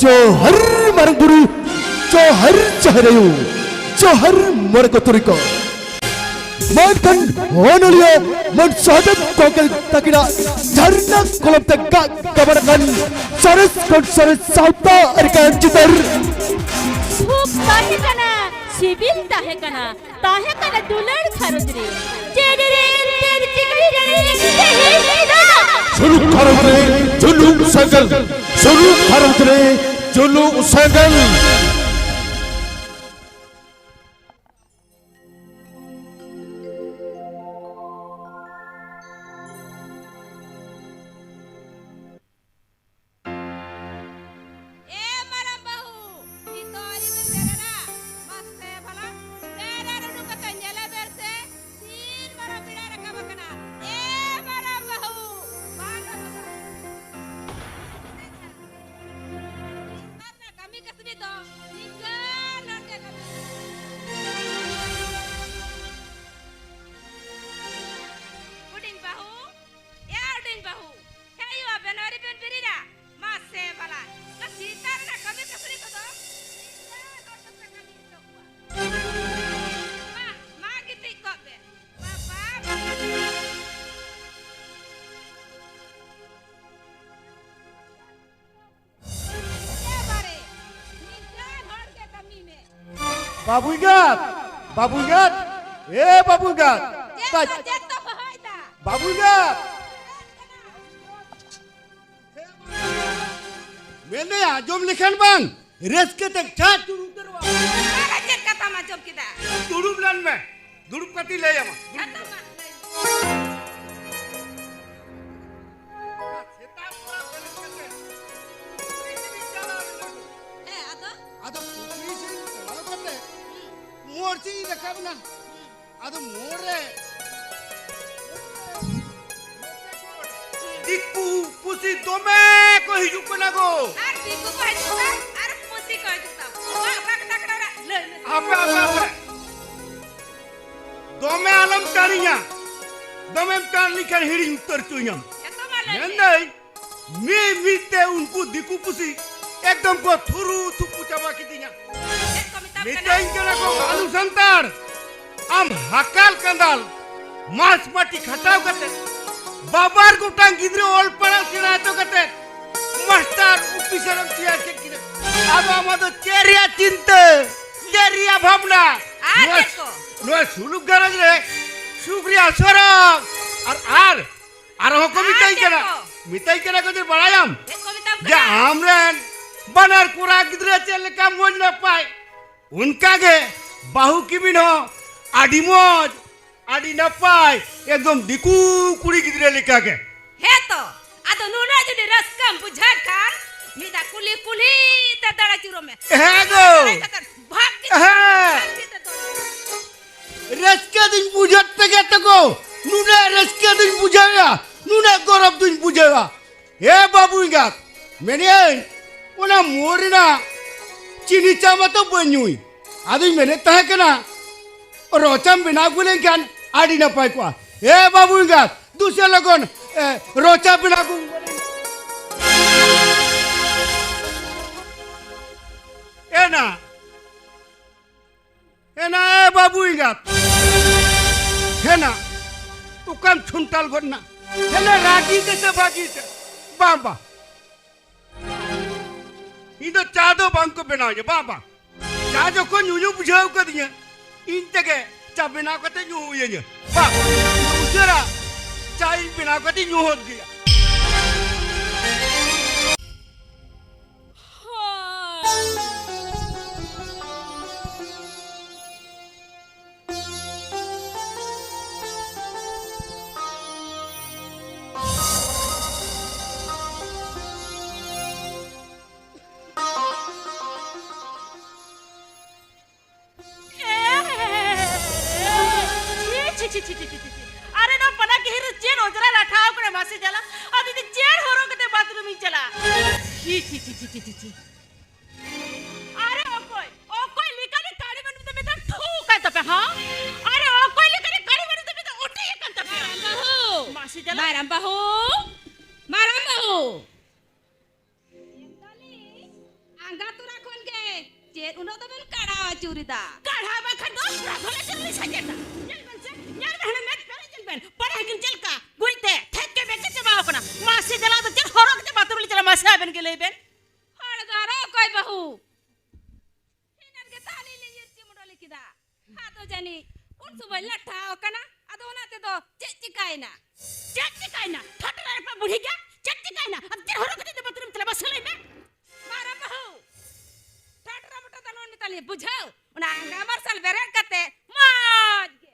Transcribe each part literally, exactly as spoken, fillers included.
ᱡᱚᱦᱟᱨ ᱢᱟᱨᱟᱝ ᱵᱩᱨᱩ, ᱡᱚᱦᱟᱨ ᱡᱟᱦᱮᱨ ᱟᱭᱳ, ᱡᱚᱦᱟᱨ ᱢᱚᱬᱮ ᱠᱚ ᱛᱩᱨᱩᱭ ᱠᱚ᱾ ᱢᱮᱱᱠᱷᱟᱱ ᱚᱱᱚᱞᱤᱭᱟᱹ ᱢᱟᱱ ᱥᱚᱦᱚᱫᱮᱵ ᱜᱚᱢᱠᱮ ᱛᱟᱹᱠᱤᱱᱟᱜ ᱡᱷᱟᱨᱱᱟ ᱠᱚᱞᱚᱢ ᱛᱮ ᱜᱟᱜ ᱜᱟᱵᱟᱱ ᱟᱠᱟᱱ ᱥᱚᱨᱮᱥ ᱠᱷᱚᱱ ᱥᱚᱨᱮᱥ ᱥᱟᱶᱛᱟ ᱟᱨ ᱜᱟᱭᱟᱱ ᱪᱤᱛᱟᱹᱨ᱾ ᱥᱩᱠ ᱛᱟᱦᱮᱸ ᱠᱟᱱᱟ, ᱥᱤᱵᱤᱞ ᱛᱟᱦᱮᱸ ᱠᱟᱱᱟ, ᱛᱟᱦᱮᱸ ᱠᱟᱱᱟ ᱫᱩᱞᱟᱹᱲ ᱜᱷᱟᱨᱚᱸᱡᱽ ᱨᱮ᱾ ᱪᱮᱫ ᱨᱮ ᱮᱱᱛᱮᱫ ᱪᱤᱠᱟᱹᱭ ᱨᱮ ᱛᱮᱦᱮᱧ ᱫᱚ? ᱥᱩᱞᱩᱠ ᱜᱷᱟᱨᱚᱸᱡᱽ ᱨᱮ ᱡᱩᱞᱩᱜ ᱥᱮᱸᱜᱮᱞ, ᱥᱩᱞᱩᱠ ᱜᱷᱟᱨᱚᱸᱡᱽ ᱨᱮ ᱡᱩᱞᱩᱜ ᱥᱮᱸᱜᱮᱞ᱾ ᱮ ᱢᱟᱨᱟᱝ ᱵᱟᱹᱦᱩ, ᱱᱤᱛᱚᱜ ᱟᱹᱣᱨᱤ ᱯᱮ ᱵᱮᱨᱮᱫᱟ? ᱢᱟᱥᱮ ᱵᱷᱟᱞᱟ, ᱵᱮᱨᱮᱫ ᱩᱰᱩᱠ ᱠᱟᱛᱮ ᱧᱮᱞᱮ ᱵᱮᱨ ᱥᱮ, ᱛᱤᱱ ᱢᱟᱨᱟᱝ ᱵᱮᱲᱟ ᱨᱟᱠᱟᱵ ᱟᱠᱟᱱᱟ᱾ ᱮ ᱢᱟᱨᱟᱝ ᱵᱟᱹᱦᱩ, ᱵᱟᱝ ᱩᱰᱩᱠᱟ᱾ ᱱᱮᱛᱟᱨ ᱨᱮᱱᱟᱜ ᱠᱟᱹᱢᱤ ᱠᱟᱹᱥᱱᱤ ᱫᱚ ᱱᱤᱝᱠᱟᱹᱱ ᱦᱚᱲ ᱜᱮ ᱠᱟᱹᱢᱤ᱾ ᱦᱩᱰᱤᱧ ᱵᱟᱹᱦᱩ, ᱮ ᱦᱩᱰᱤᱧ ᱵᱟᱹᱦᱩ, ᱦᱮᱸ ᱭᱳ, ᱟᱵᱮᱱ ᱟᱹᱣᱨᱤ ᱵᱮᱱ ᱵᱮᱨᱮᱫᱟ? ᱢᱟᱥᱮ ᱵᱷᱟᱞᱟ, ᱚᱱᱟ ᱥᱮᱛᱟᱜ ᱨᱮᱱᱟᱜ ᱠᱟᱹᱢᱤ ᱠᱟᱹᱥᱱᱤ ᱠᱚᱫᱚ ᱱᱤᱝᱠᱟᱹᱱ ᱦᱚᱲ ᱫᱚᱯᱮ ᱠᱟᱹᱢᱤ ᱦᱚᱪᱚ ᱠᱚᱣᱟ᱾ ᱢᱟ, ᱢᱟ ᱜᱤᱛᱤᱡ ᱠᱚᱜ ᱵᱮᱱ᱾ ᱵᱟᱵᱟ, ᱵᱟᱵᱟ᱾ ᱮᱠᱮᱵᱟᱨᱮ ᱱᱤᱝᱠᱟᱹᱱ ᱦᱚᱲ ᱜᱮ ᱠᱟᱹᱢᱤ ᱢᱮ᱾ ᱵᱟᱹᱵᱩ ᱮᱸᱜᱟᱛ, ᱵᱟᱹᱵᱩ ᱮᱸᱜᱟᱛ, ᱮ ᱵᱟᱹᱵᱩ ᱮᱸᱜᱟᱛ, ᱪᱮᱫ ᱫᱚ, ᱪᱮᱫ ᱫᱚ ᱦᱚᱦᱚᱭᱮᱫᱟ? ᱵᱟᱹᱵᱩ ᱮᱸᱜᱟᱛ᱾ ᱢᱮᱱᱫᱟᱹᱧ, ᱟᱸᱡᱚᱢ ᱞᱮᱠᱷᱟᱱ ᱵᱟᱝ ᱨᱟᱹᱥᱠᱟᱹ ᱛᱮ ᱴᱷᱟᱴ ᱩᱛᱟᱹᱨᱚᱜᱼᱟ᱾ ᱟᱨ ᱪᱮᱫ ᱠᱟᱛᱷᱟᱢ ᱟᱸᱡᱚᱢ ᱠᱮᱫᱟ? ᱫᱩᱲᱩᱵ ᱞᱮᱱ ᱢᱮ, ᱫᱩᱲᱩᱵ ᱠᱟᱛᱮ ᱞᱟᱹᱭ ᱟᱢᱟ᱾ ᱫᱩᱲᱩᱵ ᱟᱫᱚ ᱢᱮ᱾ ᱢᱟ, ᱞᱟᱹᱭ ᱢᱮ᱾ ᱥᱮᱛᱟᱜ ᱛᱚᱨᱟ ᱵᱮᱨᱮᱫ ᱠᱟᱛᱮ ᱯᱩᱠᱷᱨᱤ ᱥᱮᱫᱤᱧ ᱪᱟᱞᱟᱣ ᱞᱮᱱᱟ ᱜᱚ᱾ ᱦᱮᱸ, ᱟᱫᱚ? ᱟᱫᱚ ᱯᱩᱠᱷᱨᱤ ᱥᱮᱫ ᱪᱟᱞᱟᱣ ᱠᱟᱛᱮ ᱦᱩᱸ᱾ ᱢᱳᱲ ᱥᱮᱫ ᱤᱧ ᱨᱟᱠᱟᱵ ᱮᱱᱟ᱾ ᱦᱩᱸ᱾ ᱟᱫᱚ ᱢᱳᱲ ᱨᱮ ᱫᱤᱠᱩ ᱯᱩᱥᱤ ᱫᱚᱢᱮ ᱠᱚ ᱦᱤᱡᱩᱜ ᱠᱟᱱᱟ ᱜᱚ᱾ ᱟᱨ ᱫᱤᱠᱩ ᱠᱚ ᱦᱤᱡᱩᱜ ᱠᱟᱱᱟ, ᱟᱨ ᱯᱩᱥᱤ ᱠᱚ ᱦᱤᱡᱩᱜ ᱠᱟᱱᱟ᱾ ᱚᱠᱟ, ᱚᱠᱟ ᱠᱟᱛᱷᱟ ᱠᱟᱱᱟ ᱚᱱᱟ? ᱞᱟᱹᱭ ᱢᱮ᱾ ᱟᱯᱮ, ᱟᱯᱮ, ᱟᱯᱮ᱾ ᱫᱚᱢᱮ ᱟᱞᱚᱢ ᱴᱟᱱᱤᱧᱟ᱾ ᱫᱚᱢᱮᱢ ᱴᱟᱱ ᱞᱮᱠᱷᱟᱱ ᱦᱤᱲᱤᱧ ᱩᱛᱟᱹᱨ ᱦᱚᱪᱚᱧᱟᱢ᱾ ᱦᱮᱸ ᱛᱚ, ᱢᱟ ᱞᱟᱹᱭ ᱢᱮ᱾ ᱢᱮᱱᱫᱟᱹᱧ, ᱢᱤᱫ ᱢᱤᱫ ᱛᱮ ᱩᱱᱠᱩ ᱫᱤᱠᱩ ᱯᱩᱥᱤ ᱮᱠᱫᱚᱢ ᱠᱚ ᱛᱷᱩᱨᱩ ᱛᱷᱩᱯᱩ ᱪᱟᱵᱟ ᱠᱤᱫᱤᱧᱟ᱾ ᱪᱮᱫ ᱠᱚ ᱢᱮᱛᱟᱢ ᱠᱟᱱᱟ? ᱢᱤᱛᱟᱹᱧ ᱠᱟᱱᱟ ᱠᱚ, ᱵᱟᱹᱞᱩ ᱥᱟᱱᱛᱟᱲ, ᱟᱢ ᱦᱟᱠᱟᱞ ᱠᱟᱸᱫᱟᱞ ᱢᱟᱥ ᱢᱟᱴᱤ ᱠᱷᱟᱴᱟᱣ ᱠᱟᱛᱮ, ᱵᱟᱵᱟᱨ ᱜᱚᱴᱟᱝ ᱜᱤᱫᱽᱨᱟᱹ ᱚᱞ ᱯᱟᱲᱦᱟᱣ ᱥᱮᱬᱟ ᱦᱚᱪᱚ ᱠᱟᱛᱮ ᱢᱟᱥᱴᱟᱨ ᱚᱯᱷᱤᱥᱟᱨ ᱮᱢ ᱛᱮᱭᱟᱨ ᱠᱮᱫ ᱠᱤᱱᱟ᱾ ᱟᱫᱚ ᱟᱢᱟᱜ ᱫᱚ ᱪᱮᱫ ᱨᱮᱭᱟᱜ ᱪᱤᱱᱛᱟᱹ, ᱪᱮᱫ ᱨᱮᱭᱟᱜ ᱵᱷᱟᱵᱽᱱᱟ? ᱟᱨ ᱱᱚᱣᱟ, ᱪᱮᱫ ᱠᱚ? ᱱᱚᱣᱟ ᱥᱩᱞᱩᱠ ᱜᱷᱟᱨᱚᱸᱡᱽ ᱨᱮ ᱥᱩᱠ ᱨᱮᱭᱟᱜ ᱥᱚᱨᱚᱜ ᱟᱨ, ᱟᱨ, ᱟᱨᱦᱚᱸ ᱠᱚ ᱟᱨ ᱢᱤᱛᱟᱹᱧ ᱪᱮᱫ ᱠᱟᱱᱟ, ᱠᱚ? ᱢᱤᱛᱟᱹᱧ ᱠᱟᱱᱟ ᱠᱚ ᱡᱮ, ᱵᱟᱲᱟᱭᱟᱢ ᱪᱮᱫ ᱠᱚ ᱢᱮᱛᱟᱢ ᱡᱮ ᱠᱟᱱᱟ? ᱟᱢᱨᱮᱱ ᱵᱟᱱᱟᱨ ᱠᱚᱲᱟ ᱜᱤᱫᱽᱨᱟᱹ ᱪᱮᱫ ᱞᱮᱠᱟ ᱢᱚᱡᱽ ᱱᱟᱯᱟᱭ, ᱚᱱᱠᱟ ᱜᱮ ᱵᱟᱹᱦᱩ ᱠᱤᱢᱤᱱ ᱦᱚᱸ ᱟᱹᱰᱤ ᱢᱚᱡᱽ, ᱟᱹᱰᱤ ᱱᱟᱯᱟᱭ, ᱮᱠᱫᱚᱢ ᱫᱤᱠᱩ ᱠᱩᱲᱤ ᱜᱤᱫᱽᱨᱟᱹ ᱞᱮᱠᱟ ᱜᱮ᱾ ᱦᱮᱸ ᱛᱚ, ᱟᱫᱚ ᱱᱩᱱᱟᱹᱜ ᱡᱩᱫᱤ ᱨᱟᱹᱥᱠᱟᱹᱢ ᱵᱩᱡᱷᱟᱹᱣ ᱠᱷᱟᱱ, ᱢᱤᱫ ᱫᱷᱟᱣ ᱠᱩᱞᱦᱤ ᱠᱩᱞᱦᱤ ᱛᱮ ᱫᱟᱬᱟ ᱟᱹᱪᱩᱨᱚᱜ ᱢᱮ᱾ ᱦᱮᱸ ᱜᱳ᱾ ᱫᱟᱬᱟ ᱠᱟᱛᱮ ᱵᱷᱟᱜᱽ ᱜᱮ ᱦᱮᱸ᱾ ᱵᱷᱟᱜᱽ ᱜᱮ ᱛᱮ ᱫᱚ᱾ ᱨᱟᱹᱥᱠᱟᱹ ᱫᱩᱧ ᱵᱩᱡᱷᱟᱹᱣ ᱛᱮᱜᱮ ᱛᱟᱠᱚ, ᱱᱩᱱᱟᱹᱜ ᱨᱟᱹᱥᱠᱟᱹ ᱫᱩᱧ ᱵᱩᱡᱷᱟᱹᱣᱟ, ᱱᱩᱱᱟᱹᱜ ᱜᱚᱨᱚᱵᱽ ᱫᱩᱧ ᱵᱩᱡᱷᱟᱹᱣᱟ᱾ ᱮ ᱵᱟᱹᱵᱩ ᱮᱸᱜᱟᱛ, ᱢᱮᱱᱮᱫᱟᱹᱧ, ᱚᱱᱟ ᱢᱳᱲ ᱨᱮᱱᱟᱜ ᱪᱤᱱᱤ ᱪᱟ ᱢᱟᱛᱚ ᱵᱟᱹᱧ ᱧᱩᱭ᱾ ᱟᱫᱚᱧ ᱢᱮᱱᱮᱫ ᱛᱟᱦᱮᱸ ᱠᱟᱱᱟ, ᱨᱚᱪᱟᱢ ᱵᱮᱱᱟᱣ ᱟᱹᱜᱩ ᱞᱮᱱᱠᱷᱟᱱ ᱟᱹᱰᱤ ᱱᱟᱯᱟᱭ ᱠᱚᱜᱼᱟ᱾ ᱮ ᱵᱟᱹᱵᱩ ᱮᱸᱜᱟᱛ, ᱫᱩᱥᱮ ᱞᱚᱜᱚᱱ, ᱮ, ᱨᱚᱪᱟ ᱵᱮᱱᱟᱣ ᱟᱹᱜᱩ᱾ ᱮᱱᱟ᱾ ᱮᱱᱟ ᱮ ᱵᱟᱹᱵᱩ ᱮᱸᱜᱟᱛ᱾ ᱦᱮᱱᱟ᱾ ᱚᱠᱟᱢ ᱪᱷᱩᱱᱴᱟᱞ ᱜᱚᱫ ᱱᱟ? ᱦᱮᱱᱟ ᱨᱟᱹᱜᱤ ᱛᱮ ᱥᱮ ᱵᱷᱟᱹᱜᱤ ᱛᱮ? ᱵᱟᱝ, ᱵᱟᱝ᱾ ᱤᱧ ᱫᱚ ᱪᱟ ᱫᱚ ᱵᱟᱝ ᱠᱚ ᱵᱮᱱᱟᱣ ᱤᱧᱟ᱾ ᱵᱟᱝ, ᱵᱟᱝ᱾ ᱪᱟ ᱡᱚᱠᱷᱚᱱ ᱧᱩ ᱧᱩ ᱵᱩᱡᱷᱟᱹᱣ ᱠᱟᱫᱤᱧᱟ, ᱤᱧ ᱛᱮᱜᱮ ᱪᱟ ᱵᱮᱱᱟᱣ ᱠᱟᱛᱮ ᱧᱩ ᱦᱩᱭᱟᱹᱧᱟ᱾ ᱵᱟᱝ, ᱩᱥᱟᱹᱨᱟ ᱪᱟ ᱤᱧ ᱵᱮᱱᱟᱣ ᱠᱟᱛᱮ ᱧᱩ ᱦᱚᱫ ᱜᱮᱭᱟ᱾ ᱪᱷᱤ, ᱪᱷᱤ, ᱪᱷᱤ, ᱪᱷᱤ᱾ ᱟᱨᱮ, ᱱᱚᱣᱟ ᱯᱟᱱᱟ ᱠᱤᱦᱤ ᱨᱮ ᱪᱮᱫ ᱚᱡᱽᱨᱟ ᱞᱟᱴᱷᱟᱣ ᱠᱟᱱᱟ, ᱢᱟᱥᱮ ᱡᱟᱞᱟ? ᱟᱫᱚ ᱤᱧ ᱫᱚ ᱪᱮᱫ ᱦᱚᱨᱚᱜ ᱠᱟᱛᱮ ᱵᱟᱛᱷᱨᱩᱢ ᱤᱧ ᱪᱟᱞᱟᱜᱼᱟ? ᱪᱷᱤ, ᱪᱷᱤ, ᱪᱷᱤ᱾ ᱟᱨᱮ, ᱚᱠᱚᱭ, ᱚᱠᱚᱭ ᱞᱮᱠᱟᱱᱤᱡ ᱠᱟᱹᱲᱤ ᱢᱟᱹᱱᱢᱤ ᱫᱚ ᱢᱤᱫᱴᱟᱝ ᱴᱷᱩ ᱠᱟᱱ ᱛᱟᱯᱮ, ᱦᱟ? ᱟᱨᱮ, ᱚᱠᱚᱭ ᱞᱮᱠᱟᱱᱤᱡ ᱠᱟᱹᱲᱤ ᱢᱟᱹᱱᱢᱤ ᱫᱚ ᱢᱤᱫᱴᱟᱝ ᱚᱴᱤ ᱟᱠᱟᱱ ᱛᱟᱯᱮ? ᱢᱟᱨᱟᱝ ᱵᱟᱹᱦᱩ! ᱢᱟᱥᱮ ᱡᱟᱞᱟ᱾ ᱢᱟᱨᱟᱝ ᱵᱟᱹᱦᱩ! ᱢᱟᱨᱟᱝ ᱵᱟᱹᱦᱩ! ᱜᱟᱛᱩᱨᱟ ᱠᱷᱚᱱ ᱜᱮ ᱪᱮᱫ ᱩᱱᱟᱹᱜ ᱫᱚᱵᱮᱱ ᱠᱟᱲᱟᱣ ᱟᱹᱪᱩᱨᱮᱫᱟ? ᱠᱟᱲᱦᱟ ᱵᱟᱠᱷᱟᱱ ᱫᱚ ᱨᱟᱫᱷᱚᱱ ᱟᱹᱪᱩᱨ ᱞᱤᱧ ᱥᱮᱴᱮᱨ ᱮᱫᱟ᱾ ᱧᱮᱞ ᱵᱮᱱ ᱥᱮ, ᱧᱮᱞ ᱵᱮᱱ, ᱦᱟᱱᱮ ᱢᱮᱫ ᱯᱮᱨᱮᱡ ᱧᱮᱞ ᱵᱮᱱ᱾ ᱵᱟᱲᱟᱭ ᱜᱮ ᱪᱮᱫ ᱞᱮᱠᱟ ᱜᱩᱨᱤᱡ ᱛᱮ ᱛᱷᱮᱠ ᱠᱮ ᱵᱮᱠᱮ ᱪᱟᱵᱟᱣ ᱠᱟᱱᱟ᱾ ᱢᱟᱥᱮ ᱡᱟᱞᱟ ᱫᱚ ᱪᱮᱫ ᱦᱚᱨᱚᱜ ᱠᱟᱛᱮ ᱵᱟᱛᱷᱨᱩᱢ ᱞᱤᱧ ᱪᱟᱞᱟᱜᱼᱟ? ᱢᱟᱥᱮ ᱟᱵᱮᱱ ᱜᱮ ᱞᱟᱹᱭ ᱵᱮᱱ᱾ ᱦᱚᱲ ᱫᱚ ᱟᱨᱚ ᱚᱠᱚᱭ ᱵᱟᱹᱦᱩ? ᱮᱱᱟᱱ ᱜᱮ ᱛᱟᱦᱞᱮ ᱞᱤᱧ ᱤᱨᱪᱤ ᱢᱩᱰᱚᱞᱤ ᱠᱮᱫᱟ᱾ ᱟᱫᱚ ᱡᱟᱹᱱᱤᱡ ᱩᱱ ᱥᱚᱢᱚᱭ ᱞᱟᱴᱷᱟᱣ ᱠᱟᱱᱟ᱾ ᱟᱫᱚ ᱚᱱᱟ ᱛᱮᱫᱚ ᱪᱮᱫ ᱪᱤᱠᱟᱭᱮᱱᱟ? ᱪᱮᱫ ᱪᱤᱠᱟᱭᱮᱱᱟ? ᱴᱷᱟᱴᱨᱟ ᱨᱮᱯᱟ ᱵᱩᱲᱦᱤ ᱜᱮ᱾ ᱪᱮᱫ ᱪᱤᱠᱟᱭᱮᱱᱟ? ᱟᱢ ᱪᱮᱫ ᱦᱚᱨᱚᱜ ᱠᱟᱛᱮ ᱫᱚ ᱵᱟᱛᱷᱨᱩᱢ ᱪᱟᱞᱟᱜ? ᱢᱟᱥᱮ ᱞᱟᱹᱭ ᱢᱮ᱾ ᱢᱟᱨᱟᱝ ᱵᱟᱹᱦᱩ, ᱴᱷᱟᱴᱨᱟ ᱢᱚᱴᱟ ᱫᱚ ᱟᱞᱚᱢ ᱢᱮᱛᱟ ᱞᱮᱭᱟ, ᱵᱩᱡᱷᱟᱹᱣ? ᱚᱱᱟ ᱟᱸᱜᱟ ᱢᱟᱨᱥᱟᱞ ᱵᱮᱨᱮᱫ ᱠᱟᱛᱮ ᱢᱚᱡᱽ ᱜᱮ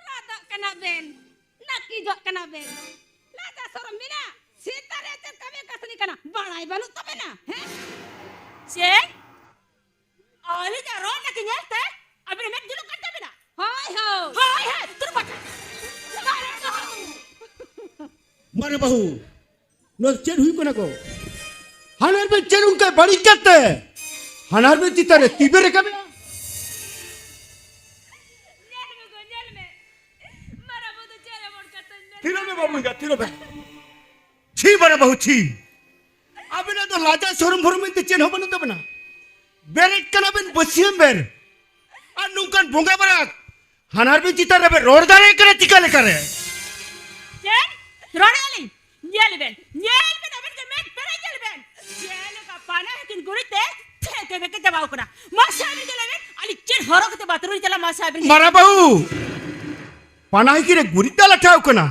ᱞᱟᱫᱚᱜ ᱠᱟᱱᱟ ᱵᱮᱱ, ᱱᱟᱹᱠᱤᱡᱚᱜ ᱠᱟᱱᱟ ᱵᱮᱱ᱾ ᱞᱟᱡᱟ ᱥᱚᱨᱚᱢ ᱢᱮᱱᱟᱜ? ᱥᱮᱛᱟ ᱨᱮ ᱪᱮᱫ ᱠᱟᱹᱢᱤ ᱠᱟᱹᱥᱱᱤ ᱠᱟᱱᱟ, ᱵᱟᱲᱟᱭ ᱵᱟᱹᱱᱩᱜ ᱛᱟᱵᱮᱱᱟ, ᱦᱮᱸ? ᱪᱮᱫ? ᱟᱹᱞᱤᱧᱟᱜ ᱨᱚᱲ ᱱᱟᱹᱠᱤ ᱧᱮᱞ ᱛᱮ ᱟᱹᱵᱤᱱᱟᱜ ᱢᱮᱫ ᱡᱩᱞᱩᱜ ᱠᱟᱱ ᱛᱟᱹᱵᱤᱱᱟ? ᱦᱳᱭ, ᱦᱳᱭ᱾ ᱦᱳᱭ, ᱦᱳᱭ, ᱛᱩᱨ ᱵᱟᱴᱟ᱾ ᱢᱟᱨᱮ ᱵᱟᱹᱦᱩ, ᱱᱚᱣᱟ ᱪᱮᱫ ᱦᱩᱭᱩᱜ ᱠᱟᱱᱟ ᱜᱚ? ᱦᱟᱱᱮ ᱵᱮᱱ ᱪᱮᱫ ᱚᱱᱠᱟ ᱵᱟᱹᱲᱤᱡ ᱠᱟᱛᱮ ᱦᱟᱱᱟᱨ ᱵᱮᱱ ᱪᱮᱛᱟᱱ ᱨᱮ ᱛᱤ ᱵᱮᱱ ᱨᱟᱠᱟᱵᱮᱜᱼᱟ? ᱧᱮᱞ ᱢᱮ ᱜᱚ, ᱧᱮᱞ ᱢᱮ᱾ ᱢᱟᱨᱟᱝ ᱵᱟᱹᱦᱩ ᱫᱚ ᱪᱮᱫ ᱮᱢᱚᱱ ᱠᱟᱛᱮᱧ ᱢᱮᱱ ᱛᱷᱤᱨᱚᱜ ᱢᱮ ᱵᱟᱹᱵᱩ ᱮᱸᱜᱟ, ᱛᱷᱤᱨᱚᱜ ᱢᱮ᱾ ᱪᱷᱤ ᱢᱟᱨᱟᱝ ᱵᱟᱹᱦᱩ, ᱪᱷᱤ᱾ ᱟᱵᱮᱱᱟᱜ ᱫᱚ ᱞᱟᱡᱟ ᱥᱚᱨᱚᱢ ᱵᱷᱚᱨᱚᱢ ᱢᱮᱱᱛᱮ ᱪᱮᱫ ᱦᱚᱸ ᱵᱟᱹᱱᱩᱜ ᱛᱟᱵᱮᱱᱟ᱾ ᱵᱮᱨᱮᱫ ᱠᱟᱱᱟ ᱵᱮᱱ ᱵᱟᱹᱥᱭᱟᱹᱢ ᱵᱮᱨ, ᱟᱨ ᱱᱚᱝᱠᱟᱱ ᱵᱚᱸᱜᱟ ᱵᱟᱨᱟ ᱦᱟᱱᱟᱨ ᱵᱮᱱ ᱪᱮᱛᱟᱱ ᱨᱮᱵᱮᱱ ᱨᱚᱲ ᱫᱟᱲᱮᱭᱟᱜ ᱠᱟᱱᱟ ᱪᱤᱠᱟ ᱞᱮᱠᱟᱨᱮ? ᱪᱮᱫ? ᱨᱚᱲᱮᱜᱼᱟ ᱞᱤᱧ? ᱧᱮᱞ ᱵᱮᱱ, ᱧᱮᱞ ᱵᱮᱱ, ᱟᱵᱮᱱ ᱜᱮ ᱢᱮᱫ ᱯᱮᱨᱮᱡ ᱧᱮᱞ ᱵᱮᱱ᱾ ᱪᱮᱫ ᱞᱮᱠᱟ ᱯᱟᱱᱟ ᱦᱟᱹᱠᱤᱱ ᱜᱩᱨᱤᱡ ᱛᱮ ᱛᱷᱮᱠᱮ ᱵᱮᱠᱮ ᱪᱟᱵᱟᱣ ᱠᱟᱱᱟ᱾ ᱢᱟᱥᱮ ᱟᱵᱮᱱ ᱜᱮ ᱞᱟᱹᱭ ᱵᱮᱱ, ᱟᱹᱞᱤᱧ ᱪᱮᱫ ᱦᱚᱨᱚᱜ ᱠᱟᱛᱮ ᱵᱟᱛᱷᱨᱩᱢ ᱞᱤᱧ ᱪᱟᱞᱟᱜᱼᱟ? ᱢᱟᱥᱮ ᱟᱵᱮᱱ ᱜᱮ᱾ ᱢᱟᱨᱟᱝ ᱵᱟᱹᱦᱩ, ᱯᱟᱱᱟ ᱦᱟᱹᱠᱤᱱ ᱨᱮ ᱜᱩᱨᱤᱡ ᱫᱟᱜ ᱞᱟᱴᱷᱟᱣ ᱠᱟᱱᱟ᱾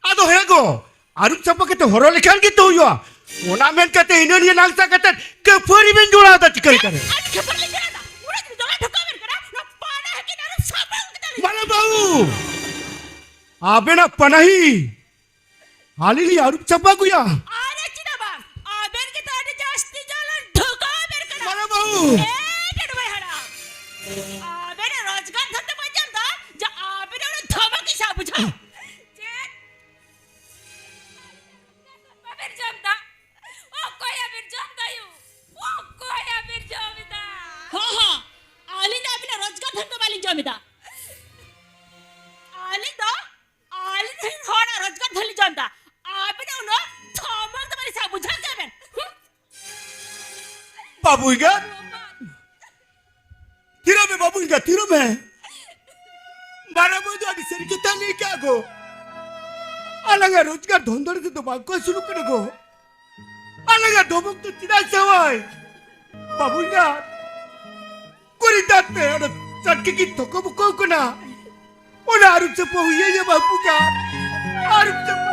ᱟᱫᱚ ᱦᱮᱸ ᱜᱚ, ᱟᱹᱨᱩᱵ ᱥᱟᱯᱷᱟ ᱠᱟᱛᱮ ᱦᱚᱨᱚᱜ ᱞᱮᱠᱷᱟᱱ ᱜᱮ ᱛᱚ ᱦᱩᱭᱩᱜᱼᱟ᱾ ᱚᱱᱟ ᱢᱮᱱ ᱠᱟᱛᱮ ᱦᱤᱱᱟᱹ ᱱᱤᱭᱟᱹ ᱱᱟᱝᱥᱟ ᱠᱟᱛᱮ ᱠᱟᱹᱯᱷᱟᱹᱨᱤ ᱵᱮᱱ ᱡᱚᱲᱟᱣ ᱮᱫᱟ ᱪᱤᱠᱟᱹ ᱞᱮᱠᱟᱨᱮ? ᱟᱹᱰᱤ ᱠᱷᱟᱹᱯᱟᱹᱨᱤ ᱞᱤᱧ ᱡᱚᱲᱟᱣ ᱮᱫᱟ᱾ ᱩᱱᱟᱹᱜ ᱫᱤᱱ ᱡᱚᱲᱟᱣ ᱴᱷᱚᱠᱟᱣ ᱵᱮᱱ ᱠᱟᱱᱟ, ᱱᱚᱣᱟ ᱯᱟᱱᱟ ᱦᱟᱹᱠᱤᱱ ᱟᱹᱨᱩᱵ ᱥᱟᱯᱷᱟ ᱠᱮᱫᱟ ᱞᱤᱧ᱾ ᱢᱟᱨᱟᱝ ᱵᱟᱹᱦᱩ, ᱟᱵᱮᱱᱟᱜ ᱯᱟᱱᱟᱦᱤ ᱟᱹᱞᱤᱧ ᱞᱤᱧ ᱟᱹᱨᱩᱵ ᱥᱟᱯᱷᱟ ᱟᱹᱜᱩᱭᱟ᱾ ᱟᱨᱮ ᱪᱮᱫᱟᱜ ᱵᱟᱝ? ᱟᱵᱮᱱ ᱜᱮ ᱛᱚ ᱟᱹᱰᱤ ᱡᱟᱹᱥᱛᱤ ᱡᱟᱞᱟᱱ ᱴᱷᱚᱠᱟᱣ ᱵᱮᱱ ᱠᱟᱱᱟ᱾ ᱢᱟᱨᱟᱝ ᱵᱟᱹᱦᱩ᱾ ᱮ, ᱰᱟᱹᱰᱩ ᱵᱟᱭ ᱦᱟᱲᱟᱢ᱾ ᱟᱵᱮᱱᱟᱜ ᱨᱳᱡᱽᱜᱟᱨ ᱫᱷᱚᱱ ᱫᱚ ᱵᱟᱭ ᱧᱟᱢ ᱮᱫᱟ, ᱡᱮ ᱟᱵᱮᱱᱟᱜ ᱚᱱᱟ ᱫᱷᱚᱢᱚᱠ ᱤᱧ ᱥᱟᱵ ᱵᱩᱡᱷᱟᱹᱣ᱾ ᱪᱮᱫ? ᱵᱟᱵᱮᱱ ᱡᱚᱢ ᱮᱫᱟ? ᱚᱠᱚᱭᱟᱜ ᱵᱮᱱ ᱡᱚᱢ ᱮᱫᱟ ᱭᱳ? ᱚᱠᱚᱭᱟᱜ ᱵᱮᱱ ᱡᱚᱢ ᱮᱫᱟ? ᱦᱚᱸ, ᱦᱚᱸ, ᱟᱹᱞᱤᱧ ᱫᱚ ᱟᱹᱵᱤᱱᱟᱜ ᱨᱳᱡᱽᱜᱟᱨ ᱫᱷᱚᱱ ᱫᱚ ᱵᱟᱹᱞᱤᱧ ᱡᱚᱢ ᱮᱫᱟ᱾ ᱟᱹᱞᱤᱧ ᱫᱚ, ᱟᱹᱞᱤᱧ ᱫᱚ ᱦᱚᱲᱟᱜ ᱨᱳᱡᱽᱜᱟᱨ ᱫᱷᱚᱱ ᱞᱤᱧ ᱡᱚᱢ ᱮᱫᱟ᱾ ᱟᱹᱵᱤᱱᱟᱜ ᱩᱱᱟᱹᱜ ᱫᱷᱚᱢᱚᱠ ᱫᱚ ᱵᱟᱹᱞᱤᱧ ᱥᱟᱵ ᱵᱩᱡᱷᱟᱹᱣ ᱠᱮᱫᱟ ᱵᱮᱱ᱾ ᱦᱩᱸ? ᱵᱟᱹᱵᱩ ᱮᱸᱜᱟᱛ, ᱛᱷᱤᱨᱚᱜ ᱢᱮ ᱵᱟᱹᱵᱩ ᱮᱸᱜᱟᱛ, ᱛᱷᱤᱨᱚᱜ ᱢᱮ᱾ ᱢᱟᱨᱟᱝ ᱵᱟᱹᱵᱩ ᱫᱚ ᱟᱹᱰᱤ ᱥᱟᱹᱨᱤ ᱠᱟᱛᱷᱟ ᱞᱟᱹᱭ ᱠᱟᱜ ᱜᱚ᱾ ᱟᱞᱟᱝᱟᱜ ᱨᱳᱡᱽᱜᱟᱨ ᱫᱷᱚᱱ ᱫᱚᱨᱮ ᱛᱮᱫᱚ ᱵᱟᱝ ᱠᱚ ᱟᱹᱥᱩᱞᱚᱜ ᱠᱟᱱᱟ ᱜᱚ᱾ ᱟᱞᱟᱝᱟᱜ ᱰᱚᱵᱚᱠ ᱫᱚ ᱪᱮᱫᱟᱜ ᱥᱟᱣᱟᱭ? ᱵᱟᱹᱵᱩ ᱮᱸᱜᱟᱛ, ᱠᱩᱲᱤ ᱫᱟᱜ ᱛᱮ ᱚᱱᱟ ᱪᱟᱴᱠᱤ ᱠᱤᱱ ᱛᱷᱚᱠᱚ ᱵᱚᱠᱚ ᱠᱟᱱᱟ᱾ ᱚᱱᱟ ᱟᱹᱨᱩᱵ ᱥᱟᱯᱷᱟ ᱦᱩᱭ ᱟᱭᱟ ᱵᱟᱹᱵᱩ ᱮᱸᱜᱟᱛ᱾ ᱟᱹᱨᱩᱵ ᱥᱟᱯᱷᱟ᱾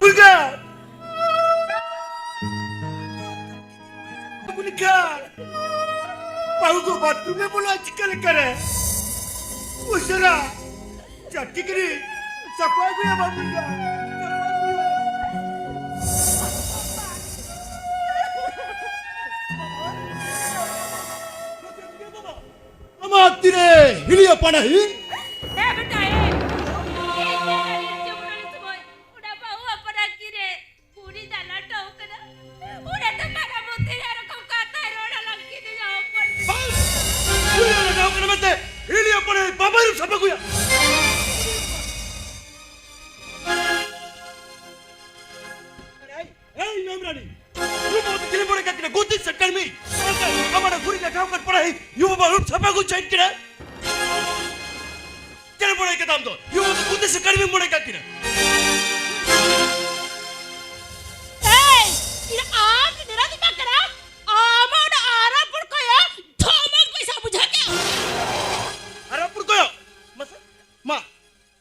ᱵᱩᱞᱜᱟ! ᱵᱩᱞᱜᱟ! ᱵᱟᱹᱦᱩ ᱠᱚ ᱵᱟᱛᱷᱨᱩᱢ ᱮ ᱵᱚᱞᱚᱜᱼᱟ ᱪᱤᱠᱟᱹ ᱞᱮᱠᱟᱨᱮ? ᱩᱥᱟᱹᱨᱟ! ᱪᱟᱹᱴᱤ ᱠᱟᱹᱨᱤ! ᱥᱟᱯᱷᱟ ᱟᱹᱜᱩᱭᱟ ᱵᱟᱹᱵᱩ ᱮᱸᱜᱟᱛ! ᱥᱟᱯᱷᱟ ᱟᱹᱜᱩᱭᱟ! ᱟᱢᱟᱜ ᱛᱤᱨᱮ ᱦᱤᱞᱤᱭᱟ ᱯᱟᱱᱟᱦᱤ? ᱮ ᱵᱮᱴᱟ, ᱮ᱾ ᱤᱧ ᱧᱮᱞ ᱧᱮᱞ ᱪᱮ ᱩᱱᱟᱹᱜ ᱥᱚᱢᱚᱭ ᱚᱱᱟ ᱵᱟᱹᱦᱩ ᱟᱯᱟᱱᱟ ᱠᱤᱨᱮ ᱯᱩᱨᱤ ᱫᱟᱱᱟ ᱴᱚ ᱠᱟᱱᱟ᱾ ᱚᱱᱟ ᱛᱮ ᱢᱟᱨᱟᱝ ᱢᱚᱱᱛᱨᱤ ᱟᱨ ᱨᱚᱠᱚᱢ ᱠᱟᱛᱷᱟᱭ ᱨᱚᱲ ᱟᱞᱟᱝ ᱠᱤᱫᱤᱧᱟ ᱦᱚᱯᱚᱱ᱾ ᱵᱟᱝ! ᱯᱩᱨᱤ ᱫᱟᱱᱟ ᱴᱚ ᱠᱟᱱᱟ ᱢᱮᱱᱛᱮ ᱦᱤᱞᱤᱭᱟ ᱯᱟᱱᱟᱦᱤ ᱵᱟᱵᱟᱭ ᱨᱩᱯ ᱥᱟᱯᱷᱟ ᱠᱚᱭᱟ᱾ ᱮᱭ ᱢᱮᱢ ᱨᱟᱱᱤ, ᱨᱩᱯ ᱢᱚᱛ ᱠᱤᱱ ᱵᱚᱲᱮ ᱠᱟᱠᱤᱱᱟ ᱜᱩᱛᱤ ᱥᱮ ᱠᱟᱹᱲᱢᱤ᱾ ᱟᱢᱟᱨ ᱜᱩᱨᱤ ᱞᱮᱠᱷᱟ ᱠᱟᱱ ᱯᱚᱲᱟ ᱦᱤ ᱭᱩ ᱵᱟᱵᱟ ᱨᱩᱯ ᱥᱟᱯᱷᱟ ᱜᱩ ᱪᱮᱫ ᱠᱤᱱᱟ᱾ ᱠᱮᱱ ᱵᱚᱲᱮ ᱠᱟᱫᱟᱢ ᱫᱚ ᱭᱩ ᱵᱟᱵᱟ ᱜᱩᱛᱤ ᱥᱮ ᱠᱟᱹᱲᱢᱤ ᱵᱚᱲᱮ ᱠᱟᱠᱤᱱᱟ᱾ ᱮᱭ, ᱤᱧ ᱟᱢ ᱱᱮᱨᱟ ᱫᱤ ᱵᱟᱠᱨᱟ, ᱟᱢ ᱚᱱᱟ ᱟᱨᱟ ᱯᱩᱨ ᱠᱚᱭᱟ, ᱫᱷᱚᱢᱚᱠ ᱯᱚᱭᱥᱟ ᱵᱩᱡᱷᱟᱹᱣ ᱠᱮᱫ᱾ ᱟᱨᱟ ᱯᱩᱨ ᱠᱚᱭᱟ, ᱢᱟᱥᱮ, ᱢᱟ,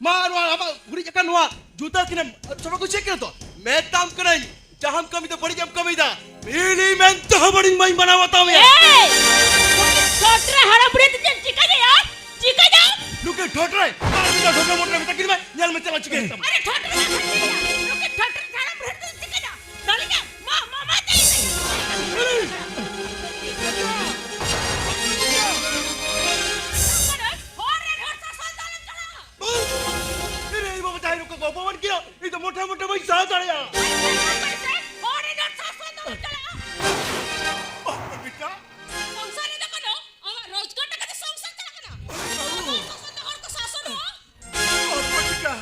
ᱢᱟ, ᱱᱚᱣᱟ ᱟᱢᱟᱜ ᱦᱩᱰᱤᱧ ᱟᱠᱟᱱ ᱱᱚᱣᱟ ᱡᱩᱛᱟᱹ ᱠᱤᱱᱮᱢ ᱥᱚᱲᱚᱠ ᱠᱚ ᱪᱮᱫ ᱠᱟᱱᱟ ᱛᱚ? ᱢᱮᱛᱟᱢ ᱠᱟᱹᱱᱟᱹᱧ, ᱡᱟᱦᱟᱸᱢ ᱠᱟᱹᱢᱤ ᱫᱚ ᱵᱟᱹᱲᱤᱡ ᱮᱢ ᱠᱟᱹᱢᱤᱭᱮᱫᱟ᱾ ᱵᱷᱤᱲᱤ ᱢᱮᱱᱛᱮ ᱦᱚᱸ ᱵᱟᱹᱲᱤᱡ ᱵᱟᱹᱧ ᱢᱟᱱᱟᱣ ᱵᱟᱛᱟᱣ ᱢᱮᱭᱟ᱾ ᱮᱭ! ᱩᱱᱤ ᱪᱷᱚᱴᱨᱮ ᱦᱟᱲᱟᱢ ᱵᱩᱲᱦᱤ ᱫᱚ ᱪᱮᱫ ᱪᱤᱠᱟᱹᱭᱟ? ᱪᱤᱠᱟᱹᱭᱟ? ᱱᱩᱠᱤᱱ ᱴᱷᱚᱴᱨᱮ, ᱟᱨ ᱢᱤᱫᱴᱟᱝ ᱴᱷᱚᱴᱨᱮ ᱢᱚᱴᱨᱮ ᱢᱮᱛᱟ ᱠᱤᱱ ᱢᱮ, ᱧᱮᱞ ᱢᱮ ᱪᱮᱫ ᱞᱮ ᱪᱤᱠᱟᱹᱭᱮᱫ ᱛᱟᱢᱟ᱾ ᱟᱨᱮ ᱴᱷᱚᱴᱨᱮ ᱫᱚ ᱪᱮᱫ ᱪᱤᱠᱟᱹᱭᱟ? ᱱᱩᱠᱤᱱ ᱴᱷᱚᱴᱨᱮ ᱦᱟᱲᱟᱢ ᱵᱩᱲᱦᱤ ᱫᱚ ᱪᱤᱠᱟᱹᱭᱟ? ᱫᱟᱲᱮᱭᱟᱜ ᱢᱟ, ᱢᱟ, ᱢᱟ, ᱪᱮᱫ ᱞᱮᱠᱟ? ᱦᱚᱨ ᱨᱮ ᱦᱚᱲ ᱥᱟᱥᱚᱱ ᱫᱚ ᱟᱞᱚᱢ ᱪᱟᱞᱟᱜᱼᱟ᱾ ᱤᱧ ᱵᱟᱵᱟ ᱡᱟᱦᱟᱸᱭ ᱱᱩᱠᱩ ᱠᱚ ᱚᱯᱚᱢᱟᱱ ᱠᱮᱫᱟ, ᱤᱧ ᱫᱚ ᱢᱚᱴᱷᱮ ᱢᱚᱴᱷᱮ ᱵᱟᱹᱧ ᱥᱟᱦᱟᱣ ᱫᱟᱲᱮᱭᱟᱜᱼᱟ᱾ ᱦᱚᱲ ᱨᱮ ᱦᱚᱲ ᱥᱟᱥᱚᱱ ᱫᱚ ᱟᱞᱚᱢ ᱪᱟᱞᱟᱜᱼᱟ᱾ ᱵᱟᱯ ᱨᱮ ᱵᱮᱴᱟ᱾ ᱥᱚᱝᱥᱟᱨ ᱨᱮ ᱫᱚ ᱵᱟᱹᱱᱩᱜ, ᱟᱢᱟᱜ ᱨᱳᱡᱽᱜᱟᱨ ᱴᱟᱠᱟ ᱛᱮ ᱥᱚᱝᱥᱟᱨ ᱪᱟᱞᱟᱜ ᱠᱟᱱᱟ᱾ ᱦᱚᱲ ᱥᱟᱥᱚᱱ ᱫᱚ ᱦᱚᱲ ᱠᱚ ᱥᱟᱥᱚᱱᱚᱜᱼᱟ᱾ ᱵᱟᱯ ᱨᱮ ᱵᱮᱴᱟ᱾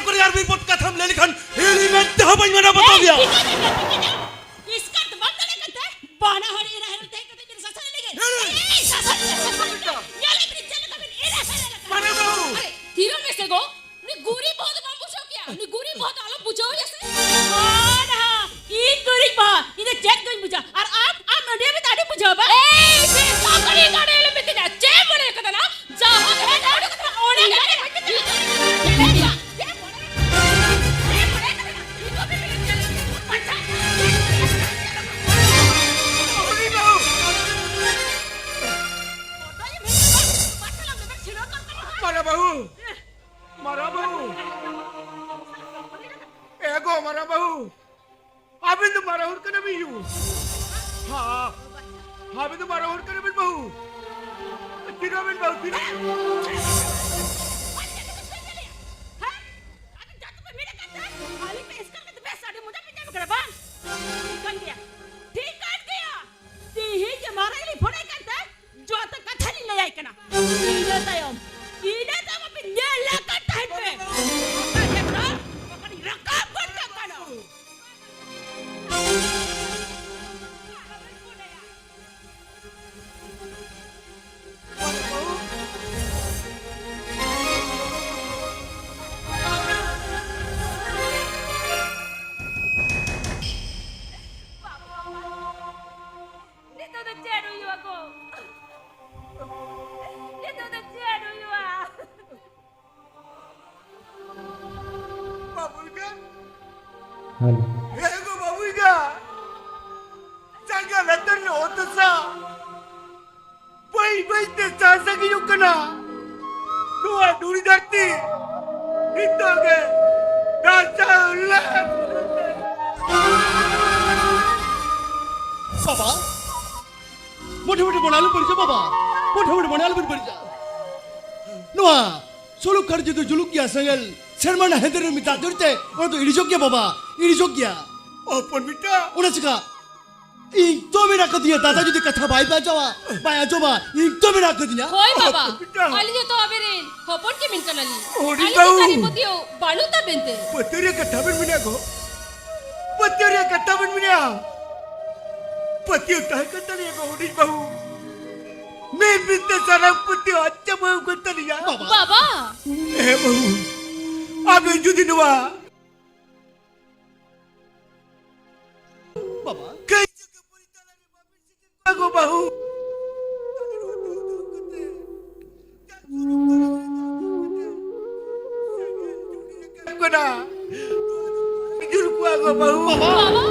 ᱠᱚᱨᱮ ᱟᱨ ᱢᱤᱫ ᱯᱚᱫ ᱠᱟᱛᱷᱟᱢ ᱞᱟᱹᱭ ᱞᱮᱠᱷᱟᱱ ᱤᱧ ᱢᱮᱱ ᱛᱮᱦᱚᱸ ᱵᱟᱹᱧ ᱢᱟᱱᱟᱣ ᱵᱟᱛᱟᱣ ᱜᱮᱭᱟ᱾ ᱮᱥᱠᱟᱨ ᱫᱚ ᱵᱟᱢ ᱫᱟᱲᱮᱭᱟᱜ ᱠᱟᱱ ᱛᱮ? ᱵᱟᱱᱟ ᱦᱚᱲ ᱮᱨᱟ ᱦᱮᱨᱮᱞ ᱛᱟᱦᱮᱸ ᱠᱟᱛᱮ ᱤᱧ ᱥᱟᱥᱟᱝ ᱞᱮᱜᱮ᱾ ᱮᱭ, ᱥᱟᱥᱟᱝ, ᱥᱟᱥᱟᱝ᱾ ᱧᱮᱞ ᱤᱧ ᱪᱮᱫ ᱞᱮᱠᱟ ᱵᱤᱱ ᱮᱨᱟ ᱦᱮᱨᱮᱞ ᱟᱠᱟᱱᱟ᱾ ᱢᱟᱨᱟᱝ ᱵᱟᱹᱦᱩ᱾ ᱟᱨᱮ, ᱛᱷᱤᱨᱚᱜ ᱢᱮᱥᱮ ᱜᱚ᱾ ᱩᱱᱤ ᱜᱩᱨᱤᱡ ᱵᱚᱦᱚ ᱫᱚ ᱵᱟᱢ ᱵᱩᱡᱷᱟᱹᱣ ᱠᱮᱭᱟ? ᱩᱱᱤ ᱜᱩᱨᱤᱡ ᱵᱚᱦᱚ ᱫᱚ ᱟᱞᱚᱢ ᱵᱩᱡᱷᱟᱹᱣ ᱮᱭᱟ ᱥᱮ᱾ ᱵᱟᱱᱟ, ᱤᱧ ᱜᱩᱨᱤᱡ ᱵᱚᱦᱚ? ᱤᱧ ᱫᱚ ᱪᱮᱫ ᱜᱤᱧ ᱵᱩᱡᱷᱟᱹᱣᱟ? ᱟᱨ ᱟᱢ, ᱟᱢ ᱟᱹᱰᱤ ᱟᱹᱰᱤ ᱵᱩᱡᱷᱟᱹᱣ ᱵᱟ? ᱮᱭ, ᱥᱮ ᱥᱚᱠᱨᱤ ᱜᱟᱰᱮ ᱞᱮ ᱢᱮᱛᱟᱹᱧᱟ᱾ ᱪᱮᱫ ᱢᱚᱱᱮ ᱠᱟᱫᱟ ᱱᱟ? ᱡᱟᱦᱟᱸ ᱜᱮ ᱦᱮᱡ ᱟᱹᱰᱤ ᱠᱟᱛᱷᱟ ᱚᱱᱮ ᱜᱮ ᱢᱮᱛᱟᱹᱧᱟ᱾ ᱢᱟᱨᱟ ᱵᱟᱹᱦᱩ, ᱢᱟᱨᱟ ᱵᱟᱹᱦᱩ, ᱮ ᱜᱚ ᱢᱟᱨᱟ ᱵᱟᱹᱦᱩ, ᱟᱵᱤᱱ ᱫᱚ ᱢᱟᱨᱟ ᱦᱚᱲ ᱠᱟᱱᱟ ᱵᱤᱱ ᱭᱩ᱾ ᱦᱟ, ᱟᱵᱤᱱ ᱫᱚ ᱢᱟᱨᱟ ᱦᱚᱲ ᱠᱟᱱᱟ ᱵᱤᱱ ᱵᱟᱹᱦᱩ᱾ ᱛᱤᱨᱟ ᱵᱤᱱ ᱵᱟᱹᱦᱩ, ᱛᱤᱨᱟ᱾ ᱟᱹᱵᱤᱱ ᱡᱟᱹᱛᱩ ᱯᱮ ᱢᱮᱱᱮᱫ ᱠᱟᱱ ᱛᱟᱦᱮᱸᱫ, ᱟᱹᱞᱤᱧ ᱯᱮ ᱮᱥᱠᱟᱨ ᱠᱟᱛᱮ ᱵᱮᱥ ᱟᱹᱰᱤ ᱢᱚᱡᱟ ᱯᱮ ᱧᱟᱢ ᱠᱟᱱᱟ ᱵᱟᱝ? ᱴᱷᱤᱠ ᱠᱟᱱ ᱜᱮᱭᱟ, ᱴᱷᱤᱠ ᱠᱟᱱ ᱜᱮᱭᱟ᱾ ᱛᱤᱦᱤᱧ ᱡᱮ ᱢᱟᱨᱟᱝ ᱞᱤᱧ ᱯᱷᱳᱱ ᱟᱭ ᱠᱟᱱ ᱛᱟᱦᱮᱸᱫ, ᱡᱚᱛᱚ ᱠᱟᱛᱷᱟ ᱞᱤᱧ ᱞᱟᱹᱭ ᱟᱭ ᱠᱟᱱᱟ᱾ ᱤᱱᱟᱹ ᱛᱟᱭᱚᱢ, ᱤᱱᱟᱹ ᱛᱟᱭᱚᱢ ᱟᱯᱮ ᱧᱮᱞ ᱞᱟᱜᱟ ᱛᱟᱦᱮᱱ ᱯᱮ᱾ ᱵᱟᱠᱷᱟᱱ ᱫᱚ, ᱵᱟᱠᱷᱟᱱ ᱤᱧ ᱨᱟᱠᱟᱵ ᱜᱚᱫ ᱠᱟᱜ ᱠᱟᱱᱟ᱾ ᱱᱤᱛᱚᱜ ᱫᱚ ᱪᱮᱫ ᱦᱩᱭᱩᱜᱼᱟ ᱜᱚ? ᱱᱤᱛᱚᱜ ᱫᱚ ᱪᱮᱫ ᱦᱩᱭᱩᱜᱼᱟ? ᱵᱟᱹᱵᱩᱭ ᱜᱟ᱾ ᱦᱮᱞᱳ᱾ ᱦᱮ ᱜᱚ ᱵᱟᱹᱵᱩᱭ ᱜᱟ᱾ ᱡᱟᱸᱜᱟ ᱞᱟᱛᱟᱨ ᱨᱮ ᱚᱛ ᱦᱟᱥᱟ ᱵᱟᱹᱭ ᱵᱟᱹᱭ ᱛᱮ ᱥᱟᱦᱟ ᱥᱟᱺᱜᱤᱧᱚᱜ ᱠᱟᱱᱟ᱾ ᱱᱚᱣᱟ ᱫᱷᱩᱲᱤ ᱫᱷᱟᱹᱨᱛᱤ ᱱᱤᱛᱚᱜ ᱜᱮ ᱫᱷᱟᱥᱟᱣ ᱞᱮᱱ᱾ ᱵᱟᱵᱟ, ᱢᱚᱴᱷᱮ ᱢᱚᱴᱷᱮ ᱢᱚᱱᱮ ᱟᱞᱚᱢ ᱵᱟᱹᱲᱤᱡᱟ ᱵᱟᱵᱟ, ᱢᱚᱴᱷᱮ ᱢᱚᱴᱷᱮ ᱢᱚᱱᱮ ᱟᱞᱚᱵᱤᱱ ᱵᱟᱹᱲᱤᱡᱟ᱾ ᱱᱚᱣᱟ ᱥᱩᱞᱩᱠ ᱠᱷᱟᱹᱲ ᱡᱩᱫᱤ ᱡᱩᱞᱩᱜ ᱜᱮᱭᱟ ᱥᱮᱸᱜᱮᱞ, ᱥᱮᱨᱢᱟ ᱨᱮᱱᱟᱜ ᱦᱮᱸᱫᱮ ᱨᱤᱢᱤᱞ ᱫᱟᱜ ᱡᱟᱹᱲᱤ ᱛᱮ ᱚᱱᱟ ᱫᱚ ᱤᱲᱤᱡᱚᱜ ᱜᱮᱭᱟ ᱵᱟᱵᱟ, ᱤᱲᱤᱡᱚᱜ ᱜᱮᱭᱟ᱾ ᱦᱚᱯᱚᱱ ᱵᱮᱴᱟ᱾ ᱚᱱᱟ ᱪᱤᱠᱟ? ᱤᱧ ᱛᱚ ᱢᱮᱱᱟᱜ ᱠᱟᱫᱤᱧᱟ, ᱫᱟᱫᱟ ᱡᱩᱫᱤ ᱠᱟᱛᱷᱟ ᱵᱟᱭ ᱵᱟᱡᱟᱣᱟ, ᱵᱟᱭ ᱟᱸᱡᱚᱢᱟ, ᱤᱧ ᱛᱚ ᱢᱮᱱᱟᱜ ᱠᱟᱫᱤᱧᱟ᱾ ᱦᱳᱭ ᱵᱟᱵᱟ, ᱵᱮᱴᱟ᱾ ᱟᱹᱞᱤᱧ ᱦᱚᱸᱛᱚ ᱟᱵᱮᱱ ᱨᱮᱱ ᱦᱚᱯᱚᱱ ᱜᱮ ᱢᱮᱱ ᱠᱟᱱᱟᱞᱤᱧ᱾ ᱦᱩᱰᱤᱧ ᱟᱹᱞᱤᱧ ᱵᱟᱹᱵᱩ᱾ ᱪᱮᱛᱟᱱ ᱨᱮ ᱯᱟᱹᱛᱭᱟᱹᱣ ᱵᱟᱹᱱᱩᱜ ᱛᱟᱵᱮᱱ ᱛᱮ᱾ ᱯᱟᱹᱛᱭᱟᱹᱣ ᱨᱮᱭᱟᱜ ᱠᱟᱛᱷᱟ ᱵᱮᱱ ᱢᱮᱱᱟ ᱜᱚ? ᱯᱟᱹᱛᱭᱟᱹᱣ ᱨᱮᱭᱟᱜ ᱠᱟᱛᱷᱟ ᱵᱮᱱ ᱢᱮᱱᱟ? ᱯᱟᱹᱛᱭᱟᱹᱣ ᱛᱟᱦᱮᱸ ᱠᱟᱱ ᱛᱟᱞᱮᱭᱟ ᱜᱚ ᱦᱩᱰᱤᱧ ᱵᱟᱹᱵᱩ᱾ ᱢᱮᱱ ᱢᱮᱱᱛᱮ ᱥᱟᱱᱟᱢ ᱯᱟᱹᱛᱭᱟᱹᱣ ᱟᱫ ᱪᱟᱵᱟᱣ ᱠᱟᱱ ᱛᱟᱞᱮᱭᱟ᱾ ᱵᱟᱵᱟ᱾ ᱵᱟᱵᱟ᱾ ᱦᱮᱸ ᱵᱟᱹᱵᱩ, ᱟᱵᱮᱱ ᱡᱩᱫᱤ ᱱᱚᱣᱟ ᱵᱟᱵᱟ᱾ ᱠᱟᱹᱭᱡᱟᱹ ᱠᱷᱟᱹᱯᱟᱹᱨᱤ ᱛᱟᱞᱟᱨᱮ ᱵᱟᱵᱮᱱ ᱥᱮᱴᱮᱨ ᱠᱚᱣᱟ ᱜᱚ ᱵᱟᱹᱦᱩ᱾ ᱠᱟᱱᱟ᱾ ᱡᱩᱨ ᱠᱚᱣᱟ ᱜᱚ ᱵᱟᱹᱦᱩ᱾ ᱵᱟᱵᱟ,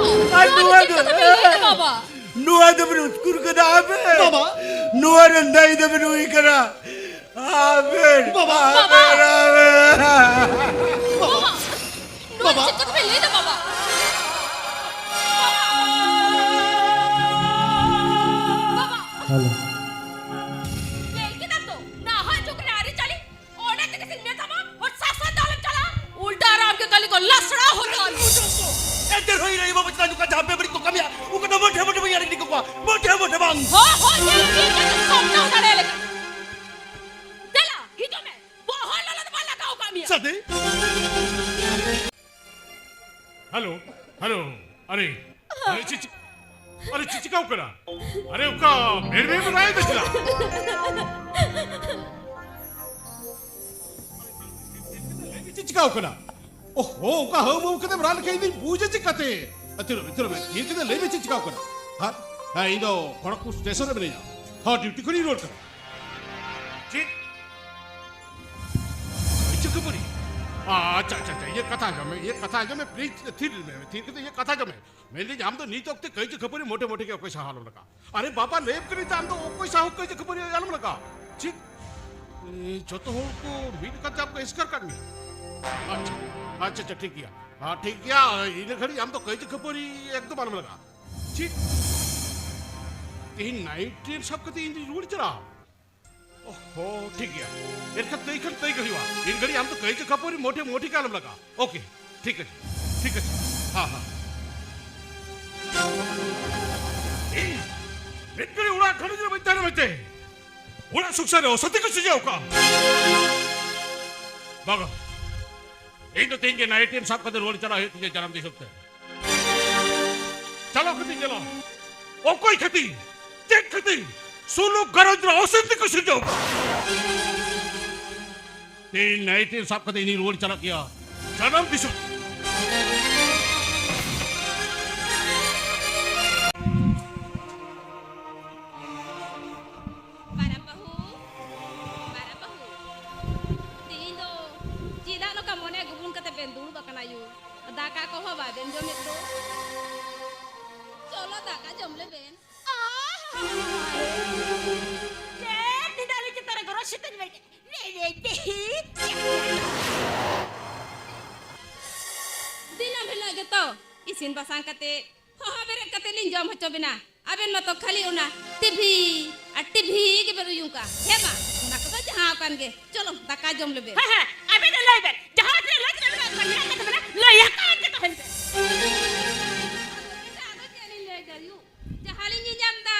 ᱟᱨ ᱱᱚᱣᱟ ᱱᱚᱣᱟ ᱫᱚ ᱪᱮᱫ ᱠᱟᱛᱷᱟ ᱵᱮᱱ ᱞᱟᱹᱭ ᱮᱫᱟ ᱵᱟᱵᱟ? ᱱᱚᱣᱟ ᱫᱚᱵᱮᱱ ᱩᱥᱠᱩᱨ ᱠᱟᱫᱟ ᱟᱵᱮᱱ᱾ ᱵᱟᱵᱟ᱾ ᱱᱚᱣᱟ ᱨᱮᱱ ᱫᱟᱭᱤ ᱫᱚᱵᱮᱱ ᱦᱩᱭ ᱠᱟᱱᱟ ᱟᱵᱮᱱ᱾ ᱵᱟᱵᱟ᱾ ᱟᱵᱮᱱ, ᱟᱵᱮᱱ᱾ ᱵᱟᱵᱟ᱾ ᱱᱚᱣᱟ ᱵᱟᱵᱟ᱾ ᱪᱮᱫ ᱠᱟᱛᱷᱟ ᱯᱮ ᱞᱟᱹᱭ ᱮᱫᱟ, ᱵᱟᱵᱟ? ᱵᱟᱵᱟ! ᱦᱮᱞᱳ᱾ ᱧᱮᱞ ᱠᱮᱫᱟᱢ ᱛᱚ, ᱱᱟᱦᱟᱜ ᱡᱩᱜᱽ ᱨᱮ ᱟᱹᱨᱤᱪᱟᱹᱞᱤ, ᱚᱱᱟ ᱛᱮᱜᱮ ᱥᱮᱧ ᱢᱮᱛᱟᱢᱟ, ᱦᱚᱲ ᱥᱟᱥᱚᱱ ᱫᱚ ᱟᱞᱚᱢ ᱪᱟᱞᱟᱜᱼᱟ᱾ ᱩᱞᱴᱟ ᱟᱨ ᱟᱢᱜᱮ ᱠᱟᱹᱞᱤ ᱠᱚ ᱞᱟᱥᱲᱟᱣ ᱦᱚᱪᱚ ᱟᱢ᱾ ᱮᱱᱛᱮ ᱨᱮᱦᱚᱸ ᱤᱧ ᱟᱭᱳ ᱵᱟᱵᱟ ᱪᱮᱛᱟᱱ ᱱᱚᱝᱠᱟ ᱡᱟᱦᱟᱸ ᱵᱮᱵᱟᱹᱲᱤᱡ ᱠᱚ ᱠᱟᱹᱢᱤᱭᱟ, ᱚᱱᱠᱟ ᱫᱚ ᱢᱚᱴᱷᱮ ᱢᱚᱴᱷᱮ ᱵᱟᱹᱧ ᱟᱲᱟᱜ ᱜᱤᱰᱤ ᱠᱟᱠᱚᱣᱟ᱾ ᱢᱚᱴᱷᱮ ᱢᱚᱴᱷᱮ ᱵᱟᱝ᱾ ᱦᱚᱸ, ᱦᱚᱸ, ᱧᱮᱞ ᱢᱮ, ᱧᱮᱞ ᱢᱮ, ᱥᱟᱢᱴᱟᱣ ᱫᱟᱲᱮ ᱞᱮᱠᱟ᱾ ᱫᱮᱞᱟ, ᱦᱤᱡᱩᱜ ᱢᱮ᱾ ᱵᱚᱦᱚᱜ ᱞᱚᱞᱚ ᱫᱚ ᱵᱟᱝ ᱞᱟᱜᱟᱣ ᱠᱟᱜ ᱢᱮᱭᱟ᱾ ᱥᱟᱫᱤ᱾ ᱦᱮᱞᱳ, ᱦᱮᱞᱳ, ᱟᱨᱮ, ᱟᱨᱮ, ᱪᱮᱫ, ᱪᱮᱫ, ᱟᱨᱮ, ᱪᱮᱫ ᱪᱤᱠᱟᱹᱣ ᱠᱟᱱᱟ? ᱟᱨᱮ, ᱚᱠᱟ ᱢᱮᱲ ᱢᱮᱲ ᱵᱟᱲᱟᱭ ᱫᱟ ᱪᱮᱫᱟᱜ? ᱪᱮᱫ ᱪᱤᱠᱟᱹᱣ ᱠᱟᱱᱟ? ᱳᱦᱳ, ᱚᱠᱟ ᱦᱟᱹᱣ ᱢᱟᱹᱣ ᱠᱟᱛᱮᱢ ᱨᱟᱱ ᱞᱮᱠᱷᱟᱱ ᱤᱧ ᱫᱩᱧ ᱵᱩᱡᱟ ᱪᱤᱠᱟᱹᱛᱮ? ᱟᱹᱛᱤᱨ ᱢᱮ, ᱟᱹᱛᱤᱨ ᱢᱮ, ᱛᱷᱤᱨ ᱠᱟᱛᱮ ᱞᱟᱹᱭ ᱢᱮ ᱪᱮᱫ ᱪᱤᱠᱟᱹᱣ ᱠᱟᱱᱟ? ᱦᱮᱸ? ᱦᱮᱸ, ᱤᱧ ᱫᱚ ᱠᱷᱚᱲᱚᱜᱽᱯᱩᱨ ᱥᱴᱮᱥᱚᱱ ᱨᱮ ᱢᱤᱱᱟᱹᱧᱟ᱾ ᱦᱚᱸ, ᱰᱤᱭᱩᱴᱤ ᱠᱷᱚᱱᱤᱧ ᱨᱩᱣᱟᱹᱲ ᱠᱟᱱᱟ᱾ ᱪᱮᱫ? ᱠᱟᱹᱭᱡᱟᱹ ᱠᱷᱟᱹᱯᱟᱹᱨᱤ? ᱟᱪᱪᱷᱟ, ᱟᱪᱪᱷᱟ, ᱟᱪᱪᱷᱟ, ᱤᱧᱟᱹᱜ ᱠᱟᱛᱷᱟ ᱟᱸᱡᱚᱢ ᱢᱮ, ᱤᱧᱟᱹᱜ ᱠᱟᱛᱷᱟ ᱟᱸᱡᱚᱢ ᱢᱮ, ᱯᱞᱤᱡ, ᱛᱷᱤᱨ ᱢᱮ, ᱛᱷᱤᱨ ᱠᱟᱛᱮ ᱤᱧᱟᱹᱜ ᱠᱟᱛᱷᱟ ᱟᱸᱡᱚᱢ ᱢᱮ᱾ ᱢᱮᱱᱫᱟᱹᱧ, ᱟᱢ ᱫᱚ ᱱᱤᱛ ᱚᱠᱛᱮ ᱠᱟᱹᱭᱡᱟᱹ ᱠᱷᱟᱹᱯᱟᱹᱨᱤ ᱢᱚᱴᱮ ᱢᱚᱴᱮ ᱜᱮ ᱚᱠᱚᱭ ᱥᱟᱦᱟ ᱟᱞᱚᱢ ᱞᱟᱜᱟᱜᱼᱟ᱾ ᱟᱨᱮ ᱵᱟᱵᱟ, ᱞᱟᱹᱭᱟᱢ ᱠᱟᱹᱱᱟᱹᱧ ᱛᱚ, ᱟᱢ ᱫᱚ ᱚᱠᱚᱭ ᱥᱟᱶ ᱦᱚᱸ ᱠᱟᱹᱭᱡᱟᱹ ᱠᱷᱟᱹᱯᱟᱹᱨᱤ ᱟᱞᱚᱢ ᱞᱟᱜᱟᱜᱼᱟ᱾ ᱪᱮᱫ? ᱮ, ᱡᱚᱛᱚ ᱦᱚᱲ ᱠᱚ ᱢᱤᱫ ᱠᱟᱛᱮ ᱟᱢ ᱠᱚ ᱮᱥᱠᱟᱨ ᱠᱟᱫ ᱢᱮᱭᱟ? ᱟᱪᱪᱷᱟ, ᱟᱪᱪᱷᱟ, ᱟᱪᱪᱷᱟ, ᱴᱷᱤᱠ ᱜᱮᱭᱟ᱾ ᱦᱮᱸ, ᱴᱷᱤᱠ ᱜᱮᱭᱟ, ᱤᱱᱟᱹ ᱜᱷᱟᱹᱲᱤᱡ ᱟᱢ ᱫᱚ ᱠᱟᱹᱭᱡᱟᱹ ᱠᱷᱟᱹᱯᱟᱹᱨᱤ ᱮᱠᱫᱚᱢ ᱟᱞᱚᱢ ᱞᱟᱜᱟᱜᱼᱟ᱾ ᱪᱮᱫ? ᱛᱮᱦᱮᱧ ᱱᱟᱭᱤᱴ ᱴᱨᱮᱱ ᱥᱟᱵ ᱠᱟᱛᱮ ᱤᱧ ᱫᱩᱧ ᱨᱩᱣᱟᱹᱲ ᱪᱟᱞᱟᱜᱼᱟ? ᱳᱦᱳ, ᱴᱷᱤᱠ ᱜᱮᱭᱟ᱾ ᱮᱱᱠᱷᱟᱱ ᱛᱟᱹᱭ ᱠᱷᱟᱱ ᱛᱟᱹᱭ ᱜᱮ ᱦᱩᱭᱩᱜᱼᱟ᱾ ᱤᱱ ᱜᱷᱟᱹᱲᱤᱡ ᱟᱢ ᱫᱚ ᱠᱟᱹᱭᱡᱟᱹ ᱠᱷᱟᱹᱯᱟᱹᱨᱤ ᱢᱚᱴᱷᱮ ᱢᱚᱴᱷᱮ ᱜᱮ ᱟᱞᱚᱢ ᱞᱟᱜᱟᱜᱼᱟ᱾ ᱳᱠᱮ, ᱴᱷᱤᱠ ᱟᱪᱷᱮ, ᱴᱷᱤᱠ ᱟᱪᱷᱮ᱾ ᱦᱮᱸ, ᱦᱮᱸ᱾ ᱢᱤᱫ ᱜᱷᱟᱹᱲᱤ ᱚᱲᱟᱜ ᱜᱷᱟᱹᱲᱤ ᱨᱮ ᱵᱟᱹᱧ ᱛᱟᱦᱮᱱᱟ ᱢᱮᱱᱛᱮ ᱚᱲᱟᱜ ᱥᱚᱝᱥᱟᱨ ᱨᱮ ᱚᱥᱟᱱᱛᱤ ᱠᱚ ᱥᱤᱨᱡᱟᱹᱣ ᱠᱟᱜᱼᱟ᱾ ᱵᱟᱝᱟ, ᱤᱧ ᱫᱚ ᱛᱮᱦᱮᱧ ᱜᱮ ᱱᱟᱭᱤᱴ ᱥᱟᱵ ᱠᱟᱛᱮ ᱨᱩᱣᱟᱹᱲ ᱪᱟᱞᱟᱜ ᱦᱩᱭᱩᱜ ᱛᱤᱧᱟ ᱡᱟᱱᱟᱢ ᱫᱤᱥᱚᱢ ᱛᱮ᱾ ᱪᱟᱞᱟᱣ ᱠᱟᱛᱮᱧ ᱧᱮᱞᱟ, ᱚᱠᱚᱭ ᱠᱷᱟᱹᱛᱤᱨ, ᱪᱮᱫ ᱠᱷᱟᱹᱛᱤᱨ ᱥᱩᱞᱩᱠ ᱜᱷᱟᱨᱚᱸᱡᱽ ᱨᱮ ᱚᱥᱟᱱᱛᱤ ᱠᱚ ᱥᱤᱨᱡᱟᱹᱣ ᱠᱟᱜᱼᱟ᱾ ᱛᱮᱦᱮᱧ ᱱᱟᱭᱤᱴ ᱥᱟᱵ ᱠᱟᱛᱮ ᱤᱧᱤᱧ ᱨᱩᱣᱟᱹᱲ ᱪᱟᱞᱟᱜ ᱜᱮᱭᱟ ᱡᱟᱱᱟᱢ ᱫᱤᱥᱚᱢ᱾ ᱢᱟᱨᱟᱝ ᱵᱟᱹᱦᱩ, ᱢᱟᱨᱟᱝ ᱵᱟᱹᱦᱩ, ᱛᱮᱦᱮᱧ ᱫᱚ ᱪᱮᱫᱟᱜ ᱱᱚᱝᱠᱟ ᱢᱚᱱᱮ ᱜᱩᱵᱩᱱ ᱠᱟᱛᱮ ᱵᱮᱱ ᱫᱩᱲᱩᱵ ᱟᱠᱟᱱᱟ ᱭᱩ? ᱫᱟᱠᱟ ᱠᱚᱦᱚᱸ ᱵᱟᱵᱮᱱ ᱡᱚᱢᱮᱫ ᱫᱚ᱾ ᱪᱚᱞᱚ ᱫᱟᱠᱟ ᱡᱚᱢ ᱞᱮᱵᱮᱱ᱾ ᱪᱮᱫ ᱫᱤᱱ ᱟᱹᱞᱤᱧ ᱪᱮᱛᱟᱱ ᱨᱮ ᱜᱚᱨᱚᱡᱽ ᱥᱤᱛᱟᱹᱧ ᱵᱮᱱ? ᱫᱤᱱᱟᱹᱢ ᱦᱤᱞᱳᱜ ᱜᱮᱛᱚ ᱤᱥᱤᱱ ᱵᱟᱥᱟᱝ ᱠᱟᱛᱮ ᱦᱚᱦᱚ ᱵᱮᱨᱮᱫ ᱠᱟᱛᱮ ᱞᱤᱧ ᱡᱚᱢ ᱦᱚᱪᱚ ᱵᱮᱱᱟ᱾ ᱟᱵᱮᱱ ᱢᱟᱛᱚ ᱠᱷᱟᱹᱞᱤ ᱚᱱᱟ ᱴᱤᱵᱷᱤ ᱟᱨ ᱴᱤᱵᱷᱤ ᱜᱮᱵᱮᱱ ᱩᱭᱩᱝ ᱠᱟᱜᱼᱟ᱾ ᱦᱮᱸ ᱵᱟᱝ? ᱚᱱᱟ ᱠᱚᱫᱚ ᱡᱟᱦᱟᱸ ᱟᱠᱟᱱ ᱜᱮ᱾ ᱪᱚᱞᱚ, ᱫᱟᱠᱟ ᱡᱚᱢ ᱞᱮᱵᱮᱱ᱾ ᱦᱮᱸ, ᱦᱮᱸ, ᱟᱵᱮᱱ ᱫᱚ ᱞᱟᱹᱭ ᱵᱮᱱ᱾ ᱡᱟᱦᱟᱸ ᱛᱤᱱᱟᱹᱜ ᱞᱟᱹᱭ ᱛᱮᱱᱟᱜ ᱢᱮᱱᱟᱜ ᱛᱟᱵᱮᱱᱟ, ᱞᱟᱹᱭ ᱟᱠᱟᱱ ᱜᱮ ᱛᱟᱦᱮᱱ ᱵᱮᱱ᱾ ᱟᱫᱚ ᱮᱴᱟᱜ ᱫᱚ ᱪᱮᱫ ᱞᱤᱧ ᱞᱟᱹᱭ ᱫᱟᱲᱮᱭᱟᱜ? ᱡᱟᱦᱟᱸ ᱞᱤᱧ ᱧᱮᱧᱟᱢ ᱫᱟ,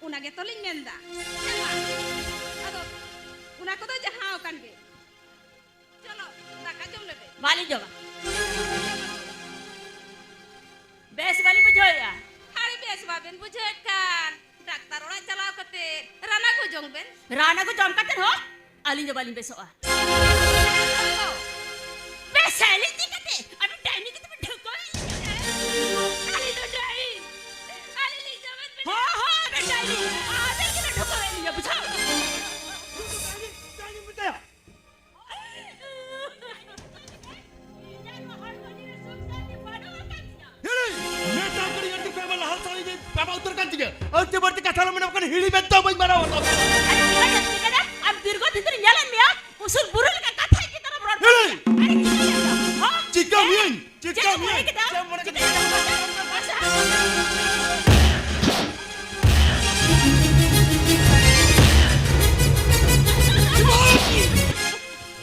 ᱚᱱᱟ ᱜᱮᱛᱚ ᱞᱤᱧ ᱢᱮᱱ ᱫᱟ᱾ ᱦᱮᱸ ᱵᱟᱝ? ᱟᱫᱚ ᱚᱱᱟ ᱠᱚᱫᱚ ᱡᱟᱦᱟᱸ ᱟᱠᱟᱱ ᱜᱮ᱾ ᱪᱚᱞᱚ, ᱫᱟᱠᱟ ᱡᱚᱢ ᱞᱮᱵᱮ᱾ ᱵᱟᱞᱤᱧ ᱡᱚᱢᱟ᱾ ᱵᱮᱥ ᱵᱟᱞᱤᱧ ᱵᱩᱡᱷᱟᱹᱣᱮᱫᱼᱟ᱾ ᱟᱨᱮ, ᱵᱮᱥ ᱵᱟᱵᱮᱱ ᱵᱩᱡᱷᱟᱹᱣᱮᱫ ᱠᱷᱟᱱ ᱰᱟᱠᱛᱟᱨ ᱚᱲᱟᱜ ᱪᱟᱞᱟᱣ ᱠᱟᱛᱮ ᱨᱟᱱ ᱟᱹᱜᱩ ᱡᱚᱝ ᱵᱮᱱ᱾ ᱨᱟᱱ ᱟᱹᱜᱩ ᱡᱚᱢ ᱠᱟᱛᱮ ᱦᱚᱸ ᱟᱹᱞᱤᱧ ᱫᱚ ᱵᱟᱹᱞᱤᱧ ᱵᱮᱥᱚᱜᱼᱟ᱾ ᱵᱮᱥ ᱟᱹᱞᱤᱧ ᱪᱤᱠᱟᱹᱛᱮ? ᱟᱹᱵᱤᱱ ᱰᱟᱹᱱᱤ ᱠᱟᱛᱮ ᱵᱤᱱ ᱴᱷᱟᱹᱣᱠᱟᱹᱭᱮᱫ ᱞᱤᱧᱟ᱾ ᱟᱹᱞᱤᱧ ᱫᱚ ᱰᱟᱹᱱᱤ᱾ ᱟᱹᱞᱤᱧ ᱞᱤᱧ ᱡᱚᱢᱮᱫ ᱵᱤᱱᱟ᱾ ᱦᱚᱸ, ᱦᱚᱸ, ᱟᱹᱵᱤᱱ ᱰᱟᱹᱱᱤ᱾ ᱟᱹᱵᱤᱱ ᱜᱮᱵᱤᱱ ᱴᱷᱟᱹᱣᱠᱟᱹᱭᱮᱫ ᱞᱤᱧᱟ, ᱵᱩᱡᱷᱟᱹᱣ? ᱰᱟᱹᱱᱤ, ᱰᱟᱹᱱᱤ ᱢᱮᱛᱟᱭᱟ᱾ ᱦᱤᱲᱤ! ᱢᱮᱛᱟᱢ ᱠᱟᱹᱱᱟᱹᱧ ᱟᱹᱰᱤ ᱯᱮ ᱢᱟ ᱞᱟᱦᱟ ᱥᱟᱹᱨᱤ ᱜᱮ ᱯᱮ ᱢᱟ ᱩᱛᱟᱹᱨ ᱠᱟᱱ ᱛᱤᱧᱟ᱾ ᱟᱹᱲᱛᱤ ᱵᱟᱹᱲᱛᱤ ᱠᱟᱛᱷᱟ ᱟᱞᱚᱢ ᱢᱮᱱᱟ, ᱵᱟᱠᱷᱟᱱ ᱦᱤᱲᱤ ᱢᱮᱱᱛᱮ ᱵᱟᱹᱧ ᱢᱟᱱᱟᱣ ᱦᱚᱪᱚ ᱢᱮᱭᱟ᱾ ᱟᱨᱮ ᱪᱤᱠᱟᱹ ᱠᱮᱫᱟ? ᱪᱤᱠᱟᱹ ᱠᱮᱫᱟ? ᱟᱢ ᱫᱤᱨᱜᱷᱚ ᱫᱤᱱ ᱫᱷᱚᱨᱮ ᱧᱮᱞᱮᱫ ᱢᱮᱭᱟ, ᱩᱥᱩᱞ ᱵᱩᱨᱩ ᱞᱮᱠᱟ ᱠᱟᱛᱷᱟ ᱤᱫᱤ ᱛᱟᱨᱟ ᱨᱚᱲ ᱦᱤᱲᱤ! ᱠᱟᱱᱟ᱾ ᱟᱨᱮ ᱪᱤᱠᱟᱹ ᱠᱮᱫᱟ? ᱪᱤᱠᱟᱹ ᱦᱮᱸ? ᱢᱤᱭᱟᱹᱧ? ᱪᱤᱠᱟᱹ ᱪᱮᱫ ᱮᱢ ᱢᱤᱭᱟᱹᱧ? ᱢᱚᱱᱮ ᱠᱮᱫᱟ? ᱪᱮᱫ ᱮᱢ ᱢᱚᱱᱮ ᱠᱮᱫᱟ? ᱪᱤᱠᱟᱹ ᱠᱮᱫᱟ? ᱟᱪᱪᱷᱟ᱾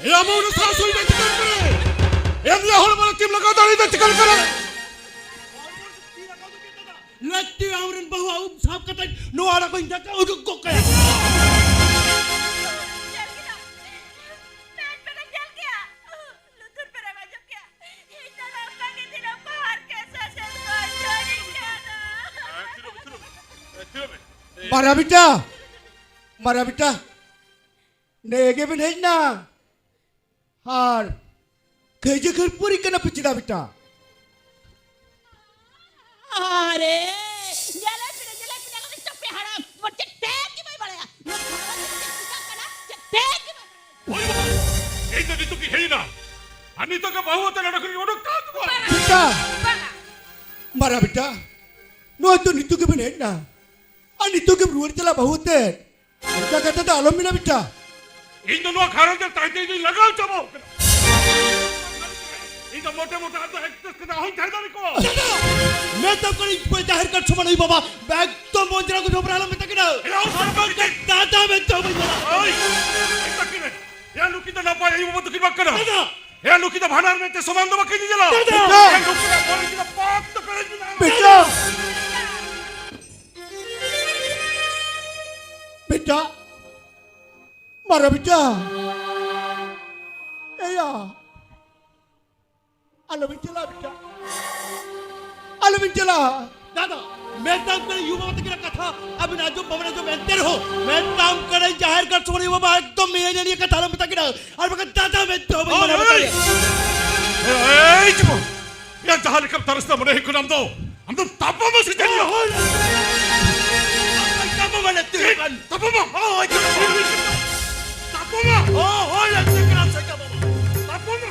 ᱮ ᱟᱢ ᱚᱱᱟ ᱥᱟᱥᱩᱭ ᱫᱚ ᱪᱤᱠᱟᱹ ᱠᱟᱱᱟ? ᱮᱢ ᱞᱮ ᱦᱚᱲ ᱢᱟᱱᱮ ᱛᱤᱢ ᱞᱟᱜᱟᱣ ᱫᱟᱲᱮᱭᱟᱫᱟ ᱪᱤᱠᱟᱹ ᱠᱟᱱᱟ? ᱞᱟᱹᱠᱛᱤ ᱟᱢᱨᱮᱱ ᱵᱟᱹᱦᱩᱣᱟᱜ ᱩᱵ ᱥᱟᱵ ᱠᱟᱛᱮ ᱱᱚᱣᱟ ᱚᱲᱟᱜ ᱠᱷᱚᱱ ᱫᱟᱠᱟ ᱩᱰᱩᱠ ᱜᱚᱫ ᱠᱟᱭᱟ᱾ ᱧᱮᱞ ᱠᱮᱫᱟ? ᱢᱮᱫ ᱯᱮ ᱧᱮᱞ ᱠᱮᱫᱟ? ᱞᱩᱛᱩᱨ ᱯᱮ ᱨᱟᱜᱟ ᱧᱚᱜ ᱠᱮᱫᱟ? ᱤᱧ ᱫᱚ ᱱᱚᱝᱠᱟ ᱜᱮ ᱫᱤᱱᱟᱹᱢ ᱠᱚ ᱦᱟᱨᱠᱮᱛ ᱥᱟᱥᱮᱛ ᱠᱚ ᱦᱚᱪᱚᱭᱤᱧ ᱠᱟᱱᱟ᱾ ᱢᱟᱨᱟ ᱵᱤᱴᱟ, ᱢᱟᱨᱟ ᱵᱤᱴᱟ, ᱱᱮᱜᱮ ᱵᱤᱱ ᱦᱮᱡ ᱮᱱᱟ? ᱟᱨ ᱠᱟᱹᱭᱡᱟᱹ ᱠᱷᱟᱹᱨᱯᱩᱨᱤ ᱠᱟᱱᱟ ᱯᱮ ᱪᱮᱫᱟᱜ ᱵᱤᱴᱟ? ᱟᱨᱮ, ᱧᱮᱞᱮ ᱯᱮ, ᱧᱮᱞᱮ ᱯᱮ, ᱧᱮᱞᱮ ᱯᱮ, ᱪᱚᱯᱮ ᱦᱟᱲᱟᱢ, ᱪᱮᱫ ᱛᱮᱫ ᱜᱮ ᱵᱟᱭ ᱵᱟᱲᱟᱭᱟ᱾ ᱱᱚᱣᱟ ᱜᱷᱟᱨᱚᱸᱡᱽ ᱨᱮ ᱪᱮᱫ ᱪᱤᱠᱟᱹᱜ ᱠᱟᱱᱟ, ᱪᱮᱫ ᱛᱮᱫ ᱜᱮ ᱵᱟᱭ ᱵᱟᱲᱟᱭᱟ᱾ ᱳᱭ ᱵᱟᱵᱟ, ᱤᱧ ᱫᱚ ᱱᱤᱛᱚᱜ ᱜᱤᱧ ᱦᱮᱡ ᱮᱱᱟ᱾ ᱟᱨ ᱱᱤᱛᱚᱜ ᱜᱮ ᱵᱟᱹᱦᱩ ᱟᱛᱮ ᱱᱚᱰᱮ ᱠᱷᱚᱱᱤᱧ ᱚᱰᱚᱠ ᱛᱟᱨᱟ ᱦᱚᱪᱚ ᱠᱚᱣᱟ᱾ ᱵᱤᱴᱟ, ᱵᱟᱝᱟ᱾ ᱢᱟᱨᱟ ᱵᱤᱴᱟ, ᱱᱚᱜᱼᱚᱭ ᱛᱚ ᱱᱤᱛᱚᱜ ᱜᱮᱵᱮᱱ ᱦᱮᱡ ᱮᱱᱟ᱾ ᱟᱨ ᱱᱤᱛᱚᱜ ᱜᱮᱢ ᱨᱩᱣᱟᱹᱲ ᱪᱟᱞᱟᱜ ᱵᱟᱹᱦᱩ ᱟᱛᱮ? ᱚᱱᱠᱟ ᱠᱟᱛᱷᱟ ᱫᱚ ᱟᱞᱚᱢ ᱢᱮᱱᱟ ᱵᱤᱴᱟ᱾ ᱤᱧ ᱫᱚ ᱱᱚᱣᱟ ᱜᱷᱟᱨᱚᱸᱡᱽ ᱨᱮ ᱛᱟᱦᱮᱸ ᱛᱮ ᱤᱧ ᱫᱚᱧ ᱞᱟᱸᱜᱟᱣ ᱪᱟᱵᱟᱣ ᱠᱟᱱᱟ᱾ ᱤᱧ ᱫᱚ ᱢᱚᱴᱮ ᱢᱚᱴᱮ ᱟᱫᱚ ᱮᱠᱴᱨᱮᱥ ᱠᱟᱛᱮ ᱟᱦᱚᱧ ᱛᱟᱦᱮᱸ ᱫᱟᱲᱮ ᱠᱚᱣᱟ᱾ ᱢᱮᱛᱟᱢ ᱠᱟᱹᱱᱟᱹᱧ ᱯᱩᱨᱟᱹ ᱡᱟᱦᱮᱨ ᱜᱟᱲ ᱥᱚᱢᱟᱱ ᱦᱩᱭ ᱵᱟᱵᱟ, ᱮᱠᱫᱚᱢ ᱢᱚᱡᱽᱨᱟ ᱠᱚ ᱡᱷᱚᱵᱽᱨᱟ ᱟᱞᱚᱢ ᱢᱮᱛᱟ ᱠᱤᱱᱟ᱾ ᱮ, ᱟᱢ ᱥᱟᱱᱟᱢ ᱠᱚ ᱪᱮᱫ? ᱫᱟᱫᱟ ᱢᱮᱱᱛᱮ ᱦᱚᱸ ᱵᱟᱹᱧ ᱢᱮᱱᱟ᱾ ᱳᱭ, ᱢᱮᱛᱟ ᱠᱤᱱᱟᱹᱧ᱾ ᱮ, ᱱᱩᱠᱤᱱ ᱫᱚ ᱱᱟᱯᱟᱭ ᱟᱭᱳ ᱵᱟᱵᱟ ᱫᱚᱠᱤᱱ ᱵᱟᱝ ᱠᱟᱱᱟ᱾ ᱫᱟᱫᱟ᱾ ᱮ, ᱱᱩᱠᱤᱱ ᱫᱚ ᱵᱷᱟᱸᱰᱟᱱ ᱢᱮᱱᱛᱮ ᱥᱚᱢᱟᱱ ᱫᱚ ᱵᱟᱹᱠᱤᱱ ᱧᱮᱧᱮᱞᱟ᱾ ᱫᱟᱫᱟ᱾ ᱮ, ᱱᱩᱠᱤᱱ ᱫᱚ ᱵᱚᱞᱮ ᱠᱤᱱ ᱫᱚ ᱯᱟᱯ ᱛᱮ ᱯᱮᱨᱮᱡ ᱢᱮᱱᱟᱜᱼᱟ᱾ ᱵᱤᱴᱟ᱾ ᱵᱤᱴᱟ᱾ ᱢᱟᱨᱟ ᱵᱤᱴᱟ᱾ ᱮᱭᱟ᱾ ᱟᱞᱚᱵᱤᱱ ᱪᱟᱞᱟᱜᱼᱟ ᱵᱤᱴᱟ᱾ ᱟᱞᱚᱵᱤᱱ ᱪᱟᱞᱟᱜᱼᱟ᱾ ᱫᱟᱫᱟ, ᱢᱮᱛᱟᱢ ᱠᱟᱹᱱᱟᱹᱧ ᱭᱩ ᱵᱟᱵᱟ ᱛᱟᱹᱠᱤᱱᱟᱜ ᱠᱟᱛᱷᱟ ᱟᱹᱵᱤᱱ ᱟᱸᱡᱚᱢ ᱵᱟᱵᱤᱱ ᱟᱸᱡᱚᱢ, ᱮᱱᱛᱮ ᱨᱮᱦᱚᱸ ᱢᱮᱛᱟᱢ ᱠᱟᱹᱱᱟᱹᱧ ᱡᱟᱦᱮᱨ ᱜᱟᱲ ᱥᱚᱢᱚᱭ ᱭᱩ ᱵᱟᱵᱟ ᱮᱠᱫᱚᱢ ᱢᱮᱭᱟᱧ ᱱᱤᱭᱟᱹ ᱠᱟᱛᱷᱟ ᱟᱞᱚᱢ ᱢᱮᱛᱟ ᱠᱤᱱᱟ᱾ ᱟᱨ ᱵᱟᱠᱷᱟᱱ ᱫᱟᱫᱟ ᱢᱮᱱᱛᱮ ᱦᱚᱸ ᱵᱟᱹᱧ ᱢᱟᱱᱟᱣ ᱵᱟᱛᱟᱣᱟ᱾ ᱮᱭ ᱪᱩᱯ! ᱭᱟ, ᱡᱟᱦᱟᱸ ᱞᱮᱠᱟᱢ ᱛᱟᱨᱟᱥ ᱫᱟ ᱢᱚᱱᱮ ᱦᱩᱭᱩᱜ ᱠᱟᱱᱟ ᱟᱢ ᱫᱚ, ᱟᱢ ᱫᱚᱢ ᱛᱟᱯᱟᱢᱟ ᱥᱮ ᱪᱮᱫ? ᱦᱳᱭ, ᱦᱳᱭ᱾ ᱛᱟᱯᱟᱢᱟ ᱞᱟᱹᱠᱛᱤ ᱦᱩᱭᱩᱜ ᱠᱟᱱ᱾ ᱛᱟᱯᱟᱢᱟ? ᱦᱳᱭ, ᱛᱟᱯᱟᱢᱟ᱾ ᱦᱳᱭ, ᱦᱳᱭ, ᱞᱟᱹᱠᱛᱤ ᱠᱟᱱᱟ ᱥᱮ ᱛᱟᱯᱟᱢᱟ? ᱛᱟᱯᱟᱢᱟ᱾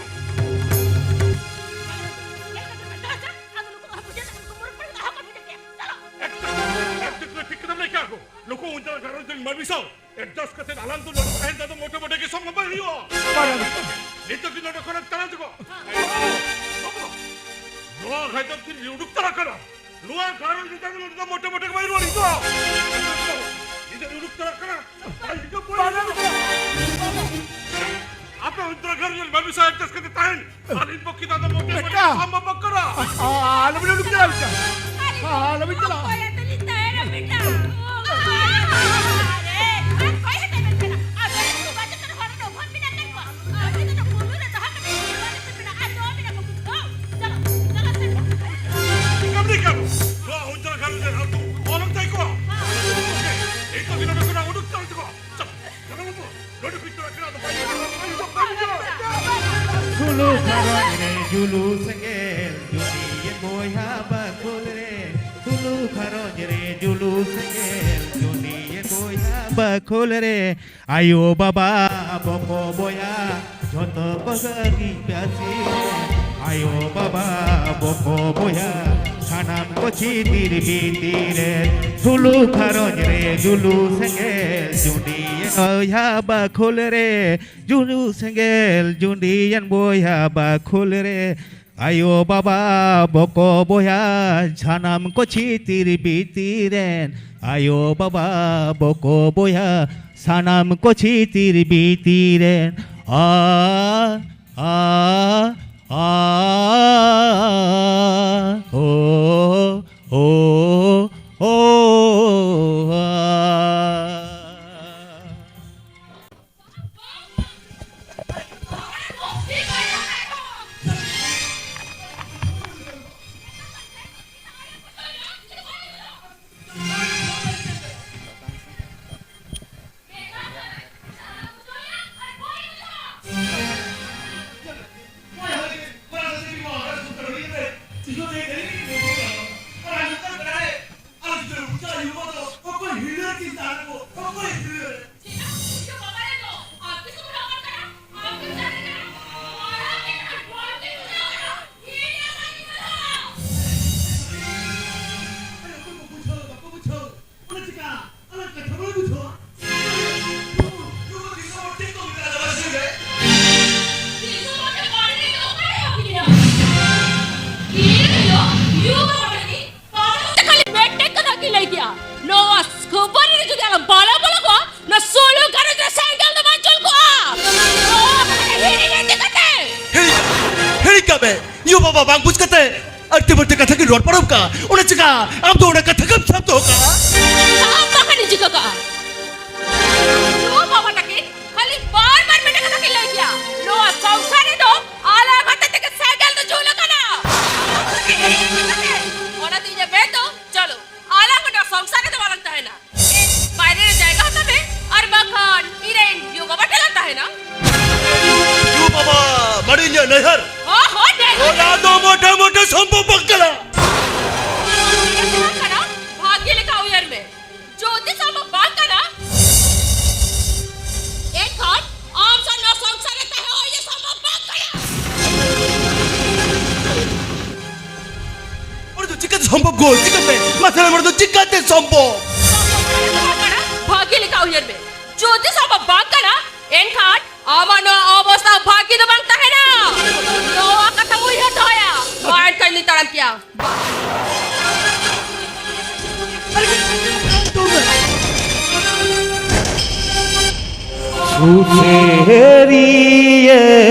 ᱮᱠᱫᱚᱢ, ᱮᱠᱫᱚᱢ ᱴᱷᱤᱠ ᱠᱟᱛᱷᱟᱢ ᱞᱟᱹᱭ ᱠᱟᱜᱼᱟ ᱜᱳ᱾ ᱱᱩᱠᱩ ᱩᱱᱛᱟᱨᱟ ᱜᱷᱟᱨᱚᱸᱡᱽ ᱨᱮᱱ ᱢᱟᱹᱱᱢᱤ ᱥᱟᱶ adjust ᱠᱟᱛᱮ ᱟᱞᱟᱝ ᱫᱚ ᱱᱚᱰᱮ ᱛᱟᱦᱮᱱ ᱫᱚ ᱢᱚᱴᱮ ᱢᱚᱴᱮ ᱜᱮ ᱥᱚᱢᱵᱷᱚᱵ ᱵᱟᱭ ᱦᱩᱭᱩᱜᱼᱟ᱾ ᱱᱤᱛᱚᱜ ᱜᱮ ᱱᱚᱰᱮ ᱠᱷᱚᱱᱟᱜ ᱪᱟᱞᱟᱣ ᱪᱚᱠᱚᱜ᱾ ᱱᱚᱣᱟ ᱜᱷᱟᱨᱚᱸᱡᱽ ᱫᱚ ᱛᱤᱨᱮ ᱩᱰᱩᱠ ᱛᱟᱨᱟ ᱠᱟᱱᱟ? ᱱᱚᱣᱟ ᱜᱷᱟᱨᱚᱸᱡᱽ ᱨᱮ ᱱᱚᱰᱮ ᱫᱚ ᱢᱚᱴᱮ ᱢᱚᱴᱮ ᱜᱮ ᱵᱟᱭ ᱨᱩᱣᱟᱹᱲ ᱦᱤᱡᱩᱜᱼᱟ᱾ ᱱᱤᱛᱚᱜ ᱩᱰᱩᱠ ᱛᱟᱨᱟ ᱠᱟᱱᱟ᱾ ᱟᱯᱮ ᱩᱱᱛᱟᱨᱟ ᱜᱷᱟᱨᱚᱸᱡᱽ ᱨᱮᱱ ᱢᱟᱹᱱᱢᱤ ᱥᱟᱶ adjust ᱠᱟᱛᱮ ᱛᱟᱦᱮᱱ᱾ ᱟᱹᱞᱤᱧ ᱯᱚᱠᱠᱷᱮ ᱫᱚ ᱟᱫᱚ ᱢᱚᱴᱮ ᱢᱚᱴᱮ ᱵᱮᱴᱟ᱾ ᱥᱚᱢᱵᱷᱚᱵ ᱵᱟᱝ ᱠᱟᱱᱟ᱾ ᱟ-, ᱟ-, ᱟᱞᱚᱵᱤᱱ ᱩᱰᱩᱠ ᱪᱟᱞᱟᱜᱼᱟ, ᱵᱮᱴᱟ᱾ ᱦᱟᱞᱚ ᱵᱤᱱ ᱪᱟᱞᱟᱜᱼᱟ᱾ ᱚᱠᱚᱭ ᱟᱛᱮ ᱞᱤᱧ ᱛᱟᱦᱮᱱᱟ ᱵᱮᱴᱟ? ᱟᱨᱮ, ᱟᱨ ᱚᱠᱚᱭ ᱟᱛᱮ ᱵᱮᱱ ᱛᱟᱦᱮᱱᱟ? ᱟᱵᱮᱱ ᱫᱚ ᱵᱟᱡᱮ ᱛᱮ ᱦᱚᱲ ᱫᱚ ᱵᱷᱚᱨ ᱢᱮᱱᱟᱜ ᱠᱟᱱ ᱠᱚᱣᱟ᱾ ᱟᱵᱮᱱ ᱫᱚ ᱵᱩᱞᱩ ᱨᱮ ᱫᱚᱦᱚ ᱠᱟᱛᱮ ᱵᱟᱡᱮ ᱛᱮ ᱢᱮᱱᱟᱜᱼᱟ᱾ ᱟᱨ ᱫᱚ ᱢᱮᱱᱟᱜ ᱠᱚ ᱵᱩᱡᱷᱟᱹᱣ᱾ ᱪᱟᱞᱟᱜ, ᱪᱟᱞᱟᱜ ᱥᱮᱱ᱾ ᱪᱤᱠᱟᱹᱢ ᱞᱟᱹᱭ ᱠᱮᱫ? ᱱᱚᱣᱟ ᱦᱚᱧᱪᱟᱨ ᱜᱷᱟᱨᱚᱸᱡᱽ ᱨᱮ ᱟᱹᱛᱩ ᱚᱞᱚᱜ ᱛᱟᱭ ᱠᱚ᱾ ᱮᱭ ᱛᱚ ᱫᱤᱱ ᱨᱮ ᱠᱟᱱᱟ, ᱩᱰᱩᱠ ᱛᱟᱞᱟᱝ ᱛᱮᱠᱚ᱾ ᱪᱟᱞᱟᱜ, ᱪᱟᱞᱟᱜ ᱵᱟᱹᱵᱩ᱾ ᱱᱚᱰᱮ ᱯᱤᱴᱷᱟᱹ ᱟᱠᱷᱲᱟ ᱫᱚ ᱵᱟᱭ ᱦᱩᱭᱩᱜᱼᱟ, ᱵᱟᱭ ᱦᱩᱭᱩᱜᱼᱟ, ᱵᱟᱭ ᱦᱩᱭᱩᱜᱼᱟ᱾ ᱥᱩᱞᱩ ᱜᱷᱟᱨᱚᱸᱡᱽ ᱨᱮ ᱡᱩᱞᱩ ᱥᱮᱸᱜᱮᱞ, ᱡᱩᱱᱤᱭᱮᱱ ᱵᱚᱭᱦᱟ ᱵᱟᱠᱷᱳᱞ ᱨᱮ᱾ ᱥᱩᱞᱩ ᱜᱷᱟᱨᱚᱸᱡᱽ ᱨᱮ ᱡᱩᱞᱩ ᱥᱮᱸᱜᱮᱞ, ᱡᱩᱱᱤᱭᱮᱱ ᱵᱚᱭᱦᱟ ᱵᱟᱠᱷᱳᱞ ᱨᱮ᱾ ᱟᱭᱳ ᱵᱟᱵᱟ ᱵᱚᱠᱚ ᱵᱚᱭᱦᱟ ᱡᱷᱚᱛᱚ ᱠᱚ ᱥᱟᱹᱨᱤ ᱯᱟᱹᱥᱤ ᱨᱮ᱾ ᱟᱭᱳ ᱵᱟᱵᱟ ᱵᱚᱠᱚ ᱵᱚᱭᱦᱟ ᱥᱟᱱᱟᱢ ᱠᱚ ᱪᱷᱤᱛᱤᱨ ᱵᱤᱛᱤᱨ ᱨᱮ᱾ ᱥᱩᱞᱩ ᱜᱷᱟᱨᱚᱸᱡᱽ ᱨᱮ ᱡᱩᱞᱩ ᱥᱮᱸᱜᱮᱞ, ᱡᱩᱱᱤᱭᱮᱱ ᱵᱚᱭᱦᱟ ᱵᱟᱠᱷᱳᱞ ᱨᱮ᱾ ᱡᱩᱞᱩ ᱥᱮᱸᱜᱮᱞ, ᱡᱩᱱᱤᱭᱮᱱ ᱵᱚᱭᱦᱟ ᱵᱟᱠᱷᱳᱞ ᱨᱮ᱾ ᱟᱭᱳ ᱵᱟᱵᱟ ᱵᱚᱠᱚ ᱵᱚᱭᱦᱟ ᱥᱟᱱᱟᱢ ᱠᱚ ᱪᱷᱤᱛᱤᱨ ᱵᱤᱛᱤᱨ ᱨᱮᱱ᱾ ᱟᱭᱳ ᱵᱟᱵᱟ ᱵᱚᱠᱚ ᱵᱚᱭᱦᱟ ᱥᱟᱱᱟᱢ ᱠᱚ ᱪᱷᱤᱛᱤᱨ ᱵᱤᱛᱤᱨ ᱨᱮᱱ᱾ ᱟ, ᱟ, ᱟ, ᱳ, ᱳ, ᱳ, ᱟ᱾ ᱠᱷᱟᱹᱞᱤ ᱢᱤᱫᱴᱮᱡ ᱠᱟᱛᱷᱟ ᱠᱤᱱ ᱞᱟᱹᱭ ᱠᱮᱜᱼᱟ, ᱱᱚᱣᱟ ᱠᱷᱟᱹᱯᱟᱹᱨᱤ ᱨᱮ ᱡᱩᱫᱤ ᱟᱞᱟᱝ ᱵᱟᱞᱟᱝ ᱵᱚᱞᱚ ᱠᱚᱜᱼᱟ, ᱱᱚᱣᱟ ᱥᱳᱞᱳ ᱜᱷᱟᱨᱚᱸᱡᱽ ᱨᱮ ᱥᱮᱸᱜᱮᱞ ᱫᱚ ᱵᱟᱝ ᱡᱩᱞ ᱠᱚᱜᱼᱟ᱾ ᱱᱚᱣᱟ ᱠᱟᱛᱷᱟ ᱦᱤᱲᱤᱧ ᱤᱫᱤ ᱠᱟᱛᱮ᱾ ᱦᱤᱲᱤᱧ ᱠᱟᱜ ᱢᱮ, ᱦᱤᱲᱤᱧ ᱠᱟᱜ ᱢᱮ᱾ ᱭᱩ ᱵᱟᱵᱟ ᱵᱟᱝ ᱵᱩᱡᱽ ᱠᱟᱛᱮ ᱟᱹᱲᱛᱤ ᱵᱟᱹᱲᱛᱤ ᱠᱟᱛᱷᱟ ᱠᱤᱱ ᱨᱚᱲ ᱯᱟᱨᱚᱢ ᱠᱟᱜᱼᱟ, ᱚᱱᱟ ᱪᱤᱠᱟ ᱟᱢ ᱫᱚ ᱚᱱᱟ ᱠᱟᱛᱷᱟ ᱜᱮᱢ ᱥᱟᱵ ᱫᱚᱦᱚ ᱠᱟᱜᱼᱟ? ᱟᱢ ᱵᱟᱠᱷᱟᱱᱤᱧ ᱪᱤᱠᱟᱹ ᱠᱟᱜᱼᱟ? ᱱᱚᱣᱟ ᱵᱟᱵᱟ ᱛᱟᱹᱠᱤᱱ ᱠᱷᱟᱹᱞᱤ ᱵᱟᱨ ᱵᱟᱨ ᱢᱤᱫᱴᱟᱝ ᱠᱟᱛᱷᱟ ᱠᱤᱱ ᱞᱟᱹᱭ ᱠᱮᱜᱼᱟ, ᱱᱚᱣᱟ ᱥᱚᱝᱥᱟᱨ ᱨᱮᱫᱚ ᱟᱞᱟᱝ ᱦᱚᱛᱮ ᱛᱮᱜᱮ ᱥᱮᱸᱜᱮᱞ ᱫᱚ ᱡᱩᱞ ᱟᱠᱟᱱᱟ᱾ ᱚᱱᱟᱛᱮ ᱤᱧᱟᱹᱜ ᱢᱮᱱ ᱫᱚ, ᱪᱚᱞᱚ, ᱟᱞᱟᱝ ᱦᱚᱸ ᱱᱚᱣᱟ ᱥᱚᱝᱥᱟᱨ ᱨᱮᱫᱚ ᱵᱟᱞᱟᱝ ᱛᱟᱦᱮᱱᱟ᱾ ᱵᱟᱭᱨᱮ ᱨᱮ ᱡᱟᱭᱜᱟ ᱦᱟᱛᱟᱣ ᱢᱮ, ᱟᱨ ᱵᱟᱠᱷᱟᱱ ᱤᱧ ᱨᱮᱱ ᱭᱩ ᱵᱟᱵᱟ ᱴᱷᱮᱱ ᱞᱟᱝ ᱛᱟᱦᱮᱱᱟ᱾ ᱭᱩ ᱵᱟᱵᱟ, ᱢᱟᱱᱮ ᱤᱧᱟᱹᱜ ᱱᱟᱹᱭᱦᱟᱹᱨ᱾ ᱦᱚᱸ, ᱦᱚᱸ, ᱱᱟᱹᱭᱦᱟᱹᱨ᱾ ᱚᱱᱟ ᱫᱚ ᱢᱚᱴᱮ ᱢᱚᱴᱮ ᱥᱚᱢᱵᱷᱚᱵ ᱵᱟᱝ ᱠᱟᱱᱟ᱾ ᱪᱮᱫ ᱵᱟᱝ ᱠᱟᱱᱟ? ᱵᱷᱟᱜᱮ ᱞᱮᱠᱟ ᱩᱭᱦᱟᱹᱨ ᱢᱮ᱾ ᱡᱩᱫᱤ ᱥᱚᱢᱵᱷᱚᱵ ᱵᱟᱝ ᱠᱟᱱᱟ, ᱮᱱᱠᱷᱟᱱ ᱟᱢ ᱥᱟᱶ ᱱᱚᱣᱟ ᱥᱚᱝᱥᱟᱨ ᱨᱮ ᱛᱟᱦᱮᱸ ᱦᱚᱸ ᱤᱧᱟᱹᱜ ᱥᱚᱢᱵᱷᱚᱵ ᱵᱟᱝ ᱠᱟᱱᱟ᱾ ᱚᱱᱟ ᱫᱚ ᱪᱤᱠᱟᱹᱛᱮ ᱥᱚᱢᱵᱷᱚᱵ ᱜᱳ? ᱪᱤᱠᱟᱹᱛᱮ? ᱢᱟᱥᱮ ᱞᱟᱹᱭ ᱢᱮ, ᱚᱱᱟ ᱫᱚ ᱪᱤᱠᱟᱹᱛᱮ ᱥᱚᱢᱵᱷᱚᱵ? ᱥᱚᱢᱵᱷᱚᱵ ᱠᱟᱱᱟ ᱥᱮ ᱵᱟᱝ ᱠᱟᱱᱟ? ᱵᱷᱟᱹᱜᱤ ᱞᱮᱠᱟ ᱩᱭᱦᱟᱹᱨ ᱢᱮ᱾ ᱡᱩᱫᱤ ᱥᱚᱢᱵᱷᱚᱵ ᱵᱟᱝ ᱠᱟᱱᱟ, ᱮᱱᱠᱷᱟᱱ ᱟᱢᱟᱜ ᱱᱚᱣᱟ ᱚᱵᱚᱥᱛᱷᱟ ᱵᱷᱟᱹᱜᱤ ᱫᱚ ᱵᱟᱝ ᱛᱟᱦᱮᱱᱟ᱾ ᱱᱚᱣᱟ ᱠᱟᱛᱷᱟ ᱩᱭᱦᱟᱹᱨ ᱫᱚᱦᱚᱭᱟ᱾ ᱢᱟ ᱮᱱᱠᱷᱟᱱ ᱤᱧ ᱛᱟᱲᱟᱢ ᱠᱮᱭᱟ᱾ ᱥᱩᱥᱟᱹᱨᱤᱭᱟᱹ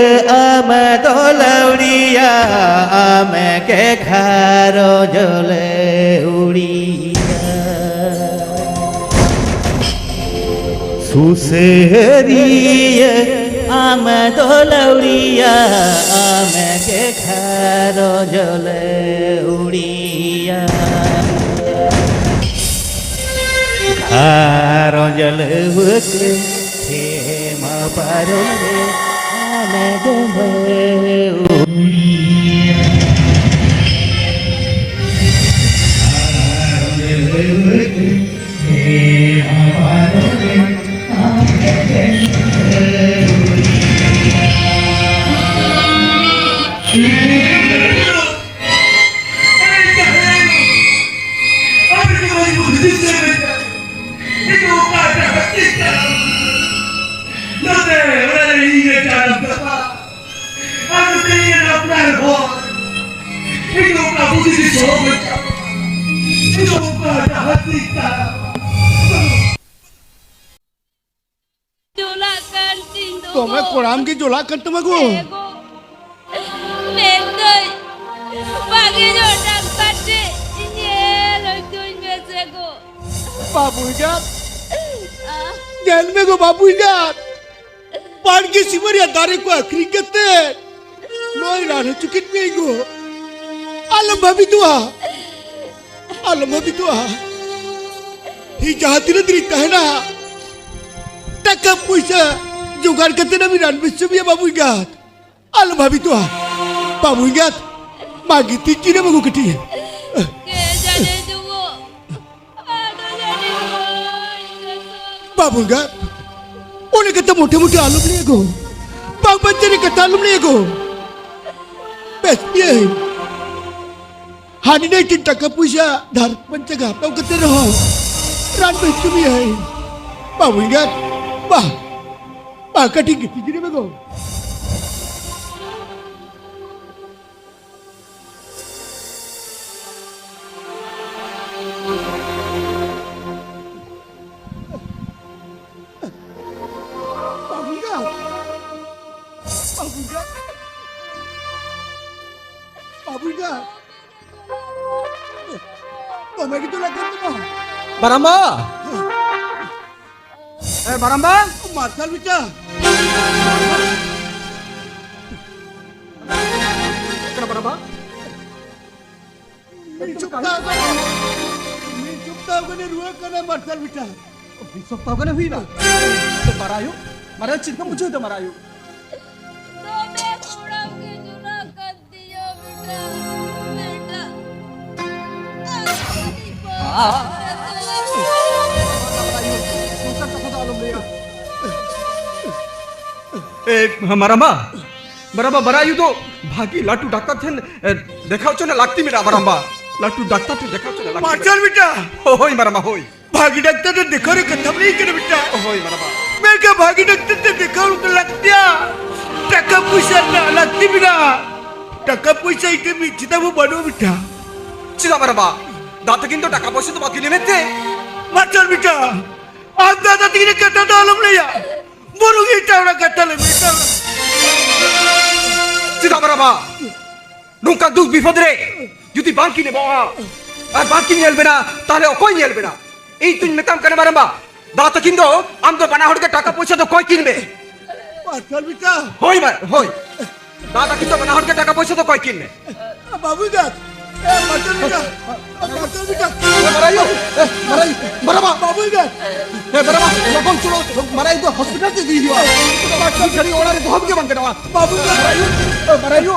ᱟᱢ ᱫᱚ ᱞᱟᱹᱣᱲᱤᱭᱟ, ᱟᱢ ᱜᱮ ᱜᱷᱟᱨᱚᱸᱡᱽ ᱞᱟᱹᱣᱲᱤᱭᱟ᱾ ᱥᱩᱥᱟᱹᱨᱤᱭᱟᱹ ᱟᱢ ᱫᱚ ᱞᱟᱹᱣᱲᱤᱭᱟ, ᱟᱢ ᱜᱮ ᱜᱷᱟᱨᱚᱸᱡᱽ ᱞᱟᱹᱣᱲᱤᱭᱟ᱾ ᱜᱷᱟᱨᱚᱸᱡᱽ ᱞᱟᱹᱣᱠᱟᱹ ᱥᱮᱢᱟ ᱯᱟᱨᱚᱢ ᱨᱮ ᱟᱢ ᱫᱚ ᱞᱟᱹᱣᱲᱤᱭᱟ᱾ ᱜᱷᱟᱨᱚᱸᱡᱽ ᱞᱟᱹᱣᱠᱟᱹ ᱟᱨ ᱛᱮᱦᱮᱧ ᱟᱯᱱᱟᱨ ᱦᱚᱲ, ᱤᱧ ᱫᱚ ᱚᱠᱟ ᱵᱩᱫᱷᱤ ᱫᱤᱥᱟᱹ ᱦᱚᱸ ᱵᱟᱹᱧ ᱧᱟᱢᱟ᱾ ᱤᱧ ᱫᱚ ᱚᱠᱟ ᱰᱟᱦᱟᱨ ᱛᱤᱧ ᱛᱟᱲᱟᱢᱟ? ᱡᱚᱞᱟᱜ ᱠᱟᱱ ᱛᱤᱧ ᱫᱚ ᱫᱚᱢᱮ ᱜᱚ᱾ ᱠᱚᱲᱟᱢ ᱜᱮ ᱡᱚᱞᱟᱜ ᱠᱟᱱ ᱛᱟᱢᱟ ᱜᱚ᱾ ᱦᱮᱸ ᱜᱚ᱾ ᱢᱮᱱᱫᱟᱹᱧ, ᱵᱟᱝ ᱤᱧ ᱦᱚᱸ ᱰᱟᱠᱛᱟᱨ ᱴᱷᱮᱱ ᱧᱮᱞ ᱦᱚᱪᱚᱧ ᱢᱮᱥᱮ ᱜᱚ᱾ ᱵᱟᱹᱵᱩ ᱮᱸᱜᱟᱛ, ᱟ? ᱧᱮᱞ ᱢᱮ ᱜᱚ ᱵᱟᱹᱵᱩ ᱮᱸᱜᱟᱛ, ᱵᱟᱲᱜᱮ ᱥᱤᱢᱟᱹ ᱨᱮᱭᱟᱜ ᱫᱟᱨᱮ ᱠᱚ ᱟᱹᱠᱷᱨᱤᱧ ᱠᱟᱛᱮ ᱱᱚᱜᱼᱚᱭ ᱨᱟᱱ ᱦᱚᱪᱚ ᱠᱮᱫ ᱢᱮᱭᱟ ᱜᱚ᱾ ᱟᱞᱚᱢ ᱵᱷᱟᱹᱵᱤᱛᱚᱜᱼᱟ, ᱟᱞᱚᱢ ᱵᱷᱟᱹᱵᱤᱛᱚᱜᱼᱟ᱾ ᱤᱧ ᱡᱟᱦᱟᱸ ᱛᱤᱱᱟᱹᱜ ᱫᱤᱱᱤᱧ ᱛᱟᱦᱮᱱᱟ, ᱴᱟᱠᱟ ᱯᱩᱭᱥᱟᱹ ᱡᱚᱜᱟᱲ ᱠᱟᱛᱮ ᱱᱟᱢ ᱨᱟᱱ ᱵᱮᱥ ᱦᱚᱪᱚ ᱢᱮᱭᱟ ᱵᱟᱹᱵᱩ ᱮᱸᱜᱟᱛ᱾ ᱟᱞᱚᱢ ᱵᱷᱟᱹᱵᱤᱛᱚᱜᱼᱟ ᱵᱟᱹᱵᱩ ᱮᱸᱜᱟᱛ, ᱢᱟ ᱜᱤᱛᱤᱡ ᱡᱤᱨᱟᱹᱜ ᱢᱮ ᱜᱚ ᱠᱟᱹᱴᱤᱡ᱾ ᱠᱮ ᱡᱟᱱᱮ ᱡᱩᱣᱟᱹ, ᱟᱫᱚ ᱡᱟᱱᱮ ᱡᱩᱣᱟᱹ᱾ ᱵᱟᱹᱵᱩ ᱮᱸᱜᱟᱛ, ᱚᱱᱮ ᱠᱟᱛᱷᱟ ᱢᱚᱴᱷᱮ ᱢᱚᱴᱷᱮ ᱟᱞᱚᱢ ᱞᱟᱹᱭᱟ ᱜᱚ᱾ ᱵᱟᱝ ᱵᱟᱧᱪᱟᱣ ᱨᱮ ᱠᱟᱛᱷᱟ ᱟᱞᱚᱢ ᱞᱟᱹᱭᱟ ᱜᱚ᱾ ᱵᱮᱥ ᱤᱭᱟᱹ, ᱦᱟᱹᱱᱤ ᱱᱟᱹᱭ ᱴᱷᱮᱱ ᱴᱟᱠᱟ ᱯᱩᱭᱥᱟᱹ ᱫᱷᱟᱨ ᱯᱟᱧᱪᱟ ᱦᱟᱛᱟᱣ ᱠᱟᱛᱮ ᱨᱮᱦᱚᱸ ᱨᱟᱱ ᱵᱮᱥ ᱦᱚᱪᱚ ᱢᱮᱭᱟᱭ᱾ ᱵᱟᱹᱵᱩ ᱮᱸᱜᱟᱛ, ᱵᱟ, ᱵᱟ, ᱠᱟᱹᱴᱤᱡ ᱜᱤᱛᱤᱡ ᱡᱤᱨᱟᱹᱜ ᱢᱮ ᱜᱚ᱾ ᱵᱟᱹᱵᱩ ᱮᱸᱜᱟᱛ! ᱵᱟᱹᱵᱩ ᱮᱸᱜᱟᱛ! ᱵᱟᱹᱵᱩ ᱮᱸᱜᱟᱛ! ᱫᱚᱢᱮ ᱜᱮ ᱫᱩᱞᱟᱜ ᱠᱟᱱ ᱛᱟᱢᱟ᱾ ᱵᱟᱨᱟᱢᱵᱟ! ᱮ, ᱵᱟᱨᱟᱢᱵᱟ! ᱢᱟᱨᱥᱟᱞ ᱵᱤᱴᱟ! ᱪᱮᱫ ᱠᱟᱱᱟ ᱵᱟᱨᱟᱢᱵᱟ? ᱢᱤᱫ ᱥᱚᱯᱛᱟᱦᱚ ᱜᱟᱱ, ᱢᱤᱫ ᱥᱚᱯᱛᱟᱦᱚ ᱜᱟᱱᱮ ᱨᱩᱣᱟᱹᱜ ᱠᱟᱱᱟ ᱢᱟᱨᱥᱟᱞ ᱵᱤᱴᱟ᱾ ᱢᱤᱫ ᱥᱚᱯᱛᱟᱦᱚ ᱜᱟᱱᱮ ᱦᱩᱭᱱᱟ? ᱛᱚ ᱢᱟᱨᱟᱝ ᱟᱭᱳ, ᱢᱟᱨᱟᱝ ᱟᱭᱳ ᱪᱮᱫ ᱞᱮᱠᱟᱢ ᱵᱩᱡᱷᱟᱹᱣ ᱮᱫᱟ ᱢᱟᱨᱟᱝ ᱟᱭᱳ? ᱫᱚᱢᱮ ᱠᱚᱲᱟᱢ ᱜᱮ ᱡᱩᱞᱟᱜ ᱠᱟᱱ ᱛᱤᱧᱟ ᱵᱮᱴᱟ, ᱵᱮᱴᱟ᱾ ᱱᱚᱝᱠᱟᱱ ᱠᱟᱛᱷᱟ ᱫᱚ ᱟᱞᱚᱢ ᱞᱟᱹᱭᱟ᱾ ᱮ, ᱢᱟᱨᱟᱢᱵᱟ, ᱢᱟᱨᱟᱢᱵᱟ, ᱢᱟᱨᱟᱝ ᱟᱭᱳ ᱫᱚ ᱵᱷᱟᱹᱜᱤ ᱞᱟᱹᱴᱩ ᱰᱟᱠᱛᱟᱨ ᱴᱷᱮᱱ, ᱮ, ᱫᱮᱠᱷᱟᱣ ᱦᱚᱪᱚ ᱨᱮᱱᱟᱜ ᱞᱟᱹᱠᱛᱤ ᱢᱮᱱᱟᱜᱼᱟ ᱢᱟᱨᱟᱢᱵᱟ᱾ ᱞᱟᱹᱴᱩ ᱰᱟᱠᱛᱟᱨ ᱴᱷᱮᱱ ᱫᱮᱠᱷᱟᱣ ᱦᱚᱪᱚ ᱨᱮᱱᱟᱜ ᱞᱟᱹᱠᱛᱤ ᱢᱟᱨᱥᱟᱞ ᱢᱮᱱᱟᱜᱼᱟ᱾ ᱵᱮᱴᱟ᱾ ᱦᱳᱭ ᱢᱟᱨᱟᱢᱵᱟ, ᱦᱳᱭ᱾ ᱵᱷᱟᱹᱜᱤ ᱰᱟᱠᱛᱟᱨ ᱴᱷᱮᱱ ᱫᱮᱠᱷᱟᱣ ᱨᱮ ᱠᱟᱛᱷᱟ ᱵᱤᱱ ᱞᱟᱹᱭ ᱠᱟᱱᱟ ᱵᱮᱴᱟ᱾ ᱦᱳᱭ ᱢᱟᱨᱟᱢᱵᱟ᱾ ᱢᱮᱱᱠᱷᱟᱱ ᱵᱷᱟᱹᱜᱤ ᱰᱟᱠᱛᱟᱨ ᱴᱷᱮᱱ ᱫᱮᱠᱷᱟᱣ ᱞᱟᱹᱠᱛᱤᱭᱟ᱾ ᱴᱟᱠᱟ ᱯᱩᱭᱥᱟᱹ ᱨᱮᱱᱟᱜ ᱞᱟᱹᱠᱛᱤ ᱢᱮᱱᱟᱜᱼᱟ᱾ ᱴᱟᱠᱟ ᱯᱩᱭᱥᱟᱹ ᱤᱧ ᱴᱷᱮᱱ ᱢᱤᱫ ᱪᱮᱫ ᱦᱚᱸ ᱵᱟᱹᱱᱩᱜᱼᱟ ᱵᱮᱴᱟ᱾ ᱪᱮᱫᱟᱜ ᱢᱟᱨᱟᱢᱵᱟ? ᱫᱟᱫᱟ ᱛᱟᱹᱠᱤᱱ ᱫᱚ ᱴᱟᱠᱟ ᱯᱩᱭᱥᱟᱹ ᱫᱚ ᱵᱟᱹᱠᱤᱱ ᱮᱢᱮᱫ ᱛᱮ? ᱢᱟᱨᱥᱟᱞ ᱵᱮᱴᱟ, ᱟᱢ ᱫᱟᱫᱟ ᱛᱟᱹᱠᱤᱱ ᱠᱟᱛᱷᱟ ᱫᱚ ᱟᱞᱚᱢ ᱞᱟᱹᱭᱟ᱾ ᱵᱚᱨᱚᱝ ᱮᱴᱟᱜ ᱦᱚᱲᱟᱜ ᱠᱟᱛᱷᱟ ᱞᱟᱹᱭ ᱢᱮ, ᱮᱴᱟᱜ ᱦᱚᱲᱟᱜ᱾ ᱪᱮᱫᱟᱜ ᱢᱟᱨᱟᱢᱵᱟ? ᱱᱚᱝᱠᱟ ᱫᱩᱠ ᱵᱤᱯᱚᱫ ᱨᱮ ᱡᱩᱫᱤ ᱵᱟᱝ ᱠᱤᱱ ᱮᱢᱚᱜᱼᱟ ᱟᱨ ᱵᱟᱝ ᱠᱤᱱ ᱧᱮᱞ ᱵᱮᱱᱟ, ᱛᱟᱦᱞᱮ ᱚᱠᱚᱭ ᱧᱮᱞ ᱵᱮᱱᱟ? ᱤᱧ ᱛᱩᱧ ᱢᱮᱛᱟᱢ ᱠᱟᱱᱟ ᱢᱟᱨᱟᱝᱵᱟ, ᱫᱟ ᱛᱟᱹᱠᱤᱱ ᱫᱚ ᱟᱢ ᱫᱚ ᱵᱟᱱᱟ ᱦᱚᱲ ᱜᱮ ᱴᱟᱠᱟ ᱯᱚᱭᱥᱟ ᱫᱚ ᱠᱚᱭ ᱠᱤᱱ ᱢᱮ᱾ ᱯᱟᱛᱷᱟᱞ ᱵᱤᱴᱟ᱾ ᱦᱳᱭ ᱢᱟ, ᱦᱳᱭ᱾ ᱫᱟ ᱛᱟᱹᱠᱤᱱ ᱫᱚ ᱵᱟᱱᱟ ᱦᱚᱲ ᱜᱮ ᱴᱟᱠᱟ ᱯᱚᱭᱥᱟ ᱫᱚ ᱠᱚᱭ ᱠᱤᱱ ᱢᱮ᱾ ᱵᱟᱹᱵᱩ ᱫᱟ, ᱮ, ᱯᱟᱛᱷᱟᱞ ᱵᱤᱴᱟ, ᱯᱟᱛᱷᱟᱞ ᱵᱤᱴᱟ᱾ ᱮ, ᱢᱟᱨᱟᱭᱩ, ᱮ, ᱢᱟᱨᱟᱭᱩ, ᱢᱟᱨᱟᱵᱟ᱾ ᱵᱟᱹᱵᱩ ᱫᱟ᱾ ᱮ, ᱢᱟᱨᱟᱵᱟ, ᱞᱚᱜᱚᱱ ᱪᱚᱞᱚ, ᱢᱟᱨᱟᱭᱩ ᱫᱚ ᱦᱚᱥᱯᱤᱴᱟᱞ ᱛᱮ ᱤᱫᱤ ᱦᱩᱭᱩᱜᱼᱟ᱾ ᱢᱤᱫ ᱜᱷᱟᱹᱲᱤ ᱚᱲᱟᱜ ᱨᱮ ᱫᱚᱦᱚ ᱜᱮ ᱵᱟᱝ ᱜᱟᱱᱚᱜᱼᱟ᱾ ᱵᱟᱹᱵᱩ ᱫᱟ᱾ ᱢᱟᱨᱟᱭᱩ, ᱮ, ᱢᱟᱨᱟᱭᱩ᱾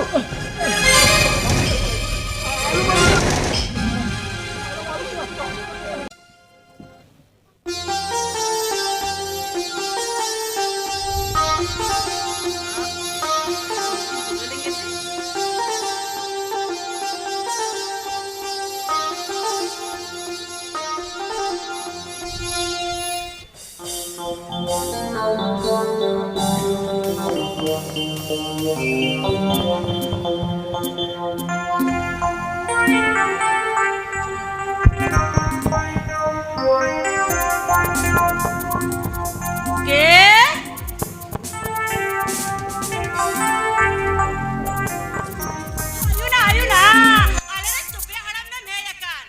ᱠᱮ? ᱟᱭᱩᱱᱟ, ᱟᱭᱩᱱᱟ, ᱟᱞᱮ ᱨᱮᱱ ᱛᱩᱯᱤᱭᱟᱹ ᱦᱟᱲᱟᱢ ᱫᱚᱢ ᱦᱮᱡ ᱟᱠᱟᱱ᱾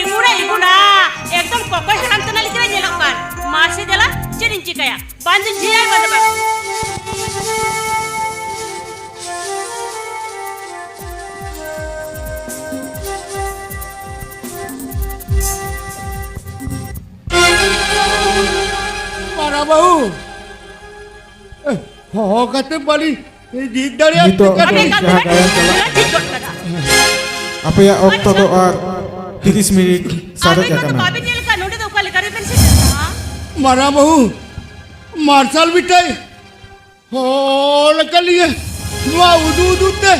ᱤᱜᱩᱱᱟ, ᱤᱜᱩᱱᱟ, ᱮᱠᱫᱚᱢ ᱠᱚᱠᱚᱭ ᱦᱟᱲᱟᱢ ᱛᱟᱱᱟ ᱞᱮᱠᱟ ᱧᱮᱞᱚᱜ ᱠᱟᱱ᱾ ᱢᱟᱥᱮ ᱫᱮᱞᱟ, ᱪᱮᱫ ᱤᱧ ᱪᱤᱠᱟᱹᱭᱟ? ᱵᱟᱝ ᱫᱩᱧ ᱡᱷᱤᱭᱟᱭ, ᱵᱟᱝ ᱫᱚ ᱵᱟᱝ᱾ ᱢᱟᱨᱟᱝ ᱵᱟᱹᱦᱩ, ᱦᱚᱦᱚ ᱠᱟᱛᱮ ᱵᱟᱹᱞᱤᱧ ᱡᱤᱛ ᱫᱟᱲᱮᱭᱟᱜ ᱱᱤᱛᱚᱜ ᱠᱟᱱᱟ᱾ ᱟᱯᱮ ᱡᱟᱦᱟᱸ ᱜᱟᱭᱟᱱ ᱪᱟᱞᱟᱜ ᱴᱷᱤᱠ ᱜᱚᱫ ᱠᱟᱫᱟ᱾ ᱟᱯᱮᱭᱟᱜ ᱚᱠᱛᱚ ᱫᱚ ᱟᱨ ᱛᱤᱨᱤᱥ ᱢᱤᱱᱤᱴ ᱥᱟᱨᱮᱡ ᱟᱵᱮᱱ ᱢᱟ ᱫᱚ ᱟᱠᱟᱱᱟ᱾ ᱵᱟᱵᱮᱱ ᱧᱮᱞ ᱠᱟᱜ, ᱱᱚᱰᱮ ᱫᱚ ᱚᱠᱟ ᱞᱮᱠᱟ ᱨᱮᱵᱮᱱ ᱥᱮᱴᱮᱨ ᱠᱟᱱᱟ? ᱢᱟᱨᱟᱝ ᱵᱟᱹᱦᱩ, ᱢᱟᱨᱥᱟᱞ ᱵᱤᱴᱟᱹᱭ ᱦᱚᱲ ᱠᱟᱹᱞᱤᱭᱟᱹ, ᱱᱚᱣᱟ ᱩᱫᱩ ᱩᱫᱩ ᱛᱮ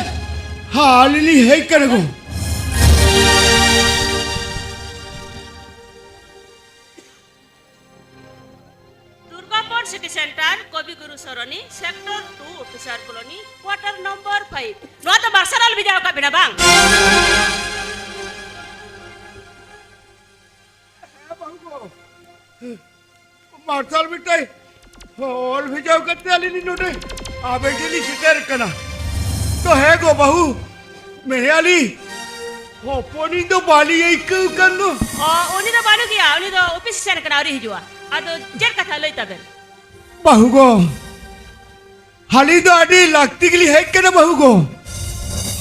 ᱦᱟᱞᱤ ᱞᱤᱧ ᱦᱮᱡ ᱠᱟᱱᱟ ᱜᱚ᱾ Durgapur city centre, Kobiguru Sarani, sector two, officer colony, quarter number five. ᱱᱚᱣᱟ ᱫᱚ ᱢᱟᱨᱥᱟᱞ ᱟᱞ ᱵᱷᱮᱡᱟ ᱟᱠᱟᱫ ᱵᱮᱱᱟ ᱵᱟᱝ? ᱦᱮᱸ, ᱵᱟᱹᱦᱩ ᱜᱚ᱾ ᱢᱟᱨᱥᱟᱞ ᱢᱤᱫᱴᱟᱝ ᱚᱞ ᱵᱷᱮᱡᱟᱣ ᱠᱟᱛᱮ ᱟᱹᱞᱤᱧ ᱞᱤᱧ ᱱᱚᱰᱮ ᱟᱵᱮᱱ ᱴᱷᱮᱱ ᱞᱤᱧ ᱥᱮᱴᱮᱨ ᱠᱟᱱᱟ᱾ ᱛᱚ ᱦᱮᱸ ᱜᱚ ᱵᱟᱹᱦᱩ, ᱢᱮᱦᱮ ᱟᱹᱞᱤᱧ ᱦᱚᱯᱚᱱᱤᱧ ᱫᱚ ᱵᱟᱹᱞᱤᱧ ᱟᱹᱭᱠᱟᱹᱣ ᱠᱟᱱ ᱫᱚ᱾ ᱚ, ᱩᱱᱤ ᱫᱚ ᱵᱟᱹᱱᱩᱜ ᱜᱮᱭᱟ, ᱩᱱᱤ ᱫᱚ ᱚᱯᱷᱤᱥ ᱥᱮᱱ ᱠᱟᱱᱟ, ᱟᱹᱣᱨᱤ ᱦᱤᱡᱩᱜᱼᱟ᱾ ᱟᱫᱚ ᱪᱮᱫ ᱠᱟᱛᱷᱟ ᱞᱟᱹᱭ ᱛᱟᱵᱮᱱ? ᱵᱟᱹᱦᱩ ᱜᱚ, ᱟᱹᱞᱤᱧ ᱫᱚ ᱟᱹᱰᱤ ᱞᱟᱹᱠᱛᱤ ᱜᱮᱞᱤᱧ ᱦᱮᱡ ᱠᱟᱱᱟ ᱵᱟᱹᱦᱩ ᱜᱚ᱾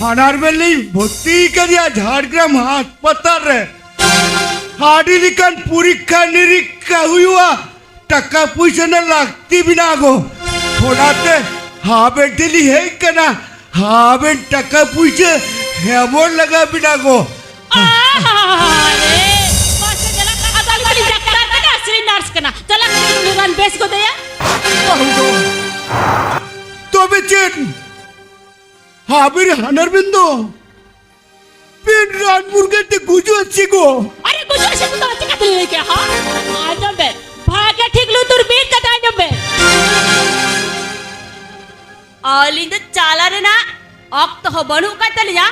ᱦᱟᱱᱟᱨ ᱵᱮᱞ ᱞᱤᱧ ᱵᱷᱚᱨᱛᱤ ᱠᱟᱫᱮᱭᱟ ᱡᱷᱟᱲᱜᱨᱟᱢ ᱦᱟᱥᱯᱟᱛᱟᱞ ᱨᱮ᱾ ᱟᱹᱰᱤ ᱞᱮᱠᱟᱱ ᱯᱚᱨᱤᱠᱠᱷᱟ ᱱᱤᱨᱤᱠᱠᱷᱟ ᱦᱩᱭᱩᱜᱼᱟ, ᱴᱟᱠᱟ ᱯᱩᱭᱥᱟᱹ ᱨᱮᱱᱟᱜ ᱞᱟᱹᱠᱛᱤ ᱢᱮᱱᱟᱜᱼᱟ ᱜᱚ᱾ ᱚᱱᱟᱛᱮ ᱟᱵᱮᱱ ᱴᱷᱮᱱ ᱞᱤᱧ ᱦᱮᱡ ᱠᱟᱱᱟ, ᱟᱵᱮᱱ ᱴᱟᱠᱟ ᱯᱩᱭᱥᱟᱹ ᱦᱮᱢᱚᱨ ᱞᱟᱜᱟᱣ ᱵᱮᱱᱟ ᱜᱚ᱾ ᱟᱨᱮ, ᱢᱟᱥᱮ ᱧᱮᱞᱚᱜ ᱠᱟᱱᱟ, ᱟᱫᱚ ᱟᱹᱞᱤᱧ ᱫᱚᱞᱤᱧ ᱰᱟᱠᱛᱟᱨ ᱠᱟᱱᱟ ᱥᱮ ᱱᱟᱨᱥ ᱠᱟᱱᱟ? ᱪᱟᱞᱟᱜ ᱠᱟᱱᱟ, ᱩᱱᱤ ᱨᱟᱱ ᱵᱮᱥ ᱜᱚᱫᱮᱭᱟ᱾ ᱵᱟᱹᱦᱩ ᱜᱚ, ᱛᱚᱵᱮ ᱪᱮᱫ? ᱟᱵᱮᱱ ᱦᱟᱱᱟᱨ ᱵᱮᱱ ᱫᱚ ᱵᱮᱱ ᱨᱟᱱ ᱢᱩᱨᱜᱟᱹᱱ ᱛᱮ ᱜᱩᱡᱩᱜ ᱟᱥᱮ ᱜᱚ? ᱟᱨᱮ, ᱜᱩᱡᱩᱜ ᱟᱥᱮ ᱫᱚ ᱪᱤᱠᱟᱹ ᱛᱮᱞᱤᱧ ᱞᱟᱹᱭ ᱠᱮᱭᱟ, ᱦᱟ? ᱟᱸᱡᱚᱢ ᱵᱮᱱ, ᱵᱷᱟᱜᱮ ᱴᱷᱤᱠ ᱞᱩᱛᱩᱨ ᱵᱤᱫ ᱠᱟᱛᱮ ᱟᱸᱡᱚᱢ ᱵᱮᱱ᱾ ᱟᱹᱞᱤᱧ ᱫᱚ ᱪᱟᱞᱟᱜ ᱨᱮᱱᱟᱜ ᱚᱠᱛᱚ ᱦᱚᱸ ᱵᱟᱹᱱᱩᱜ ᱟᱠᱟᱫ ᱛᱟᱹᱞᱤᱧᱟ,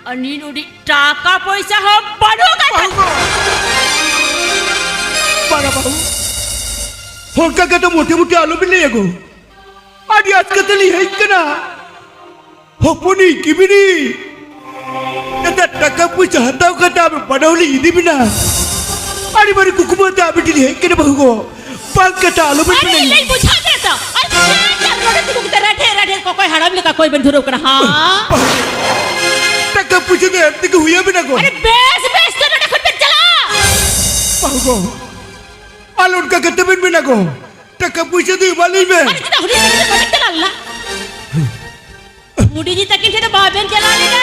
ᱟᱨ ᱱᱤᱱ ᱩᱰᱤᱡ ᱴᱟᱠᱟ ᱯᱚᱭᱥᱟ ᱦᱚᱸ ᱵᱟᱹᱱᱩᱜ ᱟᱠᱟᱫ ᱛᱟᱹᱞᱤᱧᱟ᱾ ᱵᱟᱝᱟ ᱵᱟᱹᱦᱩ, ᱚᱱᱠᱟ ᱠᱟᱛᱮ ᱢᱚᱴᱮ ᱢᱚᱴᱮ ᱟᱞᱚᱵᱤᱱ ᱞᱟᱹᱭᱟ ᱜᱚ᱾ ᱟᱹᱰᱤ ᱟᱥᱠᱮ ᱛᱮᱞᱤᱧ ᱦᱮᱡ ᱠᱟᱱᱟ᱾ ᱦᱚᱯᱚᱱᱤᱧ ᱠᱤᱢᱤᱱᱤ, ᱮᱴᱟᱜ ᱴᱟᱠᱟ ᱯᱩᱭᱥᱟᱹ ᱦᱟᱛᱟᱣ ᱠᱟᱛᱮ ᱟᱵᱮ ᱵᱟᱰᱟᱣ ᱞᱤᱧ ᱤᱫᱤ ᱵᱮᱱᱟ᱾ ᱟᱹᱰᱤ ᱢᱟᱨᱮ ᱠᱩᱠᱢᱩ ᱟᱛᱮ ᱟᱵᱮ ᱴᱷᱮᱱ ᱦᱮᱡ ᱠᱟᱱᱟ ᱵᱟᱹᱦᱩ ᱜᱚ᱾ ᱵᱟᱝ ᱠᱟᱛᱷᱟ ᱟᱞᱚ ᱵᱮᱱ ᱟᱨᱮ, ᱢᱮᱱᱟ᱾ ᱞᱤᱧ ᱵᱩᱡᱷᱟᱹᱣ ᱠᱮᱫ ᱫᱚ᱾ ᱟᱨ ᱪᱮᱫ ᱱᱚᱰᱮ ᱫᱩᱲᱩᱵ ᱠᱟᱛᱮ ᱨᱟᱰᱷᱮ ᱨᱟᱰᱷᱮ ᱠᱚᱠᱚᱭ ᱦᱟᱲᱟᱢ ᱞᱮᱠᱟ ᱠᱚᱭ ᱵᱮᱱ ᱫᱷᱩᱨᱟᱹᱣ ᱠᱟᱱᱟ, ᱦᱟᱸ? ᱴᱟᱠᱟ ᱯᱩᱭᱥᱟᱹ ᱫᱚ ᱮᱢ ᱛᱮᱜᱮ ᱦᱩᱭ ᱟᱵᱮᱱᱟ ᱜᱚ᱾ ᱟᱨᱮ, ᱵᱮᱥ, ᱵᱮᱥ, ᱛᱚ ᱱᱚᱰᱮ ᱠᱷᱚᱱ ᱵᱮᱱ ᱪᱟᱞᱟᱜᱼᱟ᱾ ᱵᱟᱹᱦᱩ ᱜᱚ, ᱟᱞᱚ ᱚᱱᱠᱟ ᱠᱟᱛᱮ ᱵᱮᱱ ᱢᱮᱱᱟ ᱜᱚ᱾ ᱴᱟᱠᱟ ᱯᱩᱭᱥᱟᱹ ᱫᱚ ᱮᱢᱟᱞᱤᱧ ᱵᱮᱱ᱾ ᱟᱨᱮ, ᱪᱮᱫᱟᱜ ᱦᱩᱰᱤᱧ ᱦᱩᱰᱤᱧ ᱛᱟᱹᱠᱤᱱ ᱴᱷᱮᱱ ᱫᱚ ᱵᱟᱵᱮᱱ ᱪᱟᱞᱟᱣ ᱞᱮᱱᱟ? ᱦᱩᱰᱤᱧ ᱛᱟᱹᱠᱤᱱ ᱴᱷᱮᱱ ᱫᱚ ᱵᱟᱵᱮᱱ ᱪᱟᱞᱟᱣ ᱞᱮᱱᱟ?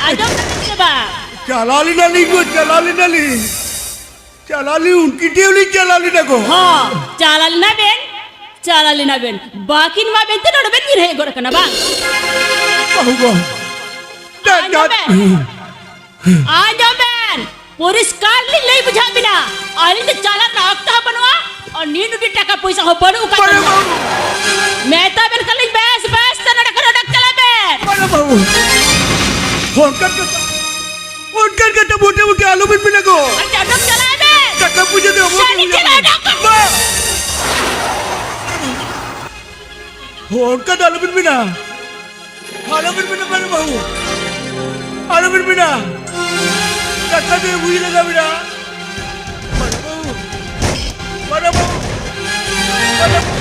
ᱟᱸᱡᱚᱢ ᱛᱟᱹᱠᱤᱱ ᱥᱮ ᱵᱟᱝ? ᱪᱟᱞᱟᱣ ᱞᱮᱱᱟᱞᱤᱧ ᱜᱚ, ᱪᱟᱞᱟᱣ ᱞᱮᱱᱟᱞᱤᱧ᱾ ᱪᱟᱞᱟᱣ ᱞᱮᱱ, ᱩᱱᱠᱤᱱ ᱴᱷᱮᱱ ᱞᱤᱧ ᱪᱟᱞᱟᱣ ᱞᱮᱱᱟ ᱜᱚ᱾ ᱦᱚᱸ, ᱪᱟᱞᱟᱣ ᱞᱮᱱᱟ ᱵᱮᱱ, ᱪᱟᱞᱟᱣ ᱞᱮᱱᱟ ᱵᱮᱱ᱾ ᱵᱟᱹᱠᱤᱱ ᱮᱢᱟ ᱵᱮᱱ ᱛᱮ ᱱᱚᱰᱮ ᱵᱮᱱ ᱧᱤᱨ ᱦᱮᱡ ᱜᱚᱫ ᱟᱠᱟᱱᱟ ᱵᱟᱝ? ᱵᱟᱹᱦᱩ ᱜᱚ᱾ ᱟᱸᱡᱚᱢ ᱵᱮᱱ᱾ ᱟᱸᱡᱚᱢ ᱵᱮᱱ, ᱯᱚᱨᱤᱥᱠᱟᱨ ᱞᱤᱧ ᱞᱟᱹᱭ ᱵᱩᱡᱷᱟᱹᱣ ᱵᱮᱱᱟ, ᱟᱹᱞᱤᱧ ᱫᱚ ᱪᱟᱞᱟᱜ ᱨᱮᱱᱟᱜ ᱚᱠᱛᱚ ᱦᱚᱸ ᱵᱟᱹᱱᱩᱜᱼᱟ, ᱟᱨ ᱱᱤᱱ ᱩᱰᱤ ᱴᱟᱠᱟ ᱯᱚᱭᱥᱟ ᱦᱚᱸ ᱵᱟᱹᱱᱩᱜ ᱟᱠᱟᱫ ᱵᱟᱝᱟ ᱛᱟᱹᱞᱤᱧᱟ᱾ ᱵᱟᱹᱵᱩ᱾ ᱢᱮᱛᱟ ᱵᱮᱱ ᱠᱷᱟᱱ ᱞᱤᱧ, ᱵᱮᱥ, ᱵᱮᱥ ᱛᱮ ᱱᱚᱰᱮ ᱠᱷᱚᱱ ᱚᱰᱚᱠ ᱪᱟᱞᱟᱜ ᱵᱮᱱ᱾ ᱵᱟᱝᱟ ᱵᱟᱹᱵᱩ, ᱚᱱᱠᱟᱱ ᱠᱟᱛᱷᱟ, ᱚᱱᱠᱟᱱ ᱠᱟᱛᱷᱟ ᱢᱚᱴᱮ ᱢᱚᱴᱮ ᱟᱞᱚ ᱵᱮᱱ ᱢᱮᱱᱟ ᱜᱚ᱾ ᱟᱨ ᱚᱰᱚᱠ ᱪᱟᱞᱟᱜ ᱵᱮᱱ᱾ ᱴᱟᱠᱟ ᱯᱚᱭᱥᱟ ᱫᱚ ᱮᱢᱚᱜ ᱥᱟᱹᱨᱤ ᱜᱮ ᱪᱮᱫ ᱦᱩᱭᱩᱜᱼᱟ᱾ ᱚᱰᱚᱠ ᱠᱚ᱾ ᱵᱟ᱾ ᱦᱚᱸ, ᱚᱱᱠᱟ ᱫᱚ ᱟᱞᱚᱵᱤᱱ ᱢᱮᱱᱟ᱾ ᱟᱞᱚᱵᱤᱱ ᱢᱮᱱᱟ, ᱢᱟᱨᱟᱝ ᱵᱟᱹᱵᱩ᱾ ᱟᱞᱚᱵᱤᱱ ᱢᱮᱱᱟ᱾ ᱠᱟᱛᱷᱟ ᱫᱚ ᱵᱩᱡᱽ ᱞᱟᱜᱟᱣ ᱵᱤᱱᱟ᱾ ᱢᱟᱨᱟᱝ ᱵᱟᱹᱵᱩ᱾ ᱢᱟᱨᱟᱝ ᱵᱟᱹᱵᱩ᱾ ᱢᱟᱨᱟᱝ ᱵᱟᱹᱵᱩ᱾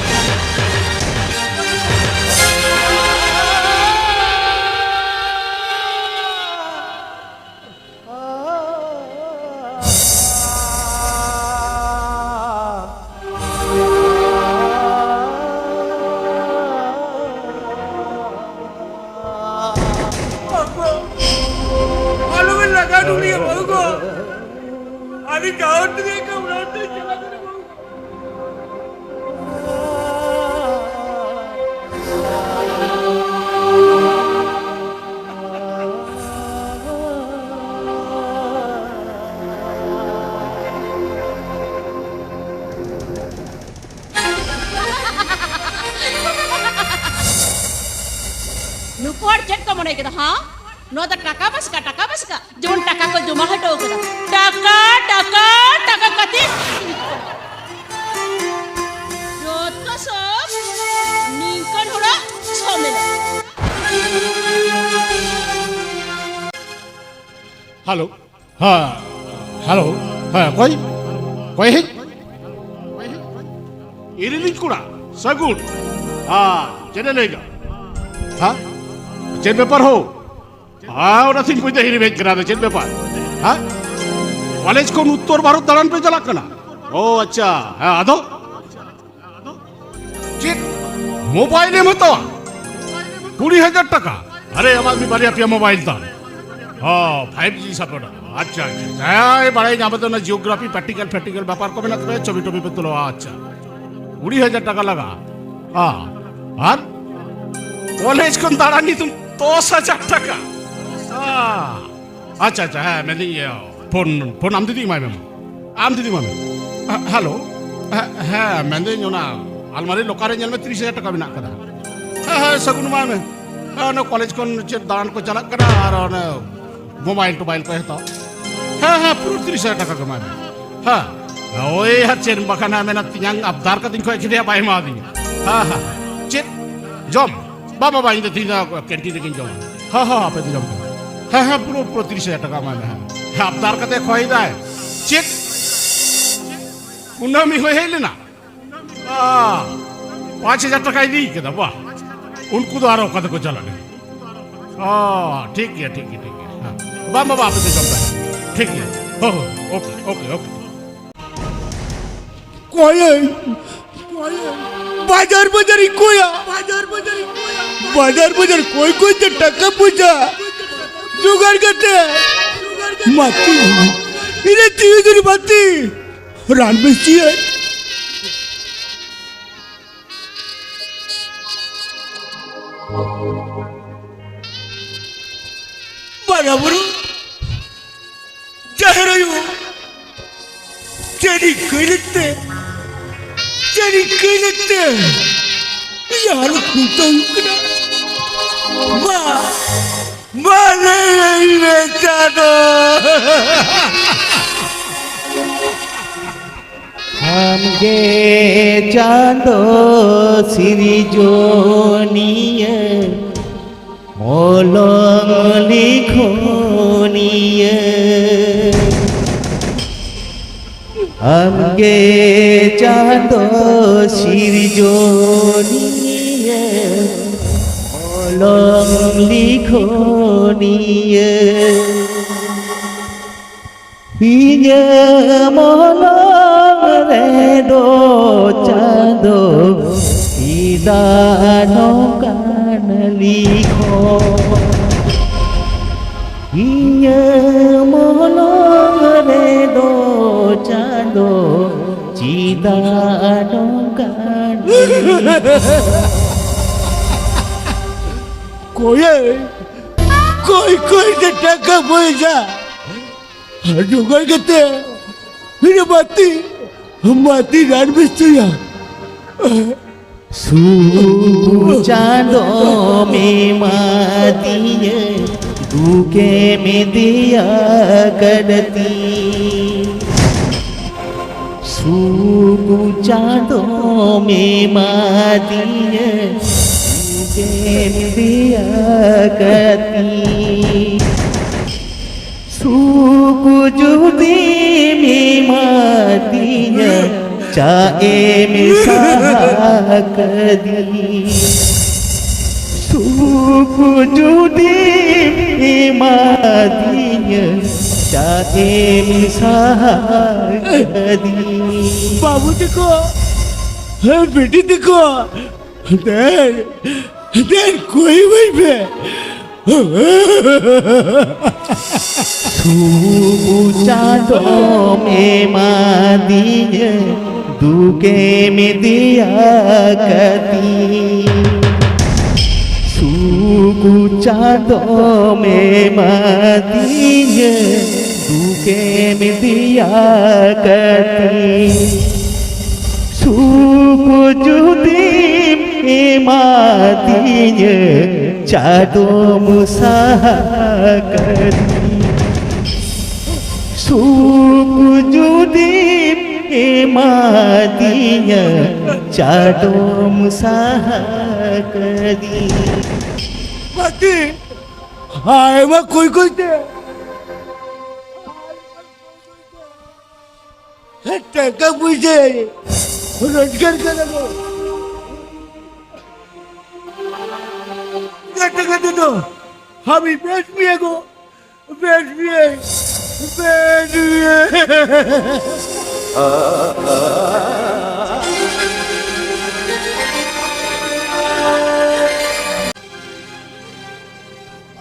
ᱵᱟᱹᱵᱩ, ᱟᱞᱚᱵᱮᱱ ᱞᱟᱜᱟ ᱦᱚᱴᱚ ᱞᱮᱭᱟ, ᱵᱟᱹᱵᱩ ᱜᱚ᱾ ᱟᱹᱰᱤ ᱜᱟᱣᱨ ᱛᱮᱜᱮ ᱠᱟᱹᱢᱨᱟᱹ ᱛᱮ ᱪᱟᱞᱟᱜ ᱠᱟᱱᱟ, ᱵᱟᱹᱵᱩ᱾ ᱱᱩᱠᱩ ᱦᱚᱲ ᱪᱮᱫ ᱠᱚ ᱢᱚᱱᱮ ᱠᱮᱫᱟ, ᱦᱟᱸ? ᱱᱚᱣᱟ ᱫᱚ ᱴᱟᱠᱟ ᱵᱟᱥᱠᱟ, ᱴᱟᱠᱟ ᱵᱟᱥᱠᱟ, ᱡᱮᱢᱚᱱ ᱴᱟᱠᱟ ᱠᱚ ᱡᱚᱢᱟ ᱦᱚᱴᱚ ᱠᱟᱫᱟ᱾ ᱴᱟᱠᱟ, ᱴᱟᱠᱟ, ᱴᱟᱠᱟ ᱠᱟᱛᱮ ᱡᱚᱛᱚ ᱥᱚᱵ ᱱᱤᱝᱠᱟᱹᱱ ᱦᱚᱲᱟᱜ ᱡᱷᱟᱢᱮᱞᱟ᱾ ᱦᱮᱞᱳ᱾ ᱦᱮᱸ, ᱦᱮᱞᱳ᱾ ᱦᱮᱸ, ᱚᱠᱚᱭ? ᱚᱠᱚᱭ ᱦᱮᱡ? ᱤᱨᱤᱞᱤᱡ ᱠᱚᱲᱟ, ᱥᱟᱹᱜᱩᱱ᱾ ᱦᱮᱸ, ᱪᱮᱫ ᱮ ᱞᱟᱹᱭ ᱮᱫᱟ? ᱦᱮᱸ? ᱪᱮᱫ ᱵᱮᱯᱟᱨ ᱦᱳ? ᱦᱮᱸ, ᱚᱱᱟ ᱛᱤᱧ ᱵᱩᱡᱽ ᱮᱫᱟ, ᱦᱤᱨᱤ ᱦᱮᱡ ᱠᱟᱱᱟ, ᱟᱫᱚ ᱪᱮᱫ ᱵᱮᱯᱟᱨ? ᱦᱮᱸ? ᱠᱚᱞᱮᱡᱽ ᱠᱷᱚᱱ ᱩᱛᱛᱚᱨ ᱵᱷᱟᱨᱚᱛ ᱫᱟᱬᱟᱱ ᱯᱮ ᱪᱟᱞᱟᱜ ᱠᱟᱱᱟ? ᱳ ᱟᱪᱪᱷᱟ, ᱦᱮᱸ, ᱟᱫᱚ? ᱪᱮᱫ ᱢᱳᱵᱟᱭᱤᱞ ᱮᱢ ᱦᱟᱛᱟᱣᱟ? ᱠᱩᱲᱤ ᱦᱟᱡᱟᱨ ᱴᱟᱠᱟ? ᱟᱨᱮ, ᱟᱢᱟᱜ ᱢᱤᱫ ᱵᱟᱨᱭᱟ ᱯᱮᱭᱟ ᱢᱳᱵᱟᱭᱤᱞ ᱛᱟᱢ᱾ ᱦᱚᱸ, ᱯᱷᱟᱭᱤᱵᱷ ᱡᱤ ᱥᱟᱯᱳᱨᱴ᱾ ᱟᱪᱪᱷᱟ, ᱟᱪᱪᱷᱟ, ᱟᱪᱪᱷᱟ᱾ ᱦᱮᱸ, ᱵᱟᱲᱟᱭ ᱧᱟᱢ ᱟᱫᱚ ᱚᱱᱟ ᱡᱤᱭᱳᱜᱨᱟᱯᱷᱤ ᱯᱨᱮᱠᱴᱤᱠᱟᱞ ᱯᱷᱨᱮᱠᱴᱤᱠᱟᱞ ᱵᱮᱯᱟᱨ ᱠᱚ ᱢᱮᱱᱟᱜ ᱛᱟᱯᱮᱭᱟ, ᱪᱷᱚᱵᱤ ᱴᱚᱵᱤ ᱯᱮ ᱛᱩᱞᱟᱹᱣᱟ᱾ ᱟᱪᱪᱷᱟ, ᱠᱩᱲᱤ ᱦᱟᱡᱟᱨ ᱴᱟᱠᱟ ᱞᱟᱜᱟᱜᱼᱟ᱾ ᱦᱮᱸ, ᱟᱨ ᱠᱚᱞᱮᱡᱽ ᱠᱷᱚᱱ ᱫᱟᱬᱟᱱ ᱧᱩᱛᱩᱢ ᱫᱚᱥ ᱦᱟᱡᱟᱨ ᱴᱟᱠᱟ᱾ ᱦᱮᱸ᱾ ᱟᱪᱪᱷᱟ, ᱟᱪᱪᱷᱟ, ᱦᱮᱸ, ᱢᱮᱱᱫᱟᱹᱧ, ᱤᱭᱟᱹ, ᱯᱷᱳᱱ, ᱯᱷᱳᱱ ᱟᱢ ᱫᱤᱫᱤ ᱮᱢᱟᱭ ᱢᱮ ᱢᱟ᱾ ᱟᱢ ᱫᱤᱫᱤ ᱮᱢᱟᱭ ᱢᱮ᱾ ᱦᱮ-, ᱦᱮᱞᱳ᱾ ᱦᱮ-, ᱦᱮᱸ, ᱢᱮᱱᱫᱟᱹᱧ, ᱚᱱᱟ ᱟᱞᱢᱟᱨᱤ ᱞᱚᱠᱟᱨ ᱨᱮ ᱧᱮᱞ ᱢᱮ, ᱛᱤᱨᱤᱥ ᱦᱟᱡᱟᱨ ᱴᱟᱠᱟ ᱢᱮᱱᱟᱜ ᱠᱟᱫᱟ᱾ ᱦᱮᱸ, ᱦᱮᱸ, ᱥᱟᱹᱜᱩᱱ ᱮᱢᱟᱭ ᱢᱮ᱾ ᱦᱮᱸ, ᱚᱱᱟ ᱠᱚᱞᱮᱡᱽ ᱠᱷᱚᱱ ᱪᱮᱫ ᱫᱟᱬᱟᱱ ᱠᱚ ᱪᱟᱞᱟᱜ ᱠᱟᱱᱟ, ᱟᱨ ᱚᱱᱮ ᱢᱳᱵᱟᱭᱤᱞ ᱴᱳᱵᱟᱭᱤᱞ ᱠᱚᱭ ᱦᱟᱛᱟᱣᱟ᱾ ᱦᱮᱸ, ᱦᱮᱸ, ᱯᱩᱨᱟᱹ ᱛᱤᱨᱤᱥ ᱦᱟᱡᱟᱨ ᱴᱟᱠᱟ ᱜᱮ ᱮᱢᱟᱭ ᱢᱮ᱾ ᱦᱮᱸ, ᱳᱭ ᱦᱟᱸᱜ ᱪᱮᱫ ᱵᱟᱠᱷᱟᱱ ᱦᱟᱸᱜ ᱢᱮᱱᱟ, ᱛᱮᱧᱟᱝ ᱟᱵᱫᱟᱨ ᱠᱟᱛᱮᱧ ᱠᱷᱚᱭ ᱠᱮᱫᱮᱭᱟ, ᱵᱟᱭ ᱮᱢᱟᱣᱫᱤᱧᱟ᱾ ᱦᱮᱸ, ᱦᱮᱸ, ᱪᱮᱫ? ᱡᱚᱢ? ᱵᱟᱝ ᱵᱟᱝ, ᱤᱧ ᱫᱚ ᱛᱤᱦᱤᱧ ᱫᱚ ᱠᱮᱱᱴᱤᱱ ᱨᱮᱜᱤᱧ ᱡᱚᱢᱟ᱾ ᱦᱮᱸ ᱦᱮᱸ, ᱟᱯᱮ ᱫᱚ ᱡᱚᱢ ᱯᱮ᱾ ᱦᱮᱸ ᱦᱮᱸ, ᱯᱩᱨᱟᱹ ᱯᱩᱨᱟᱹ ᱛᱤᱨᱤᱥ ᱦᱟᱡᱟᱨ ᱴᱟᱠᱟ ᱮᱢᱟᱭ ᱢᱮ᱾ ᱦᱮᱸ, ᱟᱵᱫᱟᱨ ᱠᱟᱛᱮ ᱠᱷᱚᱭ ᱫᱟᱭ᱾ ᱪᱮᱫ? ᱠᱩᱱᱟᱹᱢᱤ ᱦᱚᱸᱭ ᱦᱮᱡ ᱞᱮᱱᱟ? ᱟ, ᱯᱟᱸᱪ ᱦᱟᱡᱟᱨ ᱴᱟᱠᱟ ᱤᱫᱤ ᱠᱮᱫᱟ, ᱵᱟᱦ᱾ ᱩᱱᱠᱩ ᱫᱚ ᱟᱨᱚ ᱚᱠᱟ ᱛᱮᱠᱚ ᱪᱟᱞᱟᱜ ᱞᱟᱹᱜᱤᱫ? ᱚ, ᱴᱷᱤᱠ ᱜᱮᱭᱟ, ᱴᱷᱤᱠ ᱜᱮᱭᱟ, ᱴᱷᱤᱠ ᱜᱮᱭᱟ᱾ ᱦᱮᱸ᱾ ᱵᱟᱝ ᱵᱟᱵᱟ, ᱟᱯᱮ ᱯᱮ ᱡᱚᱢ ᱫᱟᱲᱮᱭᱟᱜᱼᱟ᱾ ᱴᱷᱤᱠ ᱜᱮᱭᱟ᱾ ᱦᱳ, ᱦᱳ, ᱳᱠᱮ, ᱳᱠᱮ, ᱳᱠᱮ᱾ ᱠᱚᱭᱮ, ᱵᱟᱡᱟᱨ ᱵᱟᱡᱟᱨ ᱤᱧ ᱠᱚᱭᱟ᱾ ᱵᱟᱡᱟᱨ ᱵᱟᱡᱟᱨ ᱤᱧ ᱠᱚᱭᱟ᱾ ᱵᱟᱡᱟᱨ ᱵᱟᱡᱟᱨ ᱠᱚᱭ ᱠᱚᱭ ᱛᱮ ᱴᱟᱠᱟ ᱯᱚᱭᱥᱟ ᱡᱚᱜᱟᱲ ᱠᱟᱛᱮ ᱢᱟᱛᱤ, ᱤᱧ ᱨᱮ ᱛᱤᱭᱩ ᱫᱩᱨᱤ ᱢᱟᱛᱤ ᱨᱟᱱ ᱵᱮᱥᱤᱭᱟᱹᱧ᱾ ᱵᱟᱨᱟ ᱵᱩᱨᱩ, ᱡᱟᱦᱮᱨ ᱟᱭᱳ, ᱪᱮᱫ ᱤᱧ ᱠᱟᱹᱭ ᱞᱮᱫ ᱛᱮ, ᱪᱮᱫ ᱤᱧ ᱠᱟᱹᱭ ᱞᱮᱫ ᱛᱮ ᱤᱧᱟᱹᱜ ᱦᱟᱞᱚᱛ ᱱᱚᱝᱠᱟ ᱦᱩᱭᱩᱜ ᱠᱟᱱᱟ? ᱢᱟ, ᱢᱟ ᱞᱟᱹᱭᱟᱹᱧ ᱢᱮ ᱪᱟᱸᱫᱚ᱾ ᱟᱢᱜᱮ ᱪᱟᱸᱫᱚ ᱥᱤᱨᱡᱚᱱᱤᱭᱟᱹ, ᱚᱞᱚᱝ ᱞᱤᱠᱷᱚᱱᱤᱭᱟᱹ᱾ ᱟᱢᱜᱮ ᱪᱟᱸᱫᱚ ᱥᱤᱨᱡᱚᱱᱤᱭᱟᱹ, ᱚᱞᱚᱝ ᱞᱤᱠᱷᱚᱱᱤᱭᱟᱹ᱾ ᱤᱧᱟᱹᱜ ᱢᱚᱞᱚᱝ ᱨᱮᱫᱚ ᱪᱟᱸᱫᱚ ᱪᱮᱫᱟᱜ ᱱᱚᱝᱠᱟᱱ ᱞᱤᱠᱷᱚᱱ? ᱤᱧᱟᱹᱜ ᱢᱚᱞᱚᱝ ᱨᱮᱫᱚ ᱪᱟᱸᱫᱚ ᱪᱮᱫᱟᱜ ᱱᱚᱝᱠᱟᱱ ᱞᱤᱠᱷᱚᱱ? ᱠᱚᱭᱮ, ᱠᱚᱭ ᱠᱚᱭ ᱛᱮ ᱴᱟᱠᱟ ᱯᱚᱭᱥᱟ ᱟᱨ ᱡᱚᱜᱟᱲ ᱠᱟᱛᱮ ᱤᱧ ᱢᱟᱛᱤ, ᱢᱟᱛᱤ ᱨᱟᱱ ᱵᱮᱥ ᱦᱚᱪᱚᱭᱟ᱾ ᱥᱩᱠ ᱪᱟᱸᱫᱚᱢ ᱮᱢᱟᱫᱤᱧᱟᱹ, ᱫᱩᱠᱮᱢ ᱫᱮᱭᱟ ᱠᱟᱫᱛᱤᱧ᱾ ᱥᱩᱠ ᱪᱟᱸᱫᱚᱢ ᱮᱢᱟᱫᱤᱧᱟᱹ, ᱮᱢ ᱫᱮᱭᱟ ᱠᱟᱹᱛᱤᱧ᱾ ᱥᱩᱠ ᱡᱩᱫᱤᱢ ᱮᱢᱟᱫᱤᱧᱟ, ᱪᱟᱜ ᱮᱢ ᱥᱟᱦᱟ ᱠᱟᱹᱫᱤᱧ᱾ ᱥᱩᱠ ᱡᱩᱫᱤᱢ ᱮᱢᱟᱫᱤᱧᱟ, ᱪᱟᱜ ᱮᱢ ᱥᱟᱦᱟ ᱠᱟᱹᱫᱤᱧ᱾ ᱵᱟᱹᱵᱩ ᱛᱟᱠᱚ, ᱦᱮᱸ, ᱵᱤᱴᱤ ᱛᱟᱠᱚ, ᱫᱮᱱ, ᱫᱮᱱ, ᱠᱚᱭ ᱵᱟᱹᱭ ᱯᱮ᱾ ᱥᱩᱠ ᱪᱟᱸᱫᱚᱢ ᱮᱢᱟᱫᱤᱧᱟ, ᱫᱩᱠᱮᱢ ᱫᱮᱭᱟ ᱠᱟᱹᱫᱤᱧ᱾ ᱥᱩᱠ ᱪᱟᱸᱫᱚᱢ ᱮᱢᱟᱫᱤᱧᱟ, ᱫᱩᱠᱮᱢ ᱫᱮᱭᱟ ᱠᱟᱹᱫᱤᱧ᱾ ᱥᱩᱠ ᱡᱩᱫᱤᱢ ᱮᱢᱟᱫᱤᱧᱟ, ᱪᱟᱸᱫᱚᱢ ᱥᱟᱦᱟ ᱠᱟᱹᱫᱤᱧ᱾ ᱥᱩᱠ ᱡᱩᱫᱤᱢ ᱮᱢᱟᱫᱤᱧᱟ, ᱪᱟᱸᱫᱚᱢ ᱥᱟᱦᱟ ᱠᱟᱹᱫᱤᱧ᱾ ᱵᱟᱹᱛᱤ, ᱟᱭᱢᱟ ᱠᱩᱭ ᱠᱩᱭ ᱛᱮ᱾ ᱴᱟᱠᱟ ᱯᱩᱭᱥᱟᱹ ᱨᱳᱡᱽᱜᱟᱨ ᱠᱟᱫᱟ ᱠᱚ᱾ ᱜᱟᱛᱮ ᱜᱟᱛᱮ ᱫᱚ ᱦᱟᱵᱤ ᱵᱮᱥ ᱢᱮᱭᱟ ᱠᱚ, ᱵᱮᱥ ᱢᱮᱭᱟ, ᱵᱮᱥ ᱢᱮᱭᱟ᱾